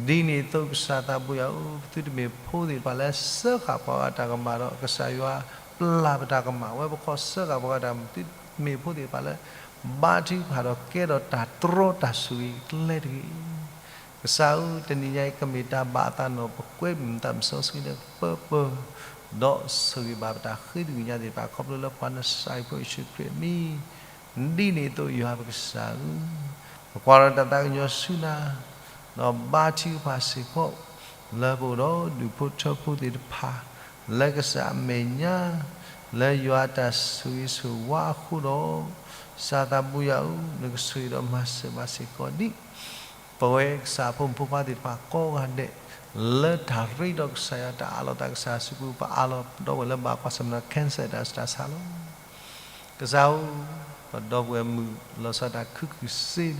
ဒ်န့ၣ်အသိးကစၢ်သးဘိယွၤဧၢ, ပသုတမ့ၢ်ဖိသ့ၣ်တဖၣ်လၢစၢဃာ်ပှၤဂၤတၢ်ကမၣ်ဒီး ကစၢ်ယွၤပျၢ်ပတၢ်ကမၣ်ဝဲ ပခီၣ်စၢဃာ်ပှၤဂၤတၢ်ကမၣ်, သုတမ့ၢ်ဖိသ့ၣ်တဖၣ်လၢ ဘါထုကဖၣ်ဒီးကဲထီၣ်တၢ်တြီတၢ်ဆိၣ်ဂ့ၤကျဲတဂ့ၤ. ကစၢ်ဧၢ, တနံၤညါအံၤကမ့ၢ်တၢ်ဘၣ်အသးနီၢ် ပကွဲမုာ်ပသးမုၢ်စီဆှံလၢပပၢၤ, ဒီးဆိၣ်ဂ့ၤဘၣ်ပတၢ်ဃ့သကွံာ်ကညးသ့ၣ်တဖၣ် ခီဖျိလၢပှၤနစၢ်ဖိယ့ၣ်ၡူးခရံာ်အမံၤ, ဒ်န့ၣ်အသိးယွၤပကစၢ်ဧၢ, ပကွၢ်ဒီးတၢ်သးကညီၤဆူနၤ, ဒီးဘါထုကဖၣ်စ့ၢ်ကီး လၢပအိၣ်ဒီးဒူၣ်ဖိထၢဖိသ့ၣ်တဖၣ် လၢကစၢ်အမဲာ်ညါ, လၢယွၤအတၢ်ဆိၣ်ဂ့ၤဆိၣ်ဝါအဃိဒီး, ကစၢ်သးဘိယွၤဧၢ, နကဆိၣ်ဂ့ၤဒီးမၤစၢၤဘၣ်စ့ၢ်ကီးဒံး ပဝဲကစၢ်ဖိမုၣ်ဖိခွါသ့ၣ်တဖၣ်ကိးဂၤဒဲး, လၢတၢ်ရ့ဒီးကစၢ်ယွၤ တၢ်အးလီၤသးကစၢ်စုပူၤ ပအးလီၤဒီပုၢ်ဝဲၢ်လၢဘၣ်ကွၢ်ဆၢၣ်မဲာ်ဒီး cancer တၢ်ဆူးတၢ်ဆါလီၤ. ကစၢ်ဧၢ, ပဒီပုၢ်ဝဲၢ်မုၣ်လီၤဆီဒၣ်တၢ်ခုခုစ့,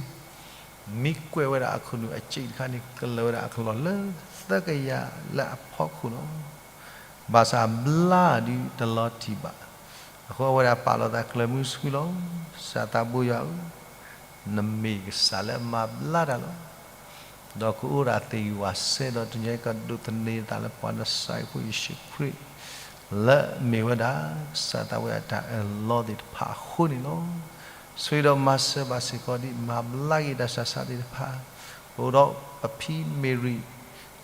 မံကွဲးဝဲဒၣ်အခိၣ်နူာ်အစ့းတခါန့ၣ် ကလၢၤဝဲဒၣ်အကလီၢ်လၢသၢကယၤလၢအဖီခိၣ်လီၤ. ဘၣ်ဆၣ်ဘျါဒုးတလီၤတံၢ်ဘၣ်. အဃိအဝဲဒၣ်ပာ်လီၤသးကျၢၤမုဆှုလီၤ. ကစၢ်သးဘိယွၤဧၢ, နမ့ၢ်ကစၢ်လၢအမၤဘျါတၢ်လီၤ. ဒီးကအိၣ်ဒၣ်သ့ၣ်ဂံၢ်ဝးစဲဒီး တနံၤညါအံၤကဒိးသန့ၤသးလၢပှၤနစၢ်ဖိယ့ၣ်ၡူးခရံာ် လၢအမ့ၢ်ဝဲဒၣ် ကစၢ်သးဝဲအတၢ်အၢၣ်လီၤသ့ၣ်တဖၣ်အဃိန့ၣ်လီၤ. ဆိၣ်ဂ့ၤဒီးမၤစၢၤဘၣ်စ့ၢ်ကီးဒံး မၤဘျါက့ၤတၢ်ဆူးတၢ်ဆါသ့ၣ်တဖၣ်, ပအိၣ်ဒီးပဖံမ့ၢ်ရံၣ်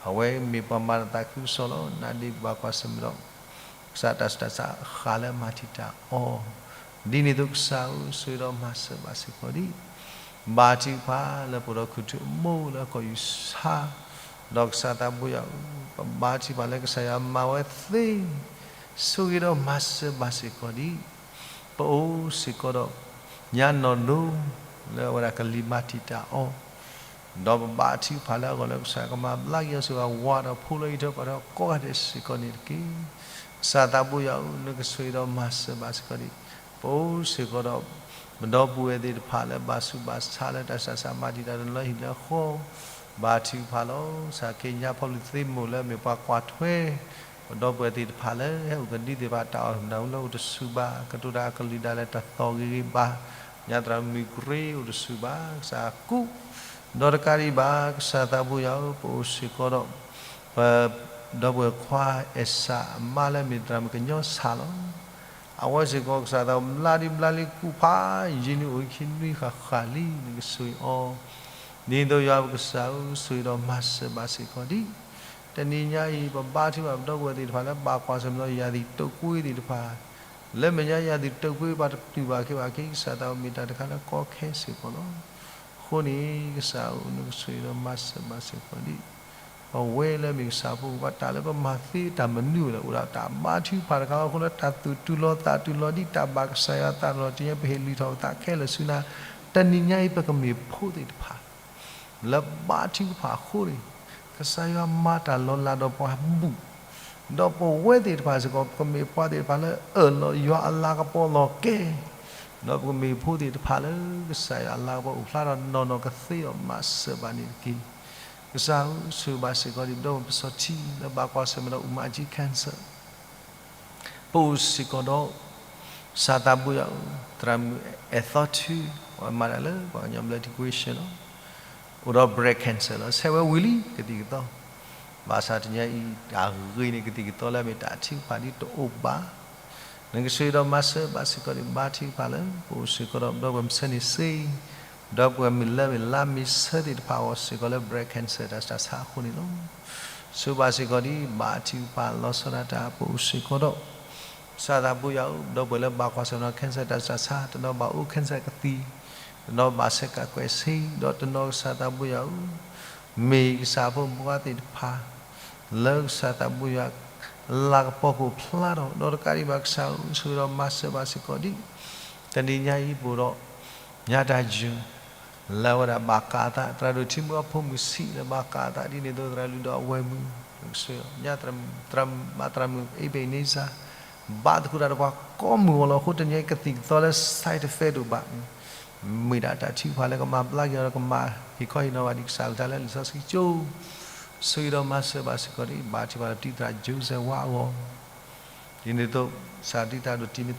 အဝဲမ့ၢ်ပှၤမၤတၢ်သးခုကစီၣ်လီၤ. နဒ့ဘၣ်ကွၢ်ဆၢၣ်မဲာ်ဒီး ကစၢ်တၢ်ဆူးတၢ်ဆါဃးလၢမၤတံာ်တာ်အီၤ, ဒ်န့ၣ်အသိးကစၢ်ဧၢ ဆိၣ်ဂ့ၤဒီးမၤစၢၤဘၣ်စ့ၢ်ကီးဒံး, ဘါထုကဖၣ်လၢပအိၣ်ဒီးခူၣ်ထူၣ်အမိၢ်လၢကီၢ်ယူၢ်ဆါ, ဒီးကစၢ်သးဘိယွၤဧၢ, ပဘါထုကဖၣ်လၢကစၢ်ယွၤမၤဝဲသ့ ဆိၣ်ဂ့ၤဒီးမၤစၢၤဘၣ်စ့ၢ်ကီးဒံး, ပအိၣ်စ့ၢ်ကီးဒီး ညါနီၢ်ဒိ လၢအဝဲဒၣ်ကလံၤမၤတံာ်တာ်အီၤ, ဒီးပဘါထုကဖၣ်လၢအဂီၢ်လၢကစၢ်ကမၤဘျါက့ၤအီၤစ့ၢ်ကီး ဝၤဒီးဖိလၢဟံၣ်ထၢပှၤထၢကိးဂၤဒဲးစ့ၢ်ကီးန့ၣ်တက့ၢ်. ကစၢ်သးဘိယွၤဧၢ, နကဆိၣ်ဂ့ၤဒီးမၤစၢၤဘၣ်စ့ၢ်ကီးဒံး, ပအိၣ်စ့ၢ်ကီးဒီး ပဒီပုၢ်ဝဲၢ်သ့ၣ်တဖၣ်လၢဘၣ်ဆူးဘၣ်ဆါလၢတၢ်ဆူးတၢ်ဆါမၤတံာ်တာ်တလၢဟံၣ်လၢဃီ, ဘါထုကဖၣ်လီၤ. ကစၢ်ခ့ညါဖီလူၤသ့မိၢ်လၢမ့ၢ်ပှၤကွၢ်ထွဲ ပဒီပုၢ်ဝဲၢ်သ့ၣ်တဖၣ်လၢဟဲအိၣ်ကဒုသ့ၣ်တဖၣ် တၢ်အိၣ်နၢ်ဟူလၢအိၣ်တဆူၣ်ဘၣ်, ကတိၤတၢ်အကလုၢ်ဒၣ်လဲာ်တသီၣ်ဂ့ၤဂ့ၤဘၣ်, ညါသရၣ်မုၣ်ကရ့အိၣ်တဆူၣ်ဘၣ်, ကစၢ်ကူၣ်, ဒီးတကးဒံးဘၣ် ကစၢ်သးဘိယွၤဧၢ, ပအိၣ်စ့ၢ်ကီးဒီး ပဒီပုၢ်ဝဲၢ်ခွါအဲၣ်စၢ်အမါလၢမ့ၢ်သရၣ်မုၣ်ကညီစၢ်လီၤ. အဝဲစ့ၢ်ကီးကစၢ်သးဘိယွၤ ဘျါဒံးဘျါလံကူၣ်ဖးယံာ်လံ အိၣ်ခံနွံဃၣ်ဃၣ်လံ နကဆိၣ်ဂ့ၤအီၤ, ဒ်န့ၣ်အသိးယွၤပကစၢ်ဧၢ, ဆိၣ်ဂ့ၤဒီးမၤစၢၤဘၣ်စ့ၢ်ကီးဒံး, တနံၤညါအံၤ ပဘါထုကဖၣ်ပဒီပုၢ်ဝဲၢ်သ့ၣ်တဖၣ်လၢဘၣ်ကွၢ်ဆၢၣ်မဲာ်ဒီး ယၤသံၣ်တိာ်ကွံသ့ၣ်တဖၣ်, လၢမဲာ်ညါယၤသံၣ်တိာ်ကွံ ပှၤတတူၢ်ဘၣ်ခဲဘၣ်က့ၤ ကစၢ်သးဘိမ့ၢ်တၢ်တခါလၢကီခဲစ့ၢ်ကီးလီၤ. အဃိန့ၣ် ကစၢ်ဧၢ, နကဆိၣ်ဂ့ၤဒီးမၤစၢၤဘၣ်စ့ၢ်ကီးဒံး, ပဝဲလၢမ့ၢ်ကစၢ်ဖိ ပတၢ်လၢပမၤသ့တၢ်မနုၤလဲၣ် အိၣ်ဒီးတၢ်ဘါထုကဖၣ်တခါအဃိလၢ တၢ်သူၣ်တူၢ်လိာ်သးတူၢ်လိာ်ဒံး တၢ်ဘၣ်ကစၢ်ယွၤသးလီၤတံၢ်ညါ ပဟ့ၣ်လုၢ်ထီၣ်ပသးခဲလၢာ်ဆူနၤ, တနံၤညါအံၤ ပကမ့ၢ်ဖိသ့ၣ်တဖၣ် လၢဘါထုကဖၣ်အဃိန့ၣ်, ကစၢ်ယွၤမၤတၢ်လီၤလးဒီးပှၤဘူၣ်, ဒီးပဝဲသ့ၣ်တဖၣ်စ့ၢ်ကီး ပကမ့ၢ်ပှၤသ့ၣ်တဖၣ်လၢအၢၣ်လီၤယွၤအလၤကပီၤလီၤကဲ, ဒီးပကမ့ၢ်ဖိသ့ၣ်တဖၣ်လၢ ကစၢ်ယွၤအလၤကပီၤအိၣ်ဖျါထီၣ်နီၢ်နီၢ်ကသ့အီၤ မၤစၢၤဘၣ်န့ၣ်တက့ၢ်. ကစၢ်ဧၢ, ဆိၣ်ဂ့ၤဘၣ်စ့ၢ်ကီးဒံး ဒီးပစီၤထံ လၢဘၣ်ကွၢ်ဆၢၣ်မဲာ်ဒီး အူမၤကၠံ cancer ပအိၣ်စ့ၢ်ကီးဒီး ကစၢ်သးဘိယွၤဧၢ, သရၣ်မုၣ်အဲၣ်သီထူ, အဝဲမၤတၢ်လၢပှၤကညီ blood transfusion လီၤ. အိၣ်ဒီး breast cancer လီၤ. ဆဲးဝဲဝံၤလံကသံၣ်ကသီ, ဘၣ်ဆၣ်တနံၤညါအံၤ တၢ်ဂ့ၤန့ၣ် ကသံၣ်ကသီလၢအမ့ၢ်တၢ်ထုကဖၣ်ဒ်တအိၣ်ဘၣ်. နကဆိၣ်ဂ့ၤဒီးမၤစၢၤဘၣ်စ့ၢ်ကီးဒံး ဘါထုကဖၣ်လၢ ပအိၣ်စ့ၢ်ကီးဒီး ပဒီပုၢ်ဝဲၢ်မုၣ်ဆ့န့ၣ်စ့, ဒီပုၢ်ဝဲၢ်မုၣ်လၢမ့ၢ်လါမ့ၤဆၢသ့ၣ်တဖၣ်အဂီၢ်စ့ၢ်ကီးလၢ breast cancer တၢ်ဆူးတၢ်ဆါအဃိန့ၣ်လီၤ. ဆိၣ်ဂ့ၤဘၣ်စ့ၢ်ကီးဒံး ဘါထုကဖၣ်လီၤဆီဒၣ်တၢ် ပအိၣ်စ့ၢ်ကီးဒီး ကစၢ်သးဘိယွၤဧၢ, ဒီပုၢ်ဝဲၢ်လၢဘၣ်ကွၢ်ဆၢၣ်မဲာ်ဒီး cancer တၢ်ဆူးတၢ်ဆါ, တနီၤဘၣ်အိၣ် cancer ကသံၣ်, တနီၤဘၣ်ဆဲးကးကွဲးဆ့, ဒီးတနီၤကစၢ်သးဘိယွၤဧၢ, မ့ၢ်ကစၢ်ဖိမုၣ်ဖိခွါသ့ၣ်တဖၣ် လၢကစၢ်သးဘိယွၤ လၤကပီၤကအိၣ်ဖျါထီၣ်, ဒီးတကးဒံးဘၣ်ကစၢ်ဧၢ, ဆိၣ်ဂ့ၤဒီးမၤစၢၤဘၣ်စ့ၢ်ကီးဒံး, တနံၤညါအံၤပအိၣ်ဒီး ညါတၢ်ယုၢ် လၢအဝဲဒၣ်ဘၣ်ကးအသး, သရၣ်ဒိၣ်ထံမူအဖိမုၣ်ဆံးလၢဘၣ်ကးအသး, ဒ်န့ၣ်အသိးသရၣ်လုၢ်ဒီးအဝဲၢ်မုၣ်, ကစၢ်ညါသရၣ်မုၣ် သရၣ်မုၣ် Ebenezer ဘါသကိးတၢ်ဒီးပှၤကိးမုၢ်ဂီၤလီၤ. အဃိတနံၤညါအံၤ ကသံၣ်ကသီလၢ side effect တအိၣ်ဘၣ်, မ့ၢ်ဒၣ်တၢ်ထုကဖၣ်လၢကမၤဘျါက့ၤအီၤဒီးကမၤဟ့ၣ်ခီဟ့ၣ်နီၤဘၣ်ဒံးကစၢ်အကလုၢ်ကထါလၢလံာ်စီဆှံကၠိ, ဆိၣ်ဂ့ၤဒီးမၤစၢၤဘၣ်စ့ၢ်ကီးဒံး, ဘါထုကဖၣ်လၢတံၤသရၣ် Joseph ဝါအဂီၢ်, ဒ်န့ၣ်အသိး ကစၢ်တံၤသရၣ်ဒိၣ်တံၤမသ့းအဂီၢ်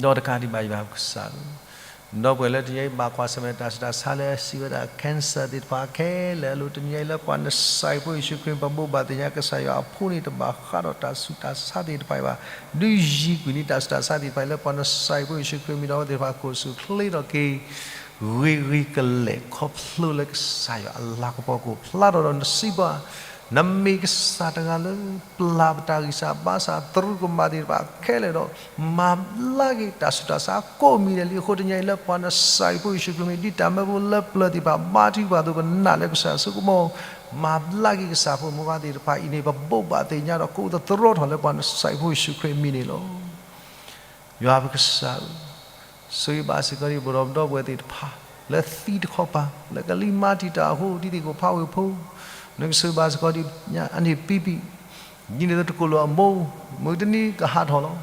ဒီးတကးဒံးဘၣ်ယွၤပကစၢ်ဧၢ, ဒီပုၢ်ဝဲၢ်လၢတနံၤညါအံၤဘၣ်ကွၢ်ဆၢၣ်မဲာ်တၢ်ဆူးတၢ်ဆါလၢအစံးဝဲဒၣ် cancer သ့ၣ်တဖၣ်ခဲလၢာ်အလိၤ တနံၤညါအံၤလၢပှၤနစၢ်ဖိယ့ၣ်ၡူးခရံာ် ပဘိးဘၣ်သ့ၣ်ညါကစၢ်ယွၤအဖိန့ၣ် တဘၣ်ဃးဒီးတၢ်ဆူးတၢ်ဆါသ့ၣ်တဖၣ်အံၤဘၣ်, ဒုးယံၤကွံာ်န့ၢ်တၢ်ဆူးတၢ်ဆါသ့ၣ်တဖၣ်အံၤလၢပှၤနစၢ်ဖိယ့ၣ်ၡူးခရံာ်မံၤဒီး အဝဲသ့ၣ်တဖၣ်ကအိၣ်ဆူၣ်အိၣ်ချ့ထီၣ်က့ၤ ဂ့ၤဂ့ၤကလဲာ် ခီဖျိလၢကစၢ်ယွၤအလၤကပီၤကအိၣ်ဖျါထီၣ်ဒီးနစံးဘၣ်, နမ့ၢ်ကစၢ်တဂၤလၢ ပျၢ်ပတၢ်ဂံၢ်စၢ်ဘါစၢ် သရူးကမၣ်သ့ၣ်တဖၣ်ခဲလၢာ်ဒီး မၤဘျါက့ၤတၢ်ဆူးတၢ်ဆါကိးမံၤဒဲးလံ. အဃိတနံၤညါအံၤလၢပှၤနစၢ်ဖိယ့ၣ်ၡူးခရံာ်မံၤ ဒ်တၢ်မၢဖိလၢပျၢၤသ့ၣ်တဖၣ် ဘါထုကဖၣ်အသိး ပနာ်လၢကစၢ်ယွၤအစိကမီၤ မၤဘျါက့ၤကစၢ်ဖိမုၣ်ဖိခွါသ့ၣ်တဖၣ်အံၤန့ၣ် ပဘိးဘၣ်သ့ၣ်ညါဒီး ကအိၣ်သတြီထီၣ်လၢပှၤနစၢ်ဖိယ့ၣ်ၡူးခရံာ်မံၤန့ၣ်လီၤ. ယွၤပကစၢ်ဧၢ, ဆိၣ်ဂ့ၤဘၣ်စ့ၢ်ကီးဒံး ပဒီပုၢ်ဝဲၢ်သ့ၣ်တဖၣ် လၢသံတခီပၤ လၢကလံၤမၤတံာ်တာ်အဃိ ဒ်သိးကဖးဝ့ၢ်ဖိ, နကဆိၣ်ဂ့ၤဘၣ်စ့ၢ်ကီးဒံး ညါအန့ၣ်ပံပံ, ဒ်န့ၣ်အသိးတကိၣ်လိာ်အမိၢ်, မုၢ်တနံၤကဟးထီၣ်လီၤ.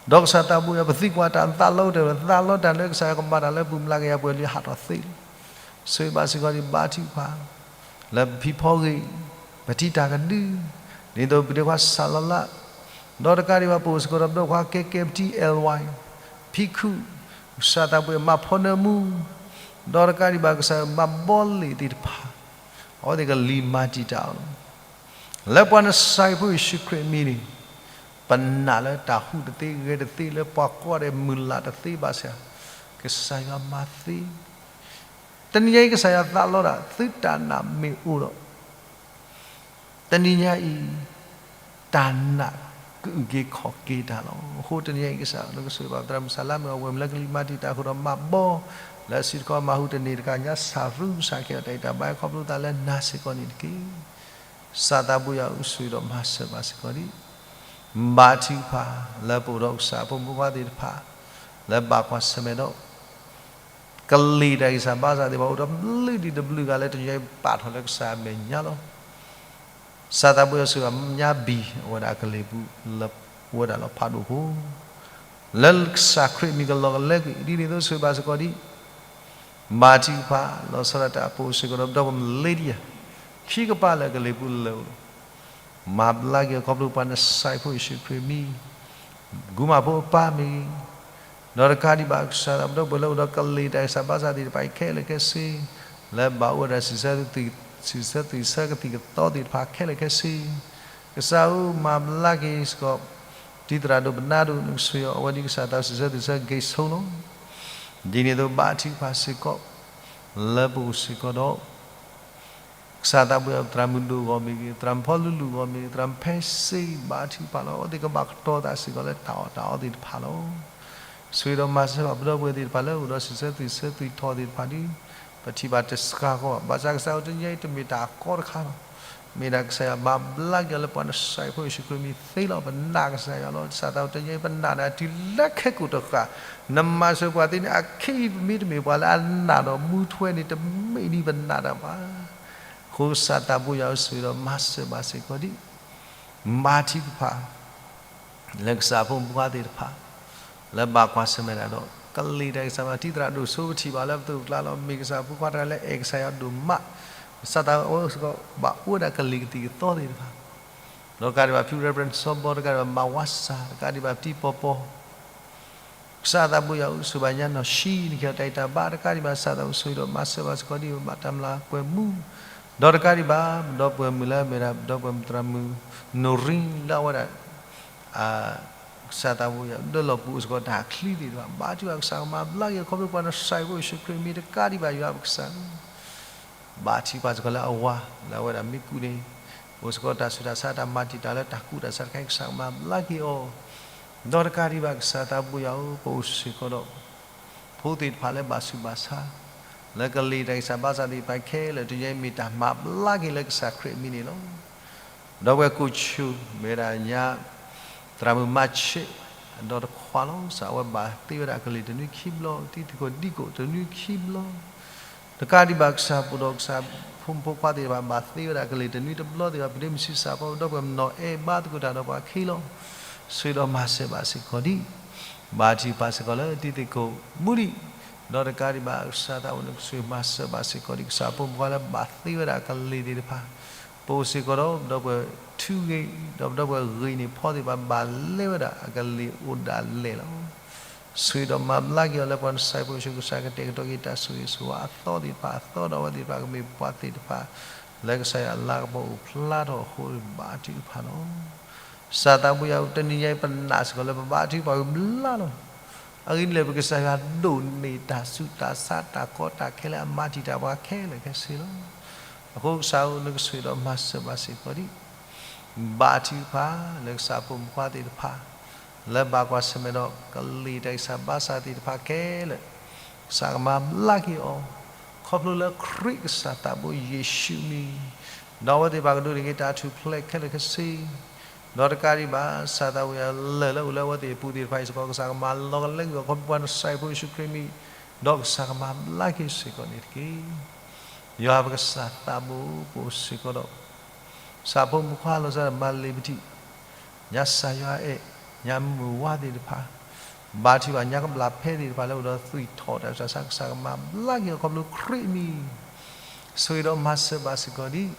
ဒီးကစၢ်သးဘိယွၤ ပသံကွၢ်တၢ်သးလီတၢ် သးလီတၢ်လၢကစၢ်ယွၤကမၤတၢ်လၢပူၤ မုၢ်လၢ်ကယၤပှဲၤလံဟးထီၣ်သ့လီၤ. ဆိၣ်ဂ့ၤဘၣ်စ့ၢ်ကီးဒံး ဘါထုကဖၣ် လၢပဖံဖီဂ့ၢ်, ပထံၣ်တၢ်ကဒု, ဒ်သိးပဒ့ခွါစၢ်လီၤလး, ဒီးတကးဒံးဘၣ် ပအိၣ်စ့ၢ်ကီးဒီးပဒိၣ်ခွါကဲကဲပထံ L Y, ဖံခုၣ်, ကစၢ်သးဘိယွၤမၤဖီနၢမူ, ဒီးတကးဒံးဘၣ် ကစၢ်ယွၤမၤဘီလ့ၣ်သ့ၣ်တဖၣ်, အဝဲသ့ၣ်ကလံၤမၤတံာ်တာ်အီၤလီၤ. လၢပှၤနစၢ်ဖိယ့ၣ်ၡူးခရံာ်အမံၤန့ၣ် ပနာ်လၢတၢ်ဟူးတသ့ ဂဲၤတသ့ လၢပှၤကိးဂၤဒဲးမုၢ်လၢ်တသ့ဘၣ်ဆၣ်, ကစၢ်ယွၤမၤသ့ တနံၤညါအံၤ ကစၢ်ယွၤသးလီတၢ် သုတၢ်နာ်မ့ၢ်အိၣ်ဒီး တနံၤညါအံၤ တၢ်နာ်ကအုၣ်က့ၤခီၣ်က့ၤတၢ်လီၤ. အဃိတနံၤညါအံၤ ကစၢ်နကဆိၣ်ဂ့ၤဘၣ် သရၣ်မုၣ်စၢ်လါမ့ၢ်အဝဲၢ်မုၢ်လၢကလံၤမၤတံာ်တာ်အဃိဒီးမၤဘီ လၢအစုတခီမၤဟူးတန့ၢ်တခါ ညါစၢ်ရူစၢ်ကဲအီၤတၢ်အံၤတၢ်ဘါခီဖျိသးလၢနၤစ့ၢ်ကီးန့ၣ်တက့ၢ်. ကစၢ်သးဘိယွၤအိၣ်ဆိၣ်ဂ့ၤဒီးမၤစၢၤဘၣ်စ့ၢ်ကီးဒံး ဘါထုကဖၣ်လၢပအိၣ်ဒီးကစၢ်အဖိမုၣ်ဖိခွါသ့ၣ်တဖၣ် လၢဘၣ်ကွၢ်ဆၢၣ်မဲာ်ဒီး ကလံၤတၢ်ဂံၢ်စၢ်ဘါစၢ်သ့ၣ်တဖၣ် အိၣ်ဒီးဘျုးဒံးတဘျုးဂၤလၢတနံၤညါအံၤပာ်ထီၣ်လၢကစၢ်အမဲာ်ညါလီၤ. ကစၢ်သးဘိယွၤဆိၣ်ဂ့ၤညါဘံၣ်အဝဲဒၣ်အကလံၤပူၤ လၢအိၣ်ဝဲဒၣ်လၢဖးဒိၣ်ဖိ လၢကစၢ်ခရံာ်မံၤကလီၤကလဲကွံာ် ဒ်န့ၣ်အသိးဆိၣ်ဂ့ၤဘၣ်စ့ၢ်ကီးဒံး ဘါထုကဖၣ်လီၤဆီဒၣ်တၢ်အပူၤစ့ၢ်ကီးဒီး ဒီပုၢ်ဝဲၢ်မုၣ်လ့ဒံယၤ ခံကပၤလၢအကလံၤပူၤလၢ မၤဘျါက့ၤအခီဖျိပှၤနစဲးဖိယ့ၣ်ၡူးခရံာ်မံၤ ဂုၤမၤဖိအပၢ်မ့ၢ်ဂ့ၤ, ဒီးတကးဒံးဘၣ်ကစၢ်သးဘိယွၤ ပဝဲလၢအိၣ်ဒီးကလံၤတၢ်ဂံၢ်စၢ်ဘါစၢ်သ့ၣ်တဖၣ်အံၤခဲလၢာ်ခဲဆ့ လၢဘၣ်အိၣ်ဝဲဒၣ် စံးဆၢသံဆၢကသံၣ်ကသီသ့ၣ်တဖၣ်ခဲလၢာ်ခဲဆ့ ကစၢ်ဧၢ မၤဘျါက့ၤစ့ၢ်ကီး တံၤသရၣ်ဒိၣ်ပနါဒိၣ် နကဆိၣ်ဂ့ၤအီၤ အဝဲဒ်ကစၢ်သးစံးဆၢသံဆၢကဂ့ၤဆိလီၤ. ဒ်န့ၣ်အသိးဘါထုကဖၣ်စ့ၢ်ကီး လၢပအိၣ်စ့ၢ်ကီးဒီး ကစၢ်သးဘိယွၤ သရၣ်မုၣ်ဒိၣ်အဂီၢ်မ့ၢ်ဂ့ၤ, သရၣ်မုၣ်ဖီလူလူအဂီၢ်မ့ၢ်ဂ့ၤ, သရၣ်မုၣ်ဖဲစ့ဘါထုကဖၣ်လီၤ. အဝဲသ့ၣ်ကဘၣ်ကတီၤသးစ့ၢ်ကီးလၢတၢ်အီၣ်တၢ်အီသ့ၣ်တဖၣ်လီၤ. ဆိၣ်ဂ့ၤဒီးမၤစၢၤဘၣ်ပဒီပုၢ်ဝဲၢ်သ့ၣ်တဖၣ်လၢအိၣ်ဒီးစံးဆၢသံဆၢသံထီၣ်သ့ၣ်တဖၣ်ဒီး ပထံၣ်ဘၣ်တစှၤကီးဘၣ်. ဘၣ်ဆၣ်ကစၢ်ဧၢ တနံၤညါအံၤတမ့ၢ်တၢ်အကီတခါလီၤ. မ့ၢ်ဒၣ်ကစၢ်ယွၤမၤဘျါက့ၤအီၤလၢပှၤနစဲးဖိယ့ၣ်ၡူးခရံာ်မံၤသ့လီၤ. ပနာ်ကစၢ်ယွၤလီၤ. ကစၢ်သးဘိယွၤ တနံၤညါအံၤပနာ်နၤတုၤလၢခဲကိာ်တဃၣ်, နမၤစၢၤပှၤသ့န့ၣ် အခဲအံၤပမ့တမ့ၢ်ပှၤလၢအနာ် ဒီးမူထွဲန့ၣ် တမ့ၢ်ဒ်ပနာ်တၢ်ဘၣ်. အဃိကစၢ်သးဘိယွၤ ဆိၣ်ဂ့ၤဒီးမၤစၢၤဘၣ်စ့ၢ်ကီးဒံး ဘါထုကဖၣ် လၢကစၢ်အဖိမုၣ်ဖိခွါသ့ၣ်တဖၣ် လၢဘၣ်ကွၢ်ဆၢၣ်မဲာ်တၢ်ဒီး ကလံၤတၢ်ဂံၢ်စၢ်ဘါ တံၤသရၣ်ဒိၣ်စိ ပထံၣ်ဘၣ်လၢပသိးပကျါလီၤ. မ့ၢ်ကစၢ်ဖိခွါတဂၤလၢအဲၣ်ကစၢ်ယွၤဒိၣ်မး, ကစၢ်သးဘိယွၤ ဘၣ်အိၣ်ဝဲဒၣ်ကလံၤကသံၣ်ကသီသ့ၣ်တဖၣ်, ဒီးတကးဒံးဘၣ် ဖု Reverend စီၤဘီ, တကးဒံးဘၣ် မၤဝါစၢ်, တကးဒံးဘၣ် ပတံၤပီၤပီၤ ကစၢ်သးဘိယွၤ အိၣ်ဆိၣ်ဂ့ၤဘၣ်ညါနီၢ်ဆံး နကဟ့ၣ်အီၤတၢ်ဂံၢ်တၢ်ဘါ, တကးဒံးဘၣ် ကစၢ်သးဘိယွၤ ဆိၣ်ဂ့ၤဒီးမၤစၢၤဘၣ်စ့ၢ်ကီးဒံး ဘၣ်တၢ်မျၢ်ပှဲၤမူ, ဒီးတကးဒံးဘၣ် ပဒီပုၢ်ဝဲၢ်မုၣ်လၢအမ့ၢ်ဒၣ် ပဒီပုၢ်ဝဲၢ်မုၣ်သရၣ်မုၣ် နီၢ်ရံလၢအဝဲဒၣ် ကစၢ်သးဘိယွၤ လၢလီၢ်ပူၤအိၣ်စ့ၢ်ကီးတၢ်ချံသ့ၣ်တဖၣ်, ဘါထုကဖၣ်ကစၢ်ကမၤဘျါက့ၤ ခီဖျိပှၤနစဲးဖိယ့ၣ်ၡူးခရံာ်မံၤ တကးဒံးဘၣ်ယွၤပကစၢ် ဘါထုကဖၣ်စ့ၢ်ကီးလၢအဝၤ လၢအဝဲဒၣ်မ့ၢ်ကူးန့ၣ် အိၣ်စ့ၢ်ကီးတၢ်ဆူးတၢ်ဆါ တၢ်မၤတံာ်တာ်လၢတၢ်ကူးတၢ်ဆးတခါအံၤ ကစၢ်ကမၤဘျါက့ၤအီၤ, ဒီးတကးဒံးဘၣ်ကစၢ်သးဘိယွၤဧၢ ပအိၣ်စ့ၢ်ကီးဒီး ဖိသ့ၣ်တဖၣ်လၢဘၣ်ဆူးဘၣ်ဆါ လၢကလံၤတၢ်ဂံၢ်စၢ်ဘါစၢ်သ့ၣ်တဖၣ်ခဲလၢာ် တနံၤညါအံၤမ့ၢ်တၢ်မၤဘျါက့ၤလၢကစၢ်ခရံာ်အမံၤန့ၣ်လီၤ. ဒီပုၢ်ဝဲၢ်ကိးဆူၣ် မ့ၢ်ဝဲဒၣ်ညါ သရၣ်မုၣ်မၤဆဲး အဒီတခွါလီၤ. ကစၢ် အဝဲဘၣ်သ့ဝဲဒၣ်ကလံၤတနွံခံဘျီ, တံၤသကိးဒံကိးတနွံခံဘျီ, တကးဒံးဘၣ်ကစၢ် ပအိၣ်ဒီးကစၢ်ဖိမုၣ်ဖိခွါသ့ၣ်တဖၣ် ဘၣ်သ့ဝဲဒၣ်ကလံၤတနွံတဘျီသ့ၣ်တဖၣ် ပဒ့မုၢ်ဆံးစၢ်ဖိ ဒီပုၢ်ဝဲၢ်မုၣ်နီၢ်အဲၣ် ဘါသကိးတၢ်ဒီးပှၤခံလီၤ. ဆိၣ်ဂ့ၤဒီးမၤစၢၤဘၣ်စ့ၢ်ကီးဒံး ဘါထုကဖၣ်စ့ၢ်ကီးလၢတံၤသကိးမူဒံး, ဒီးတကးဒံးဘၣ်ကစၢ်သးဘိယွၤ နကဆိၣ်ဂ့ၤမၤစၢၤဘၣ်စ့ၢ်ကီးဒံး ကစၢ်ဖိမုၣ်ဖိခွါလၢဘၣ်သ့ဝဲဒၣ်ကလံၤသ့ၣ်တဖၣ်, ပအိၣ်စ့ၢ်ကီးဒီး ဒီပုၢ်ဝဲၢ်ထူဂ့ၤ ဒီးဒီပုၢ်ဝဲၢ်ဂ့ၤန့ၢ်ဖီသ့ၣ်တဖၣ် ဘၣ်လဲဝဲဒၣ်အကလံၤအိၣ်ဒၣ်လဲာ်လီၤ. ဆိၣ်ဂ့ၤဒီးမၤဘျါက့ၤအီၤလၢပှၤနစဲးဖိယ့ၣ်ၡူး ကစၢ်ကတဲာ်ကတီၤက့ၤတၢ်ဆိၣ်ဂ့ၤဆိၣ်ဝါအသီသ့ၣ်တဖၣ် အသီဒီးအဝဲသ့ၣ်တဖၣ်ကမ့ၢ်ပှၤသ့ၣ်တဖၣ် လၢကစၢ်ယွၤလၤကပီၤအိၣ်ဖျါထီၣ်အဃိ ဘါထုကဖၣ်လီၤ. ကစၢ်သးဘိယွၤ တနံၤညါအံၤပနာ်စ့ၢ်ကီးလၢပဘါထုကဖၣ်ဝံၤဘျါလီၤ. အဂ့ၢ်ဒ်လဲၣ် ပကစၢ်ယွၤဒိၣ်န့ၢ်တၢ်ဆူးတၢ်ဆါတၢ်ကီတၢ်ခဲလၢာ်အမၤတံာ်တာ်ပှၤခဲလၢာ်ခဲဆ့လီၤ. အဃိကစၢ်ဧၢ နကဆိၣ်ဂ့ၤဒီးမၤစၢၤဘၣ်စ့ၢ်ကီးဒံး ဘါထုကဖၣ်လၢကစၢ်ဖိမုၣ်ဖိခွါသ့ၣ်တဖၣ် လၢဘၣ်ကွၢ်ဆၢၣ်မဲာ်ဒီးကလံၤတၢ်ဂံၢ်စၢ်ဘါစၢ်သ့ၣ်တဖၣ်ခဲလၢာ် ကစၢ်ကမၤဘျါက့ၤအီၤ ခီဖျိလၢခရံာ်ကစၢ်သးဘိယ့ၣ်ၡူးမံၤ ဒီးအဝဲသ့ၣ်တဖၣ်ကဒိးန့ၢ်က့ၤတၢ်ထူၣ်ဖျဲးခဲလၢာ်ခဲဆ့ ဒီးတကးဒံးဘၣ် ကစၢ်သးဘိယွၤလၢၢ်လၢအိၣ်လၢအဝဲသ့ၣ်အပူၤသ့ၣ်တဖၣ်အံၤစ့ၢ်ကီး ကစၢ်ကမၤလီၤကလဲကွံာ်အီၤ ခီဖျိပှၤနစဲးဖိယ့ၣ်ၡူးခရံာ်မံၤ ဒီးကစၢ်ကမၤဘျါက့ၤစ့ၢ်ကီးန့ၣ်တက့ၢ်. ယွၤပကစၢ်သးဘိပအိၣ်စ့ၢ်ကီးဒီး ကစၢ်ဖိမုၣ်ဖိခွါလီၤဆီဒၣ်တၢ်မၤလ့ၤပထံၣ် ညါစၢ်ယွၤအဲၣ် ညါမုၢ်ဝါသ့ၣ်တဖၣ် ဘါထုကဖၣ်ညါကဘျၣ်ဖဲသ့ၣ်တဖၣ်လၢအိၣ်ဒီးသွံၣ်ထီၣ်တၢ်ဆူးတၢ်ဆါ ကစၢ်ကမၤဘျါက့ၤအီၤခီဖျိခရံာ်အမံၤ ဆိၣ်ဂ့ၤဒီးမၤစၢၤဘၣ်စ့ၢ်ကီးဒံး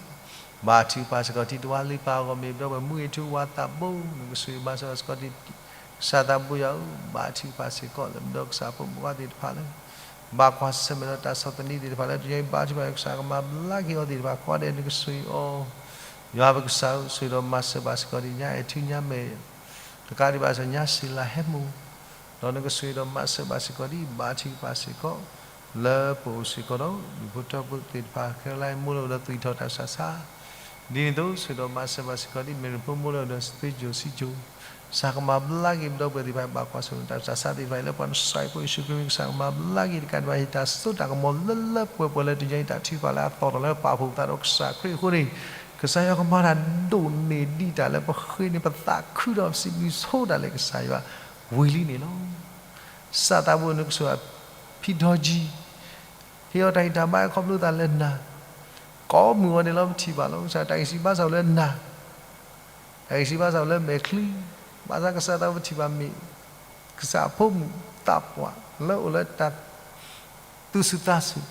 ဘါထုကဖၣ်စ့ၢ်ကီးတံၤသဝါလံပၢ်အဂီၢ်မ့ၢ် ပဒီပုၢ်ဝဲၢ်မူဂ့ၤထူဝါသးဘိ နကဆိၣ်ဂ့ၤမၤစၢၤဘၣ်စ့ၢ်ကီးဒံး ကစၢ်သးဘိယွၤဧၢ ဘါထုကဖၣ်စ့ၢ်ကီးလၢပဒီးကစၢ်ဖိမုၣ်ဖိခွါသ့ၣ်တဖၣ်လၢ ဘၣ်ကွၢ်ဆၢၣ်မဲာ်ဒီးတၢ်ဆီၣ်သနံးသ့ၣ်တဖၣ်လၢတနံၤညါအံၤ ဘါထုကဖၣ်ကစၢ်ကမၤဘျါက့ၤအီၤသ့ၣ်တဖၣ် ကိးဂၤဒဲးနကဆိၣ်ဂ့ၤအီၤ ယွၤပကစၢ်ဧၢ ဆိၣ်ဂ့ၤဒီးမၤစၢၤဘၣ်စ့ၢ်ကီးဒံး ညါအဲၣ်ထူညါမဲာ် တကးဒံးဘၣ်စ့ၢ် ညါစံးလၤဟဲမိၢ် ဒီးနကဆိၣ်ဂ့ၤဒီးမၤစၢၤဘၣ်စ့ၢ်ကီးဒံး ဘါထုကဖၣ်စ့ၢ်ကီး လၢပအိၣ်စ့ၢ်ကီးဒီး ဒူၣ်ဖိထၢဖိသ့ၣ်တဖၣ် ခဲလၢာ်မိၢ်လၢအိၣ်ဒီးသွံၣ်ထီၣ်တၢ်ဆူးတၢ်ဆါ ဒ်န့ၣ်အသိး ဆိၣ်ဂ့ၤဒီးမၤစၢၤဘၣ်စ့ၢ်ကီးဒ် မ့ၢ်ရပၢမိၢ်လၢအဒိၣ် သွ့ကၠိၤ ဆံကၠိၤ, ကစၢ်ကမၤဘျါက့ၤပဒီပုၢ်ဝဲၢ်သ့ၣ်တဖၣ် ဘၣ်ကွၢ်ဆၢၣ်မဲာ်တၢ်ဆူးတၢ်ဆါသ့ၣ်တဖၣ်အံၤ လၢပှၤနစၢ်ဖိယ့ၣ်ၡူးခရံာ်မံၤ ကစၢ်ကမၤဘျါက့ၤတကးဒံးဘၣ် ဟ့ၣ်တၢ်စိတၢ်ကမီၤလၢလၢပှဲၤပှဲၤလၢတနံၤအံၤ တၢ်ထုကဖၣ်လၢအသီၣ်ထီၣ်လၢပာ်ဖှိၣ်ပသးဒီးကစၢ်ခရံာ်အဃိန့ၣ်, ကစၢ်ယွၤကမၤတၢ်ဒိၣ်န့ၢ်ဒံးတၢ်လၢပဃ့န့ၢ်ပသးခုဒီး စံးဘျုးဆိတၢ်လၢကစၢ်ယွၤဝံၤလံန့ၣ်လီၤ. ကစၢ်သးဘိနကဆိၣ်ဂ့ၤ ဖံဒီကံ ဟ့ၣ်အီၤတၢ်ဂံၢ်တၢ်ဘါ ခီဖျိသးလၢနၤ, ကိးမုၢ်ဂီၤန့ၣ်လီၤ ပထံၣ်ဘၣ်လီၤကစၢ် တၢ်ဂံၢ်စၢ်ဘါစၢ်အိၣ်လၢနၤ, တၢ်ဂံၢ်စၢ်ဘါစၢ်အိၣ်လၢမဲာ်ချံ, ဘၣ်ဆၣ်ကစၢ်သးဘိပထံၣ်ဘၣ်မ့ၢ် ကစၢ်အဖိမုၣ်သးပှၢ်လၢအိၣ်လၢတၢ် သူၣ်စူၤသးစူၤ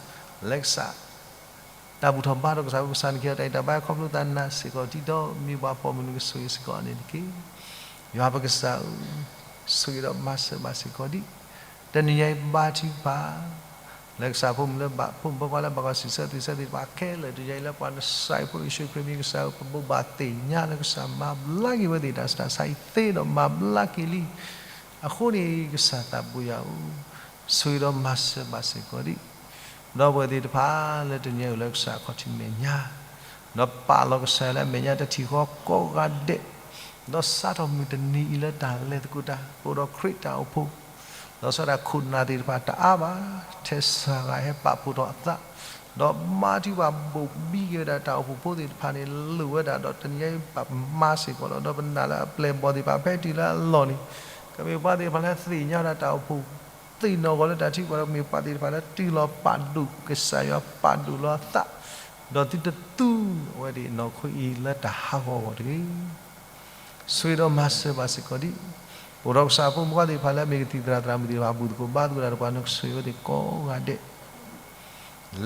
လၢကစၢ် တၢ်ဘူၣ်ထီၣ်ဘါထီၣ်ကစၢ် ကစၢ်နကဟ့ၣ်အီၤတၢ်ဂံၢ်တၢ်ဘါ ခီဖျိသးနၤစ့ၢ်ကီး ဒ်သိးမ့ၢ်ပှၤပိာ်မုၣ်နကဆိၣ်ဂ့ၤစ့ၢ်ကီးန့ၣ်တက့ၢ်. ယွၤပကစၢ်ဧၢ, ဆိၣ်ဂ့ၤဒီးမၤစၢၤဘၣ်စ့ၢ်ကီးဒံး တနံၤညါအံၤဘါထုကဖၣ် လၢကစၢ်ဖိမုၣ်လၢဘၣ် ဖိမုၣ်ဖိခွါလၢဘၣ်ကွၢ်ဆၢၣ်မဲာ်သ့ၣ်တဖၣ်ခဲလၢာ် တနံၤညါအံၤ လၢပှၤနစၢ်ဖိယ့ၣ်ၡူးခရံာ်မံၤ ကစၢ်ဧၢ ပဘိးဘၣ်သ့ၣ်ညါလၢကစၢ်မၤဘျါက့ၤဝဲသ့ၣ်တၢ်ဆူးတၢ်ဆါအံၤသ့ဒီးမၤဘျါက့ၤလံ. အဃိန့ၣ် ကစၢ်သးဘိယွၤဧၢ, ဆိၣ်ဂ့ၤဒီးမၤစၢၤဘၣ်စ့ၢ်ကီးဒံး ဒီပုၢ်ဝဲၢ်သ့ၣ်တဖၣ်လၢတနံၤညါအံၤအိၣ်လၢကစၢ်အခီၣ်ထံးမဲာ်ညါ ဒီးပာ်လီၤကစၢ်ယွၤလၢအမဲာ်ညါတထံၣ်ဃီကိးဂၤဒဲး, ဒီးစးထီၣ်မုၢ်တနံၤအံၤလၢတၢ်လဲၤသကိးတၢ် ပအိၣ်ဒီးခရံာ်တၢ်အိၣ်ဖှိၣ်, လီၤဆီဒၣ်ခိၣ်နၢ်သ့ၣ်တဖၣ်တအါဘၣ်, ထဲစှၤဂၤဟဲပာ်ဖှိၣ်ထီၣ်အသး, ဒီးမၤထံၣ်ဘၣ်ဘိၣ်ဘံက့ၤဝဲဒၣ်တၢ်အိၣ်ဖှိၣ်ဖိသ့ၣ်တဖၣ်န့ၣ် လိၣ်ဝဲဒၣ်ဒီး တနံၤညါအံၤပမၤစ့ၢ်ကီးလီၤ. ဒီးပနာ်လၢအပျဲၢ်အဘီၣ်သ့ၣ်တဖၣ်ဖဲတုၤလၢအလီၢ်န့ၣ် ကမ့ၢ်ပှၤသ့ၣ်တဖၣ်လၢသ့ၣ်ညါဝဲဒၣ်တၢ်အိၣ်ဖှိၣ် သ့ၣ်နီၣ်ဂီၤလၢတၢ်ထုကဖၣ်ဒီး ကမ့ၢ်ပှၤသ့ၣ်တဖၣ်လၢတုၤလီၤပာ်ဒိၣ်ကစၢ်ယွၤ ပာ်ဒိၣ်လီၤအသး, ဒီးသုတသူအဝဲသ့ၣ်နီၢ်ခိအံၤလၢတၢ်ဟးဂီၤအဂီၢ်တဂ့ၤ. ဆိၣ်ဂ့ၤဒီးမၤစၢၤဘၣ်စ့ၢ်ကီးဒံး ပအိၣ်ဒီးကစၢ်ဖိမုၣ်ဖိခွါသ့ၣ်တဖၣ်လၢအမ့ၢ်ကသံၣ်သရၣ်သရၣ်မုၣ်သ့ၣ်တဖၣ် ဘူၣ်သကိးဘါသကိးတၢ်ဒီးပှၤ နကဆိၣ်ဂ့ၤဝဲသ့ၣ်ကိးဂၤဒဲး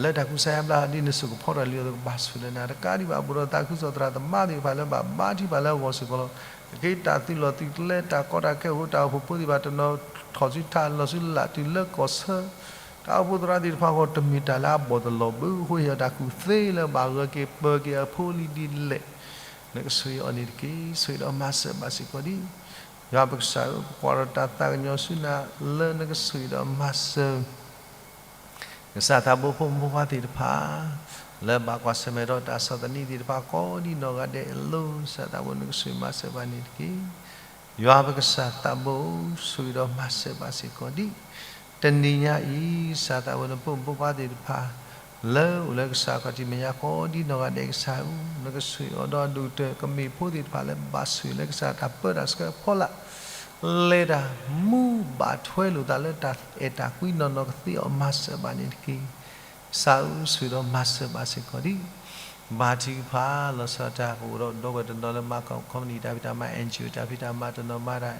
လၢတၢ်ကူစါယါဘျါ ဒ်နဆိၣ်ကဖီထီၣ်လံအသိး ကဘၣ်ဆိၣ်လၢနၤတကးဒံးဘၣ် ပအိၣ်ဒီးသးခုကစီၣ်သရၣ်သမါသ့ၣ်တဖၣ်လၢဘၣ်ဘါထုကဖၣ်လၢအဂီၢ်စ့ၢ်ကီးလီၤ. ကက့ၤတၢ်သုးလီၢ်သုးကျဲ တၢ်ကီတၢ်ခဲအိၣ် တၢ်အိၣ်ဖှိၣ်ဖိသ့ၣ်တဖၣ် တနီၤထီၣ်ဆူထးလီၤဆူလာ်တုၤလၢကီၢ်ဆၢ တၢ်အိၣ်ဖှိၣ်သရၣ်သ့ၣ်တဖၣ်အဂီၢ် တမ့ၢ်တၢ်လၢအဘီၣ်တလီၤဘၣ်အဃိ ဟ့ၣ်အီၤတၢ်ကူၣ်သ့လၢဘၣ်ဂၢၢ်က့ၤပၢၤက့ၤအဖိလံၤဒ်လဲၣ် နကဆိၣ်ဂ့ၤအီၤန့ၣ်တက့ၢ်. ဆိၣ်ဂ့ၤဒီးမၤစၢၤဘၣ်စ့ၢ်ကီးဒံး ယွၤပကစၢ်ဧၢ, ပကွၢ်ဒီးတၢ်သးကညီၤဆူနၤလၢနကဆိၣ်ဂ့ၤဒီးမၤစၢၤ ကစၢ်သးဘိဖိမုၣ်ဖိခွါသ့ၣ်တဖၣ် လၢဘၣ်ကွၢ်ဆၢၣ်မဲာ်ဒီးတၢ်ဆီၣ်သနံးသ့ၣ်တဖၣ်ကိးဒ်နီၢ်ဂၤဒဲးအလိၤ ကစၢ်သးဘိနကဆိၣ်ဂ့ၤမၤစၢၤဘၣ်န့ၣ်တက့ၢ်. ယွၤပကစၢ်သးဘိဧၢ, ဆိၣ်ဂ့ၤဒီးမၤစၢၤဘၣ်စ့ၢ်ကီးဒံး တနံၤညါအံၤ ကစၢ်သးဘိနဖိမုၣ်ဖိခွါသ့ၣ်တဖၣ် လၢအိၣ်လၢကစၢ်အခီၣ်ထံးမဲာ်ညါကိးဒ်နီၢ်ဂၤဒဲးကစၢ်ဧၢ, နကဆိၣ်ဂ့ၤအီၤဒီးအဒိၣ်ကတၢၢ် ကမ့ၢ်ဖိသ့ၣ်တဖၣ်လၢဘၣ်ဆိၣ်ဂ့ၤလၢကစၢ်တၢ်ပၢတၢ်ဆှၢအဖီလာ် လဲၤတၢ်မူဘၣ်ထွဲလိာ်သးလၢတၢ်အဲၣ်တၢ်ကွံနီၢ်နီၢ်ကသ့အီၤ မၤစၢၤဘၣ်န့ၣ်တက့ၢ်. ကစၢ်ဧၢ, ဆိၣ်ဂ့ၤဒီးမၤစၢၤဘၣ်စ့ၢ်ကီးဒံး ဘါထုကဖၣ် လီၤဆီဒၣ်တၢ် ပအိၣ်ဒီးဒီပုၢ်ဝဲၢ်တနီၤလၢမၤကီၢ် company တၢ်ဖံးတၢ်မၤ NGO တၢ်ဖံးတၢ်မၤတနီၤမၤတၢ်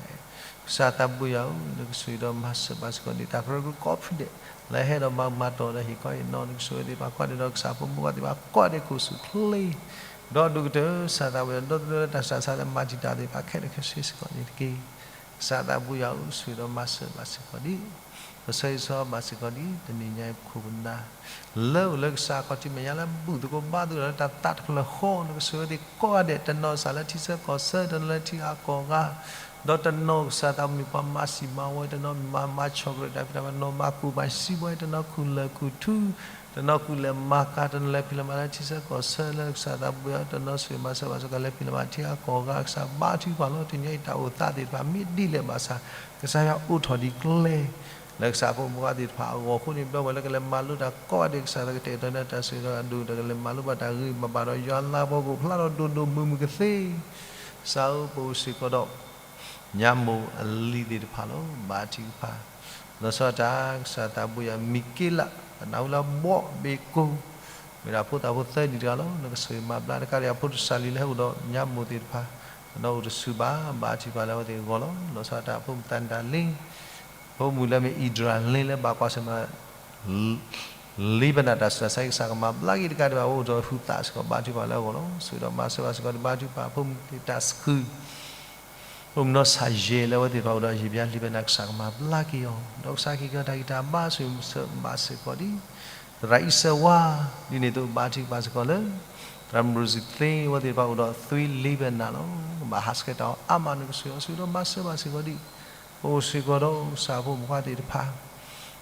ကစၢ်သးဘိယွၤဧၢ, နကဆိၣ်ဂ့ၤဒီးမၤစၢၤဘၣ်စ့ၢ်ကီးဒံး တၢ်ကရၢကရိကိးဖုဒဲး လၢဟဲဒီးမၤမၤတီၢ်ဒီးဟ့ၣ်ခီဟ့ၣ်နီၤ နကဆိၣ်ဂ့ၤသ့ၣ်တဖၣ်ကိးဂၤဒဲးဒီး ကစၢ်ဖိမုၣ်ဖိခွါသ့ၣ်တဖၣ်ကိးဂၤဒဲး ကိးဆူၣ်ချ့ ဒီးဒိၣ်ကတၢၢ် ကစၢ်သးဘိယွၤ ဒီသဒၢလၢတၢ်ဆူးတၢ်ဆါလၢမၤတံာ်တာ်သ့ၣ်တဖၣ်ခဲလၢာ်ခဲဆ့စ့ၢ်ကီးန့ၣ်တက့ၢ်. ကစၢ်သးဘိယွၤဧၢ, ဆိၣ်ဂ့ၤဒီးမၤစၢၤဘၣ်စ့ၢ်ကီးဒံး ပဆၢဂ့ၤဆၢဝါဘၣ်စ့ၢ်ကီးဒံး တနံၤညါအံၤပခိၣ်ပနၢ် လၢအိၣ်လၢကစၢ်အခီၣ်ထံးမဲာ်ညါလၢဘူၣ်သကိးဘါသကိးလၢတၢ်သးတဖျၢၣ်ဃီ နကဆိၣ်ဂ့ၤဝဲသ့ၣ်ကိးဂၤဒဲး တနီၤစးလၢထံဆၢကီၢ်ဆၢ တနီၤလၢထံဂၤကီၢ်ဂၤ ဒီးတနီၤကစၢ်သးဘိမ့ၢ်ပှၤမၤစံၣ်မၤဝီ တနီၤမၤမၤဆီၣ်ကရၢၢ်တၢ်ဖံးတၢ်မၤ တနီၤမၤကူၣ်ဘၣ်စံးဘှီ တနီၤကူၣ်လၢၢ်ကူၣ်ထူ တနီၤကူၣ်လဲၤမၤကၤ တနီၤလဲၤဖံးလဲၤမၤလၢထံဆၢကီၢ်ဆၢလၢကစၢ်သးဘိယွၤ တနီၤဆိၣ်ဂ့ၤမၤစၢၤဘၣ်စ့ၢ်ကီး လဲၤဖံးလဲၤမၤထံဂၤကီၢ်ဂၤ ကစၢ်ဘါထုကဖၣ်လီၤ. တနံၤညါအံၤတၢ်အိၣ်သးသ့ၣ်တဖၣ်မ့ၢ်ဒ်လဲၣ်ဘၣ်ဆၣ် ကစၢ်ယွၤအိးထီၣ်ဒံးကျဲ လၢကစၢ်ဖိမုၣ်ဖိခွါသ့ၣ်တဖၣ်အဂီၢ်အဃိန့ၣ် ဒီပုၢ်ဝဲၢ်လၢကလဲၤမၤလိတၢ်ကိးဂၤဒဲး ကစၢ်သးကတဲာ်ကတီၤန့ၢ်တၢ်ဆိၣ်ဂ့ၤဒီးအဒိၣ်ကတၢၢ် ကလဲၤမၤလိဘၣ်တၢ်ဂ့ၤမၤဘၣ်ဒီး ယွၤလၤကပီၤကအိၣ်ဖျါထီၣ်ဒိၣ်ဒိၣ်မုၢ်မုၢ်ကသ့ ကစၢ်ဧၢ ပအိၣ်စ့ၢ်ကီးဒီး ညၣ်မိၢ်အလံၤသ့ၣ်တဖၣ်လီၤ. ဘါထုကဖၣ် လီၤဆီဒၣ်တၢ် ကစၢ်သးဘိယွၤ မံၤက့လး အနၢ်ဟူလၢဘီဘ့ၣ်ကိၢ် မ့ၢ်ဒၣ်ဖိသၣ်ဖိသၢနံၣ်တဂၤလီၤ. နကဆိၣ်ဂ့ၤမၤဘျါတကးဒံး အဖိတစၢ်လံၤလၢဟဲအိၣ်ဒီးညၣ်မိၢ်သ့ၣ်တဖၣ် ဒီးအိၣ်တဆူၣ်ဘၣ် ဘါထုကဖၣ်လၢအဝဲသ့ၣ်အဂီၢ်လီၤ. လီၤဆီဒၣ်တၢ် ဖိမုၣ်သးနတၢ်လ့ ဖိမုၣ်လၢမ့ၢ်အံၣ်ဒြၣ်လ့လၢဘၣ်ကွၢ်ဆၢၣ်မဲာ် လံဘနၣ်တၢ်ဆူးတၢ်ဆါ ကစၢ်ကမၤဘျါက့ၤတကးဒံးဘၣ် အိၣ်ဒီးဟူသးစ့ၢ်ကီး ဘါထုကဖၣ်လၢအဂီၢ်လီၤ. ဆိၣ်ဂ့ၤဒီးမၤစၢၤဘၣ်စ့ၢ်ကီး ဘါထုကဖၣ် ဖိမုၣ်သ့ၣ်တၢ်စကု ဖိမုၣ်နီၢ်ဆၣ်ယဲၢ်လၢအဝဲသ့ၣ်တဖၣ်အိၣ်ဒီးယံာ်ဘျါလံဘနၣ် ကစၢ်ကမၤဘျါက့ၤအီၤ ဒီးကစၢ်ကဟ့ၣ်က့ၤအီၤတၢ်ဂံၢ်တၢ်ဘါ ဆိၣ်ဂ့ၤမၤစၢၤဘၣ်စ့ၢ်ကီးဒံး သရၣ်အံၣ်စၢၤဝါ ဒ်န့ၣ်အသိး ဘါထုကဖၣ်စ့ၢ်ကီးလၢ သရၣ်မုၢ်ရိစံသ့ အဝဲသ့ၣ်တဖၣ်အိၣ်ဒီးသွံလံဘနၣ်လီၤ. ဘၣ်ဟးဆှဲးတၢ်အီၣ်အါမး နကဆိၣ်ဂ့ၤအီၤ ဆိၣ်ဂ့ၤဒီးမၤစၢၤဘၣ်စ့ၢ်ကီးဒံး ပအိၣ်စ့ၢ်ကီးဒီးကစၢ်ဖိမုၣ်ဖိခွါသ့ၣ်တဖၣ်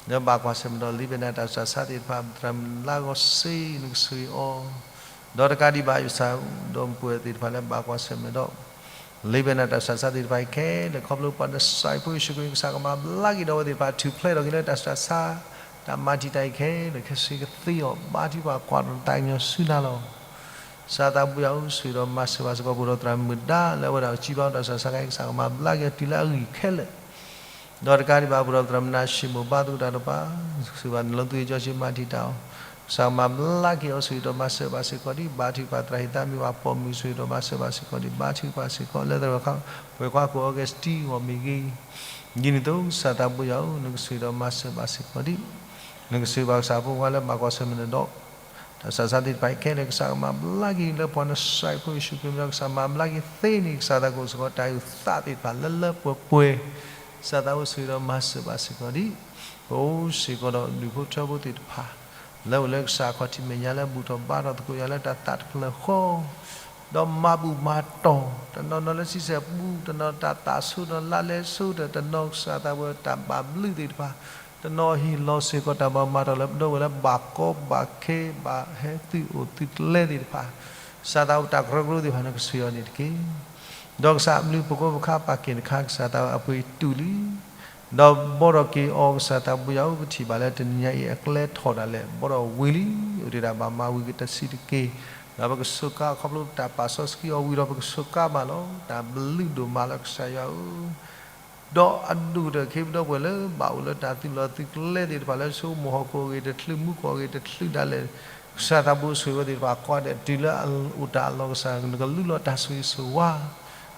လၢဘၣ်ကွၢ်ဆၢၣ်မဲာ်ဒီးလံဘနၣ်တၢ်ဆူးတၢ်ဆါသ့ၣ်တဖၣ် သရၣ်မုၢ်လါဂီၤစ့ နကဆိၣ်ဂ့ၤအီၤ ဒီးတကးဒံးဘၣ် ယွၤစၢ်ဧၢ, ဒီးပဝဲသ့ၣ်တဖၣ်လၢဘၣ်ကွၢ်ဆၢၣ်မဲာ်ဒီး လ့ဘဲနၤတၢ်ဆူးတၢ်ဆါသ့ၣ်တဖၣ်အံၤခဲလၢာ် ခီဖျိပှၤနစၢ်ဖိယ့ၣ်ၡူးခရံာ် ကစၢ်ကမၤဘျါက့ၤဒီးအဝဲသ့ၣ်တဖၣ် ထုးဖျဲးထီၣ်က့ၤလၢတၢ်ဆူးတၢ်ဆါ တၢ်မၤတံာ်တာ်အံၤခဲလၢာ် ခဲဆ့ကသ့အီၤ ဘါထုကဖၣ်ကွၢ်ဒီးတၢ်ကညီၤဆူနၤလီၤ. ကစၢ်သးပူၤယၤဧၢ, ဆိၣ်ဂ့ၤဒီးမၤစၢၤဘၣ်စ့ၢ်ကီး ပအိၣ်ဒီးသရၣ်မုၣ်ဒါ လၢအဝဲဒၣ်အစံးဘၣ်တၢ်ဆူးတၢ်ဆါခဲအံၤ ကစၢ်ကမၤဘျါက့ၤအီၤတုၤလၢအဂံၢ်ခဲလၢာ် ဒီးတကးဒံးဘၣ် ပအိၣ်ဒီးသရၣ်မုၣ်နၢ်ၡံမိၣ် ဘါသကိးတၢ်ဒီးပှၤ စံးဘၣ်နလီၤသူၣ်က့ၤကၠီဆံး မၤတံာ်တာ်အီၤ, ကစၢ်ကမၤဘျါက့ၤအီၤ ဆိၣ်ဂ့ၤဒီးမၤစၢၤဘၣ်စ့ၢ်ကီးဒံး ဘါထုကဖၣ်သရၣ်ဟ့ၣ်သးမ့ၢ်ဘၣ်ပိာ်မုၣ် ဆိၣ်ဂ့ၤဒီးမၤစၢၤဘၣ်စ့ၢ်ကီးဒံး ဘါထုကဖၣ်စ့ၢ်ကီး လၢသရၣ်ပှဲၤခွါကိးအီကဲစတံဂီၢ်မ့ၢ်ဂ့ၤ ဒ်န့ၣ်အသိး ကစၢ်သးပူၤယၤဧၢ, နကဆိၣ်ဂ့ၤဒီးမၤစၢၤဘၣ်စ့ၢ်ကီးဒံး, နကဆိၣ်ဂ့ၤဘၣ်ကစၢ်ဖိခွါလၢဘၣ်ကွၢ်ဆၢၣ်မဲာ်နၤဒီး တၢ်ဆူးတၢ်ဆါသ့ၣ်တဖၣ်အံၤခဲလၢာ် ကစၢ်ကမၤဘျါက့ၤလၢပှၤနစၢ်ဖိယ့ၣ်ၡူးခရံာ်မံၤဒီး ကစၢ်မၤဘျါက့ၤသ့န့ၣ် ကစၢ်သးကအိၣ်စ့ၢ်ကီးတၢ်အုၣ်သးသ့ၣ်တဖၣ်လၢလၢပှဲၤပှဲၤ, ကစၢ်သးအိၣ်ဆိၣ်ဂ့ၤဒီးမၤစၢၤဘၣ်စ့ၢ်ကီးဒံး, ပအိၣ်စ့ၢ်ကီးဒီးဒူၣ်ဖိထၢဖိသ့ၣ်တဖၣ် လၢအိၣ်လၢကစၢ်အခီၣ်ထံးမဲာ်ညါလၢ ဘူၣ်ထီၣ်ဘါထီၣ်သကိးယၤလၢတၢ်သးတဖျၢၣ်ဃီ ဒီးမၤဘူၣ်မၤတီၢ်, တနီၤနီၤလၢဆံဆဲၣ်ပူၤ, တနီၤတၢ်သးဆိ, တနီၤလါလဲဆိ, တနီၤကစၢ်သးပူၤတၢ်ဘၣ်ဘျုးသ့ၣ်တဖၣ်, တနီၤဟ့ၣ်လီၤစ့ၢ်ကီးတၢ်ဘၣ်မၤတီၢ်လၢပဒီပုၢ်ဝဲၢ်လၢဘၣ်ကီဘၣ်ခဲ ဘၣ်ဟဲသုးအိၣ်သုးကျဲသ့ၣ်တဖၣ်, ကစၢ်သးပူၤတၢ်ကရၢကရိသ့ၣ်တဖၣ် နကဆိၣ်ဂ့ၤအီၤန့ၣ်တက့ၢ်. ဒီးကစၢ်အဘျုးပှၤကိးပခါပာ်က့ၤတခါ ကစၢ်သးပူၤအပှ့ၤတုၤလံ ဒီးဘီထီၣ်က့ၤအီၤ ကစၢ်သးပူၤယၤဧၢ, ပထံၣ်ဘၣ်လၢတနံၤညါအံၤအကျဲထီၣ်ဒၣ်လဲာ် ဘီထီၣ်ဝံၤလံ, အိၣ်တ့ၢ်ဒၣ်ဘၣ်မၤဝံၤကတၢၢ်ဆံးတက့ၢ်, ဒီးပကစူးကါအခီဖျိတၢ်ပာ်စီဆှံအီၤဝံၤဒီး ပကစူးကါဘၣ်လီၤ. တၢ်ဘျုးဒိၣ်မးလၢကစၢ်ယွၤဧၢ ဒီးအဒိၣ်ကတၢၢ် ခ့ပဒီပုၢ်ဝဲၢ်လၢဘၣ်အိၣ်လၢတၢ်သုးလီၢ်သုးကျဲသ့ၣ်တဖၣ်လၢ ဆိကမိၣ်ဟီၣ်ခိၣ်အဂ့ၢ်တချုး မူခိၣ်အဂ့ၢ်တချုးဒၣ်လဲာ်, ကစၢ်သးပူၤဆိၣ်ဂ့ၤဝဲသ့ၣ်တဖၣ်ကိးဂၤဒဲး တုၤလၢအအိၣ်တၢ်အလီၢ် ကစၢ်နကလူလီၤတၢ်ဆိၣ်ဂ့ၤဆိၣ်ဝါ,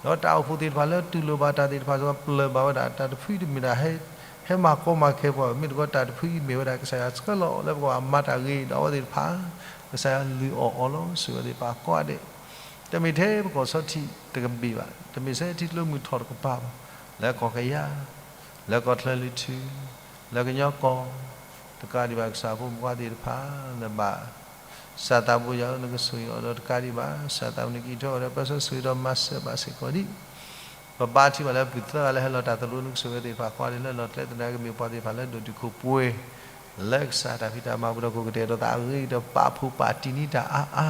ဒီးတၢ်အိၣ်ဖှိၣ်သ့ၣ်တဖၣ်လၢတူၢ်လိာ်ဘၣ်တၢ်သ့ၣ်တဖၣ် စ့ၢ်ကီးပျၢၤဘၣ်ဝဲဒၣ် တၢ်တဖုအံၤတမ့ၢ်ဒၣ် ဟဲမၤကီမၤခဲပှၤ မ့ၢ်တကီး တၢ်တဖုအံၤမ့ၢ်ဝဲဒၣ် ကစၢ်ယွၤဆှၢလီၤလၢပကဘၣ်မၤတၢ်ဂ့ၤဒီးအဝဲသ့ၣ်တဖၣ်, ကစၢ်ယွၤလုၢ်အီၣ်အီၤလီၤ ဆိၣ်ဂ့ၤဝဲသ့ၣ်တဖၣ်ကိးဂၤဒဲး တမ့ၢ်ထဲပကီၢ်ဆီထံးတကဘ့ၣ်ဘၣ်, တမ့ၢ်ထဲထံကျိမုၢ်ထီၣ်တကပၤဘၣ်, လၢကီၢ်ကယၤ, လၢကီၢ်ချၢလၢထူ, လၢကညီကီၢ်, တကးဒံးဘၣ်ကစၢ်ဖိမုၣ်ဖိခွါသ့ၣ်တဖၣ်လၢဘၣ်, ကစၢ်သးပူၤယၤဧၢ နကဆိၣ်ဂ့ၤအီၤဒီးတကးဒံးဘၣ် ကစၢ်သးပူၤန့ၣ် ကအံးထွဲအီၤဒီး ပၢဆှၢဆိၣ်ဂ့ၤဒီးမၤစၢၤဘၣ်စ့ၢ်ကီးဒံး ပဘါထုကဖၣ်လၢပုၢ်သၢဂၤလၢဟဲလီၤတၢ်သရိာ် နကဆိၣ်ဂ့ၤသ့ၣ်တဖၣ်ကိးဂၤဒဲးလၢလီၢ်ကျဲသနာ်က့ မ့ၢ်ပှၤသ့ၣ်တဖၣ်လၢဒိၣ်တုာ်ခိၣ်ပှဲၤ လၢကစၢ်တၢ်ဖံးတၢ်မၤပူၤဒီး ကကတဲာ်ဒီးသးအဂ့ၤဒီးပာ်ဖှိၣ်ပာ်တံၢ်န့ၢ်တၢ်အါအါ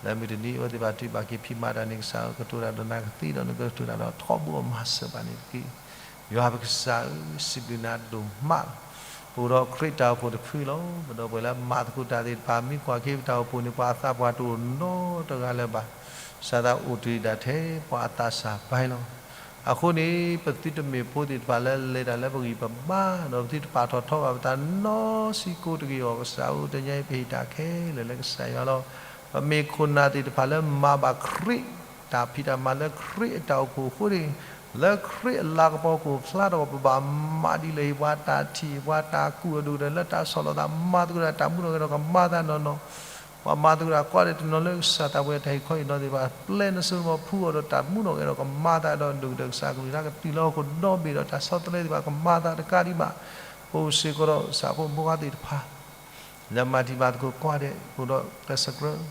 လၢမုၢ်တနံၤအဝဲသ့ၣ်တဖၣ်တုၤဘၣ်က့ၤဖံးမၤတၢ်န့ၣ် ကစၢ်ဧၢ ကတိၤတၢ်ဒီးနၤကသ့ဒီး နကတိၤတၢ်ဒီးထီဘိအီၤ မၤစၢၤဘၣ်န့ၣ်တက့ၢ်. ယွၤပကစၢ်ဧၢ စံးဘျုးနၤဒိၣ်မးလီၤ. ပအိၣ်ဒီးခရံာ်တၢ်အိၣ်ဖှိၣ်တဖုလီၤ. ပဒီပုၢ်ဝဲၢ်လၢမၤသကိးတၢ်သ့ၣ်တဖၣ် မ့ၢ်ကွၢ်က့ၤပတၢ်အိၣ်ဖှိၣ်န့ၣ် ပှၤအသးပှၢ်တအိၣ်နီတဂၤလၢၤဘၣ်. ကစၢ်သးအိၣ်တ့ၢ်ဒၣ်ထဲပှၤအသးစၢ်ပၢလီၤ. အဃိန့ၣ် ပသုတမ့ၢ်ဖိသ့ၣ်တဖၣ်လၢလဲၤတၢ်လၢပဂံၢ်ပဘါ ဒီးပသုတပာ်ထီၣ်ထီဘၣ်ပသးနီတဆံးကိးတဂ့ၤအီၤ ကစၢ်ဧၢ တနံၤအံၤပဟ့ၣ်တၢ်ခဲလၢာ်လၢကစၢ်ယွၤလီၤ. ပမ့ၢ်ခိၣ်နၢ်သ့ၣ်တဖၣ်လၢမၤဘၣ်ခရံာ် တၢ်ဖံးတၢ်မၤလၢခရံာ်အတၢ်အိၣ်ဖှိၣ်အဃိန့ၣ် လၢခရံာ်အလၤကပီၤကအိၣ်ဖျါထီၣ် ပဘၣ်မၤဒ်လဲၣ် ဟ့ၣ်ပှၤတၢ်ထံၣ် ဟ့ၣ်ပှၤတၢ်ကူၣ်အဒိၣ်ကတၢၢ်လၢတၢ်ဆီၣ်လီၤသး မၤသကိးတၢ်တၢ်မူထီၣ်ဂဲၤထီၣ်ကမၤသးနီၢ်နီၢ် ပှၤမၤသကိးတၢ်ကိးဂၤဒဲးတနီၤလၢကစၢ်သးပှဲၤတၢ်ဟ့ၣ်ခီဟ့ၣ်နီၤသ့ၣ်တဖၣ် ပျဲနစိနမီၤဖှူအီၤဒီးတၢ်မူထီၣ်ဂဲၤထီၣ်ကမၤသးဒီး ဒိၣ်ကတၢၢ်ကစၢ်ကလုၢ်ကထါကတုၤလၢဟီၣ်ခိၣ်ဒီဘ့ၣ်ဒီး တၢ်ဆီတလဲသ့ၣ်တဖၣ်ကမၤသးတကးဒံးဘၣ် ပအိၣ်စ့ၢ်ကီးဒီးကစၢ်ဖိမုၣ်ဖိခွါသ့ၣ်တဖၣ် လၢမၤတံၢ်မၤသကိးကိးဂၤဒဲး ပအိၣ်ဒီးကျဲးစၢးကြၢး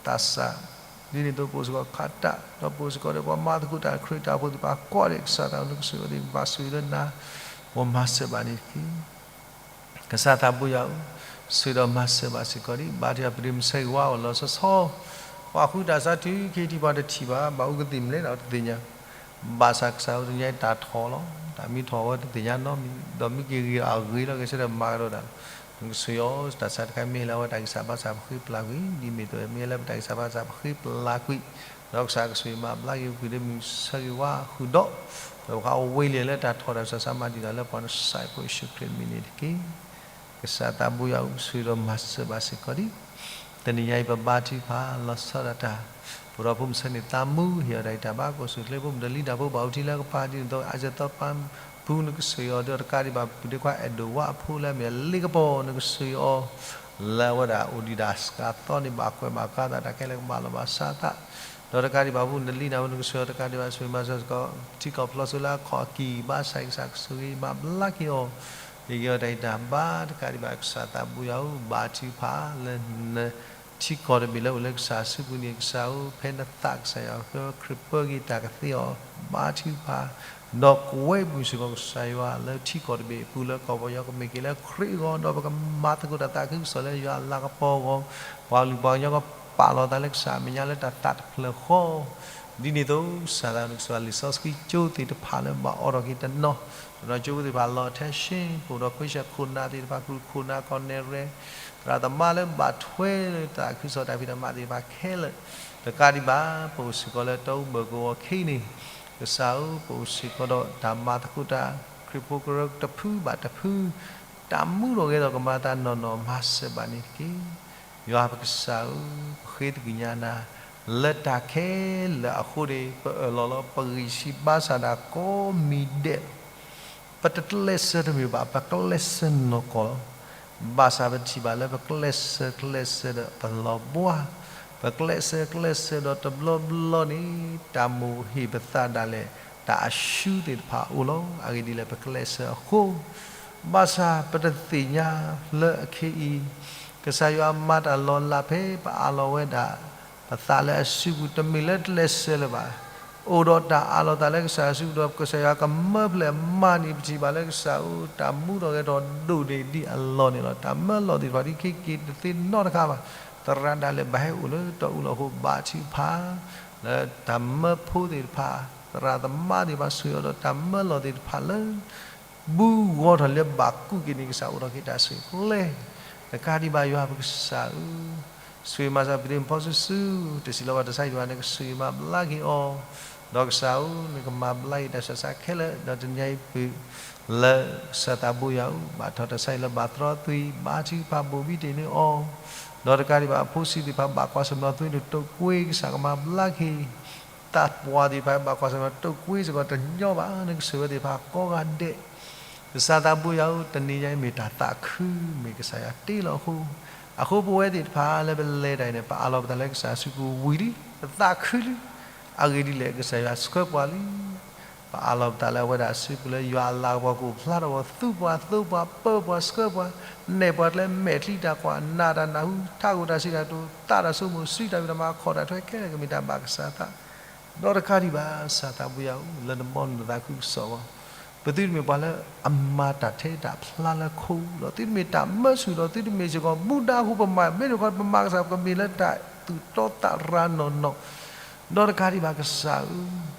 သးစၢ် ဒ်န့ၣ်အသိး ပအိၣ်စ့ၢ်ကီးခးတၢ် ဒီးပအိၣ်စ့ၢ်ကီးဒီးပှၤမၤသကိးတၢ်ခရံာ်တၢ်အိၣ်ဖှိၣ်သ့ၣ်တဖၣ်ကိးဂၤဒဲး ကစၢ်သးနကဆိၣ်ဂ့ၤအီၤသ့ၣ်တဖၣ်ဆိၣ်ဂ့ၤလၢနၤ မ်မၤစၢၤဘၣ်န့ၣ်တက့ၢ်. ကစၢ်သးပူၤယၤဧၢ, ဆိၣ်ဂ့ၤဒီးမၤစၢၤဘၣ်စ့ၢ်ကီးဒံး ဘါထုကဖၣ်ပဒ့မုၢ်ဆၢဂ့ၤဝါအီၤလီၤဆီဆီ ပှၤဃုတၢ်ဆါထုကဖၣ်ထံးပှၤတထံၣ်ဘၣ် ဘၣ်အူကသံၣ်မနုၤလဲၣ်ဒီးတသ့ၣ်ညါ ဘၣ်ဆၣ်ကစၢ်ဧၢ တနံၤညါအံၤတၢ်ထီၣ်လီၤ တၢ်မ့ၢ်ထီၣ်ဝဲတသ့ၣ်ညါနီတမံၤ ဒီးမ့ၢ်က့ၤဂ့ၤအဂ့ၤလီၤ ကဲဆၢထၢၣ်မၤကဒီးတၢ် နကဆိၣ်ဂ့ၤအီၤ တၢ်ဆါတခါမ့ၢ်ဟ့ၣ်လီၤဝဲတၢ်ဂံၢ်စၢ်ဘါစၢ်ပဃ့ပလၤကွံာ် ဒ်မ့ၢ်တမ့ၢ်လၢပတၢ်ဂံၢ်စၢ်ဘါစၢ်ပဃ့ပလၤကွံာ် ဒီးကစၢ်ကဆိၣ်ဂ့ၤမၤဘျါက့ၤပဒ့မုၢ်ဆၢဂ့ၤဝါဃုာ်ဒီး ဒီးပှၤအိၣ်ဝဲလံလၢတၢ်ထီၣ်တၢ်ဂံၢ်စၢ်ဆါမၤတံၢ်တၢ်လၢပှၤနစၢ်ဖိယ့ၣ်ၡူးခရံာ်မံၤန့ၣ်တက့ၢ်. ကစၢ်သးပူၤယၤဧၢ ဆိၣ်ဂ့ၤဒီးမၤစၢၤဘၣ်စ့ၢ်ကီးဒံး တနံၤညါအံၤပဘါထုကဖၣ်လီၤဆီဒၣ်တၢ် ပဒီပုၢ်မုၣ်ဆၢန့ၣ် သးမူဟ့ၣ်အီၤတၢ်ဂံၢ်တၢ်ဘါ ကိးဆူၣ်ချ့ ပမုၢ်တလံတၢ်ဖိ ဘၣ်အူထံလၢကပၤဒ်န့ၣ်အသိး အါစၢၤသီပၢ်ပူၤ နကဆိၣ်ဂ့ၤအီၤ ဒီးတကးဒံးဘၣ် ပုၢ်ဒ့ခွါအဲၣ်ဒိးဝါအဖိလၢအမ့ၢ်အလ့ကပီၤ နကဆိၣ်ဂ့ၤအီၤ လၢအဝဲဒၣ်အိၣ်ဒံးဒၣ်စှၤသီန့ၣ် ဘၣ်ကွဲးဘၣ်ကါသး တၢ်ခဲလၢာ်ကဘၣ်လီၤဘၣ်စးသး ဒီးတကးဒံးဘၣ် ပမုၢ်တလံတၢ်ဖိ နကဆိၣ်ဂ့ၤအီၤ တကးဒံးဘၣ် ဆိၣ်ဂ့ၤမၤစၢၤစ့ၢ်ကီး ထံကီၢ်ဖျိစိလၢအခီၣ်အကံၢ် ဘၣ်ဆၣ်ကစၢ်ကဆိၣ်ဂ့ၤမၤဘျါက့ၤအီၤ ဟ့ၣ်က့ၤအီၤတၢ်ဂံၢ်တၢ်ဘါ တကးဒံးဘၣ် ကစၢ်သးပူၤယၤဧၢ ဘါထုကဖၣ်လၢန ထံကီၢ်တဘ့ၣ်လၢအိၣ်လၢကစၢ်အစုပူၤန့ၣ် ကစၢ်ဧၢ ဖဲနသးကစၢ်ယွၤ ဖဲခရံာ်ပၢက့ၤတၢ်ကသ့အီၤ ဘါထုကဖၣ် ဒီးကွဲမုာ်စ့ၢ်ကီးကစၢ်ယွၤလၢထံကီၢ်တဘ့ၣ်အပူၤလၢကီၢ်ပယီၤကမ့ၢ်က့ၤလၢခရံာ်အဂီၢ် ဒီးပကမၤသကိးတၢ်သးခုကစီၣ်လၢယွၤအလၤကပီၤအဂီၢ် ပှၤကလုာ်ပှၤကညီက ပာ်လီၤသးလၢကစၢ်အမဲာ်ညါလၢတၢ်သးတဖျၢၣ်ဃီ, ဒ်န့ၣ်အသိး ကစၢ်သးနကစၢ်လံာ်စီဆှံကၠိသ့ၣ်တဖၣ်လၢဘၣ်အိးထီၣ်က့ၤတနီၤ, တနီၤကၠိဖိသ့ၣ်တဖၣ်လီၤထဲရှ့ ပအိၣ်ဒီးခွံဆၢခိၣ်နၢ်သ့ၣ်တဖၣ် ကရူၢ်ခိၣ်နၢ်ကီၢ်နဲၣ်ရဲၣ် သရၣ်သမါလၢဘၣ်ထွဲလၢတၢ်ခုကစီၣ်တၢ်ဖံးတၢ်မၤသ့ၣ်တဖၣ်ခဲလၢာ်, တကးဒံးဘၣ် ပအိၣ်စ့ၢ်ကီးလၢတီအူဘၢၣ်ကဝီၤခံန့ၣ်, ကစၢ်ဧၢ ပအိၣ်စ့ၢ်ကီးဒီးတၢ်မၤသကိးတၢ် ခရံာ်ဖိကရၢတဖုဘၣ်တဖု, တၢ်မူထီၣ်ဂဲၤထီၣ်ကမၤသးနီၢ်နီၢ် မၤစၢၤဘၣ်န့ၣ်တက့ၢ်. ယွၤပကစၢ်ဧၢ, ပဃ့သကွံၢ်ညါနၤ လၢတၢ်ခဲလၢာ်အဃိန့ၣ် ပအၢၣ်လီၤလီၤ ပဂံၢ်ဆံးဘါစၢ်ဒၣ်ကိးမံၤဒဲးလီၤ. ပတကျဲးစၢးတမ့ၢ်ဘၣ်, ပကျဲးစၢးနီၢ်ကီၢ်လီၤ. ဘၣ်ဆၣ်ပထံၣ်ဘၣ်လၢပကျဲးစၢးကျဲးစၢးဒီးပလီၤဘှါ, ပကျဲးစၢးကျဲးစၢးဒီးတဘျီဘျီန့ၣ် တၢ်မိၣ်ဟ့ၣ်ပသးဒၣ်လဲာ် တၢ်အရှုံးသ့ၣ်တဖၣ်အိၣ်လီၤ. အဂ့ၢ်ဒ်လဲၣ် ပကျဲးစၢးအဃိ ဘၣ်ဆၣ်ပတသ့ၣ်ညါလၢအခဲအံၤ ကစၢ်ယွၤမၤတၢ်လီၤလးဖဲပအးလီၤဝဲဒၣ် ပသးလၢအစုပူၤ တမ့ၢ်လၢကျဲးစၢးလၢၤဘၣ်. အိၣ်ဒီးတၢ်အးလီၤသးလၢကစၢ်ယွၤစုပူၤဒီး ကစၢ်ယွၤကမၢဖျဲးမၤန့ၢ် ပထံၣ်ဘၣ်လၢကစၢ်ဧၢ တၢ်မူထီၣ်ဂဲၤထီၣ်ဒိၣ်န့ၢ်ဒံးအလီၢ်န့ၣ်လီၤ. တၢ်မၢလီၢ်သ့ၣ်တဖၣ်ဒ်ခဲက့ၤတသ့နီတခါဘၣ်. သရၣ်ဒၣ်လဲာ်ဘၣ်ဟဲအိၣ်လၢတီအူလီၢ်အဃိ ဘါထုကဖၣ် လၢတၢ်မၢဖိသ့ၣ်တဖၣ် သရၣ်သမါသ့ၣ်တဖၣ် ဆှၢအီၤဒီးတၢ်မၢလီၢ်သ့ၣ်တဖၣ်လၢ ဘူးဂီၤထီၣ်လၢဘၣ်ကူးက့ၤန့ၣ် ကစၢ်အိၣ်ထီၣ်က့ၤတၢ်ဆူၣ်ချ့, တကးဒံးဘၣ်ယွၤပကစၢ်ဧၢ, ဆိၣ်ဂ့ၤမၤစၢၤပဒ့မုၣ်ဖီဆူၣ်ဆူၣ် တဆံးလီၤဘၣ်တၢ်ဆါဟံၣ်တဖၣ်န့ၣ် ကဆိၣ်ဂ့ၤမၤဘျါက့ၤအီၤ, ဒီးကစၢ်ဧၢ နကမၤဘျါက့ၤတၢ်ဆူးတၢ်ဆါခဲလၢာ် ဒီးတနံၤအံၤပုၢ် လၢကစၢ်သးဘိယွၤဧၢ ဘၣ်ထီၣ်တၢ်ဆါဟံၣ်လၢဘၣ်သြီသွံၣ် ဘါထုကဖၣ်ဘိၣ်ဘံၣ်တ့ၢ်န့ၢ်အီၤ, ဒီးတကးဒံးဘၣ်အဖိဆံးသ့ၣ်တဖၣ်ဘၣ်ကွၢ်ဆၢၣ်မဲာ်သ့ၣ်တဖၣ်တိာ်ကွံာ် ကစၢ်ကမၤဘျါက့ၤ သးပှၢ်သ့ၣ်တဖၣ် ဘၣ်ကွၢ်ဆၢၣ်မဲာ်တိာ်ကွံာ်စ့ၢ်ကီးတညီဘၣ် နကဆိၣ်ဂ့ၤဝဲသ့ၣ်တဖၣ်ကိးဂၤဒဲး, ကစၢ်သးဘိယွၤဧၢ တနံၤညါအံၤမ့ၢ်တၢ်သးခု မ့ၢ်ကစၢ်ယွၤတ့လီၤအဃိ, အဃိပဝဲသ့ၣ်တဖၣ်လၢပလဲၤတၢ်အံၤန့ၣ် ပအးလီၤပသးလၢကစၢ်စုပူၤဝံၤလံ, ပသးခုလံ, အဂ့ၢ်ဒ်လဲၣ် ကစၢ်ယွၤဆှၢပှၤလံ ပအးလီၤပသးလၢအဝဲဒၣ်စုပူၤလၢယွၤအလၤကပီၤကအိၣ်ဖျါထီၣ်ပှၤ သူပှၤသီပှၤ ပၢပှၤဆှၢပှၤ နဲၣ်ပှၤကျဲ မဲာ်ချံတၢ်ကွၢ် နၢ်တၢ်နၢ်ဟူ ထးခိၣ်တၢ်စံးတၢ်ကတိၤ သးတၢ်ဆိကမိၣ် စုတၢ်ဖံးတၢ်မၤ ခီၣ်တၢ်ထွဲခဲလၢာ်ကမ့ၢ်တၢ်ဘၣ်ကစၢ်သး, ဒီးတကးဒံးဘၣ် ကစၢ်သးဘိယွၤဧၢ လၢနဘီနသးခုကစီၣ်အဂီၢ်, ပသုတမ့ၢ်ပှၤလၢအမၤတၢ်ထဲတၢ်ဖျါလၢခိလီၤ. သုတမ့ၢ်တၢ်မၢဆူၣ်ဒီး သုတမ့ၢ်စ့ၢ်ကီးမူဒါအဃိပမၤ မ့မ့ၢ်တခီပမၤကစၢ် ပကမ့ၢ်လၢတၢ်သူၣ်တီသးရၤနီၢ်နီၢ်, ဒီးတကးဒံးဘၣ်ကစၢ်ဧၢ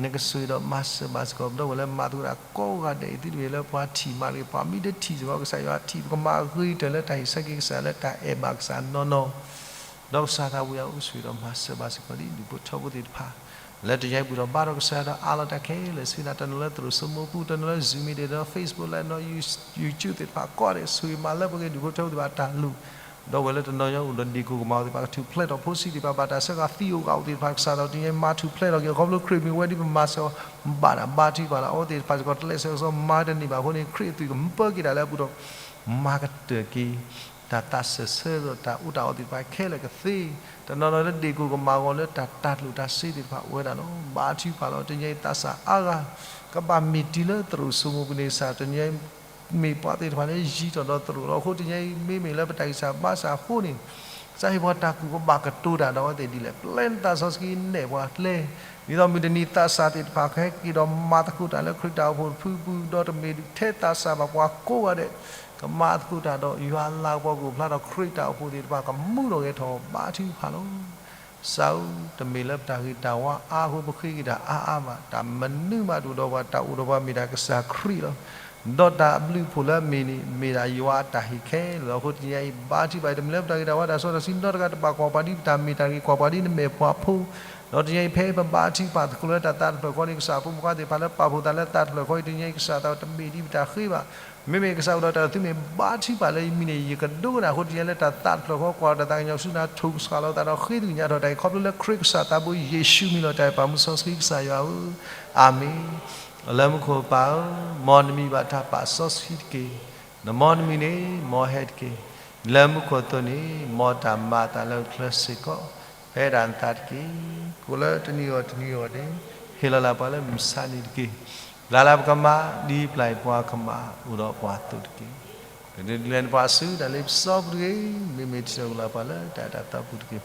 နကဆိၣ်ဂ့ၤဒီးမၤစၢၤဘၣ်စ့ၢ်ကီး ပဒီပုၢ်ဝဲၢ်လၢမၤသကိးတၢ်ကိးဂၤဒဲးအံၤ သုတမ့ၢ်လၢပှၤထံၣ်မးတဂ့ၤ ပှၤမံတထံၣ်စ့ၢ်ကီး ကစၢ်ယွၤထံၣ် ပကမၤအဂ့ၤကတၢၢ်လၢတၢ်ဟ့ၣ်ဆၢက့ၤကစၢ်လၢတၢ်အဲၣ်ဘၣ်ကစၢ်နီၢ်နီၢ်, ဒီးကစၢ်သးဘိယွၤအိၣ်ဆိၣ်ဂ့ၤဒီးမၤစၢၤဘၣ်စ့ၢ်ကီးဒ်ဒူၣ်ဖိထၢဖိသ့ၣ်တဖၣ် လၢတနံၤအံၤဘူၣ်ထီၣ်ဘါထီၣ်ကစၢ်ဒီးအးလီၤတၢ်ခဲလၢာ်ဆူနၤ တနီၤလၢသရိာ်စိမိပူၤ တနီၤလၢ Zoom meeting ဒီး Facebook လၢ YouTube သ့ၣ်တဖၣ်ကိးဂၤဒဲး ဆိၣ်ဂ့ၤမၤလၢပှဲၤက့ၤဒူၣ်ဖိထၢဖိသ့ၣ်တဖၣ်တၢ်လူၤ ဒီပုၢ်ဝဲၢ်လၢတနီၤညါအိၣ်ဒီးဒ့ၣ်ကိၢ်ကမၤအီၤသ့ၣ်တဖၣ် ကထူၣ်ဖျဲးထီၣ်ဖိဆံးသ့ၣ်တဖၣ် ဘၣ်တၢ်ဆၢကတီၢ်သံအိၣ်ဂာ်အိၣ်သ့ၣ်တဖၣ် ကစၢ်သးတနံၤအံၤမၤထူၣ်ဖျဲးထီၣ်က့ၤ ခီဖျိခရံာ်မ့ၢ်ဝဲဒ်ပမၤစ့ၢ်ကီး ဘၣ်တၢ်ဘါထုကဖၣ်လီၤ. အဝဲသ့ၣ်တဖၣ်စ့ၢ်ကီး တလဲၤဆၢကစီးမၤတန့ၢ်ဘၣ်အဃိန့ၣ် ခရံာ်အသွံၣ်ကမၢက့ၤတၢ်လၢအပူၤဒီး မၤကတၢၢ်က့ၤ တၢ်သးစၢၢ်ဆၢဒီးတၢ်အူတၢ်အီသ့ၣ်တဖၣ်ခဲလၢာ်ကသ့, တနီၤနီၤလၢဒ့ၣ်ကိၢ်ကမၤအီၤလၢတၢ်တၢ်ကျိၣ်တၢ်စ့သ့ၣ်တဖၣ်အိၣ်ဝဲဒၣ်လီၤ. ဘါထုကဖၣ်လီၤ. တနံၤအံၤသးစၢ်အါဂၤ ကဘၣ်မ့ၢ်တုၤလၢသရိာ်စိမိပူၤန့ၣ် ကစၢ်တနံၤအံၤ မ့ၢ်ပှၤသ့ၣ်တဖၣ်လၢယံၤထီၣ်ဒီးသရိာ်လီၤ. အဃိတနံၤအံၤ မ့မ့ၢ်လၢပတၢ်ဂံၢ်စၢ်ဘါစၢ်အဃိန့ၣ် ကစၢ်ဟ့ၣ်ပှၤတၢ်ကူၣ်ကဘၣ်ကတိၤတၢ်ဒီးအဝဲသ့ၣ်ဒ်လဲၣ်. ပျဲနသးစီဆှံနဲၣ်ပှၤကျဲ ဒ်သိးမုၢ်တနံၤသးစၢ်သ့ၣ်တဖၣ်ကဟဲက့ၤဒီးမၤသကိးတၢ်လၢခရံာ်တၢ်အိၣ်ဖှိၣ်တဖုပူၤ ဒီးတမ့ၢ်ထဲသးစၢ်ဘၣ်ပှၤကိးဂၤဒဲး ကမၤသကိးတၢ်ဒီးယွၤအလၤကပီၤကအိၣ်ဖျါထီၣ် ခရံာ်တၢ်အိၣ်ဖှိၣ်သ့ၣ်တဖၣ်ကမူထီၣ်ဂဲၤထီၣ်ဘါထုကဖၣ်လီၤ. ကစၢ်ဧၢ, တမ့ၢ်လၢပတၢ်ဂ့ၤတၢ်ဝါအါအဃိပဃ့က့ၤတၢ်အါအါဘၣ်. တၢ်မနုၤမးတအိၣ်ဒီးပှၤ တၢ်အိၣ်ဒီးပှၤမ့ၢ်ဒၣ်ကစၢ်ခရံာ်လီၤ. ဒီးတၢ်အဘျုးအဖှိၣ်လၢအမ့ၢ်န့ၣ် မ့ၢ်ဒၣ်ယွၤအတၢ်ဟ့ၣ်ခဲလၢာ်လီၤ. အဃိတနံၤအံၤ ဘါထုကဖၣ်အံၤ တမ့ၢ်လၢပတၢ်ဂ့ၤတၢ်ဝါတၢ်စီတၢ်ဆှံနီတဂၤ တဘၣ်ကွၢ်ပှၤဒ်ပတၢ်မ့ၢ်တၢ်ဂ့ၤ ကွၢ်ပှၤဒ်နမဲာ်ပှၤဖိ ဒီးတနံၤအံၤဖဲပဘါထုကဖၣ်သကိးလၢတၢ်သးတဖျၢၣ်ဃီန့ၣ် ကစၢ်ဖိမုၣ်ခွါသ့ၣ်တဖၣ်လၢပာ်ဖှိၣ်သးလၢတၢ်တဖျၢၣ်ဃီအံၤ တနံၤအံၤကစၢ်သးတမ့ၢ်ဒ်ပတၢ်ဃ့ဘၣ်. မ့မ့ၢ်ကစၢ်အိၣ်ဒီးတၢ်သးခု မ့ၢ်ဘါထုကဖၣ်လၢယမံၤန့ၣ် ယကဒိကနၣ်အဃိ တနံၤအံၤလၢတၢ်သးတဖျၢၣ်ဃီ ကွၢ်ဒီးတၢ်သးကညီၤဆူနၤ ထိၣ်ကဆှၣ်လီၤသးဒီးဃ့သကွံၢ်ညါထီၣ်တၢ်အံၤ ခီဖျိလၢခရံာ်ကစၢ်သးဘိယ့ၣ်ၡူးမံၤလီၤ. တၢ်အဲၣ်ပာ်မူစီဆှံကစၢ်ယွၤဧၢ, အၤမ့ၣ်. လၢမူခိၣ်ပၢ်ဧၢ, မ်နမံၤဘၣ်တၢ်ပာ်စီဆှံတက့ၢ်. နမ်နမံၤန့ၣ် မ်ဟဲတက့ၢ်. လၢမူခိၣ်အသိးန့ၣ် မ်တၢ်မၤအသးလၢအချၢစ့ၢ်ကီး ဖဲဒၣ်နသးတက့ၢ်. ကိးလၢတနံၤအဂီၢ်တနံၤအဂီၢ်န့ၣ် ဟ့ၣ်လီၤလၢပှၤလၢမုၢ်ဆါနံၤတက့ၢ်. ပျၢ်လၢပကမၤ ဒ်ပျၢ်အံၤပှၤကမၤ အိၣ်ဒီးပှၤအသိးတက့ၢ်. ကဒုးလဲၤနပှၤဆူတၢ်လ့ပစီပူၤတဂ့ၤ. မ့မ့ၢ်ထံၣ်လိာ်ပှၤလၢတၢ်အဲၣ်တၢ်သီပူၤတက့ၢ်.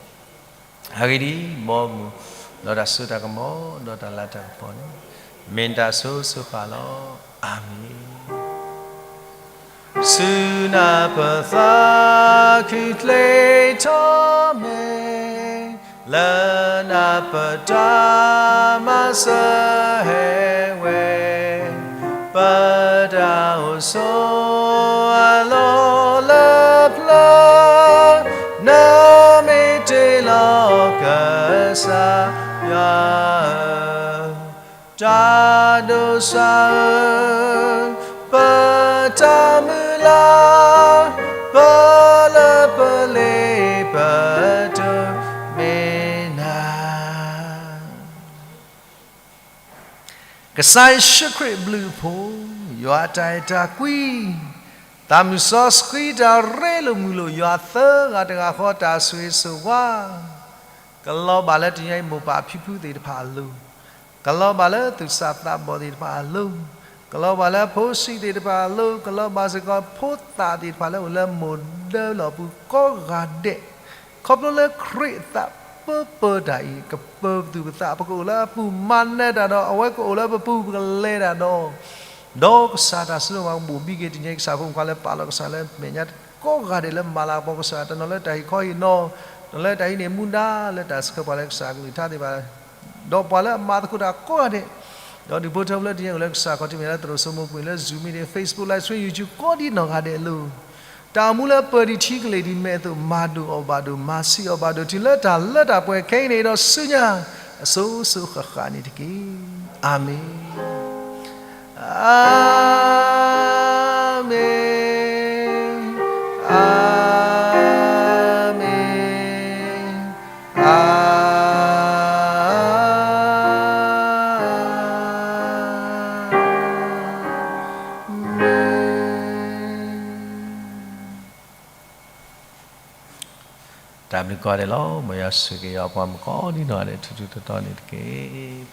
အဂ့ၢ်ဒ်အံၤ, မ်မုၢ် ဒီးတၢ်စိတၢ်ကမီၤ ဒီးတၢ်လၤတၢ်ကပီၤန့ၣ် မ့ၢ်တၢ်ဆိၣ်ဂ့ၤဆိၣ်ဝါလီၤ. အၤမ့ၣ်. ဆူနၤပသးခုကျ့ထီၣ်မ့ၢ် လၢနပတၢ်မၤစၢၤဟဲဝဲ, ပတၢ်အိၣ်ဆိးအလီၢ်လၢပျၢၤ, နမ့ၢ်တ့လီၤကစၢ်ယွၤဧၢ, တၢ်ဒိးစၢ်ဧၢ, ပတၢ်မုၢ်လၢ်, ပလၢပလ့ပတုၤမ့ၢ်နၤ. ကစၢ်ယ့ၣ်ၡူးခရံာ်အဘျုးအဖှိၣ်, ယွၤအတၢ်အဲၣ်တၢ်ကွံ, သးမုၢ်စီဆှံတၢ်ရ့လိာ်မုာ်လိာ်ယွၤသၢဂၤတဂၤဃီတၢ်ဆိၣ်ဂ့ၤဆိၣ်ဝါ, ကလီၤဘၣ်လၢတနံၤအံၤမိၢ်ပၢ်ဖံဖုသ့ၣ်တဖၣ်အလိၤ, ကလီၤဘၣ်လၢသူၣ်စၢ်သးဘီၣ်သ့ၣ်တဖၣ်အလိၤ, ကလီၤဘၣ်လၢဖိဆံးသ့ၣ်တဖၣ်အလိၤ, ကလီၤဘၣ်စ့ၢ်ကီးဖိသၣ်သ့ၣ်တဖၣ်လၢအိၣ်လၢမိၢ်ဒၢလီၢ်ပူၤကိးဂၤဒဲး, ခီဖျိလၢခရံာ်အသးပၢပၢတၢ်အံၤ ကပၢၤပသူၣ်ပသး, ပကအိၣ်လၢအပူၤမၤနၢၤတၢ်ဒီး အဝဲကအိၣ်လၢပပူၤပကလဲၤတၢ်ဒီး ဒီးကစၢ်တၢ်စံးဘၣ်ကဘိၣ်ဘံက့ၤတနံၤအံၤ ကစၢ်ဖိမုၣ်ဖိခွါလၢပာ်လီၤကစၢ်လၢမဲာ်ညါကိးဂၤဒဲးလၢမၤလၤကပီၤကစၢ်တနီၤလၢတၢ်ဟ့ၣ်ခီဟ့ၣ်နီၤ, တနီၤလၢတၢ်ဟံးန့ၢ်မူဒါလၢတၢ်ဆှၢပှၤလၢကစၢ်အကလုၢ်ကထါသ့ၣ်တဖၣ်, ဒီးပှၤလၢအမၤသကိးတၢ်ကိးဂၤဒဲး, ဒီးဒုးဖိထၢဖိလၢတနံၤအံၤအိၣ်လၢကစၢ်ခီၣ်ထံးမဲာ်ညါလၢသရိာ်စိမိၤပှ့ၤလၢ Zoom meeting, Facebook live stream, YouTube ကိးဒံနီၢ်ဂၤဒဲးအလိၤ တၢ်အိၣ်မူလၢပၢၤဒံးထံကလ့ၢ်ဒံးမဲာ်အသိး မၤဒိၣ်အီၣ်ဘၣ်ဒိၣ် မၤဆံးအီၣ်ဘၣ်ဒိၣ် တုၤလၢတၢ်လၢတၢ်ပှဲၤခဲအံၤန့ၣ်ဒီးဆူညါ အစိၤစိၤဃၣ်ဃၣ်န့ၣ်တက့ၢ်. အၤမ့ၣ်, အၤမ့ၣ်, အၤမ့ၣ်, အၤ တၢ်ဘျုးကိးဂၤဒဲးလီၤ. မ်ယွၤဆိၣ်ဂ့ၤယွၤပှၤမုၣ်ကိးဒံနီၢ်ဂၤဒဲး ထူထူတီတီန့ၣ်တက့ၢ်.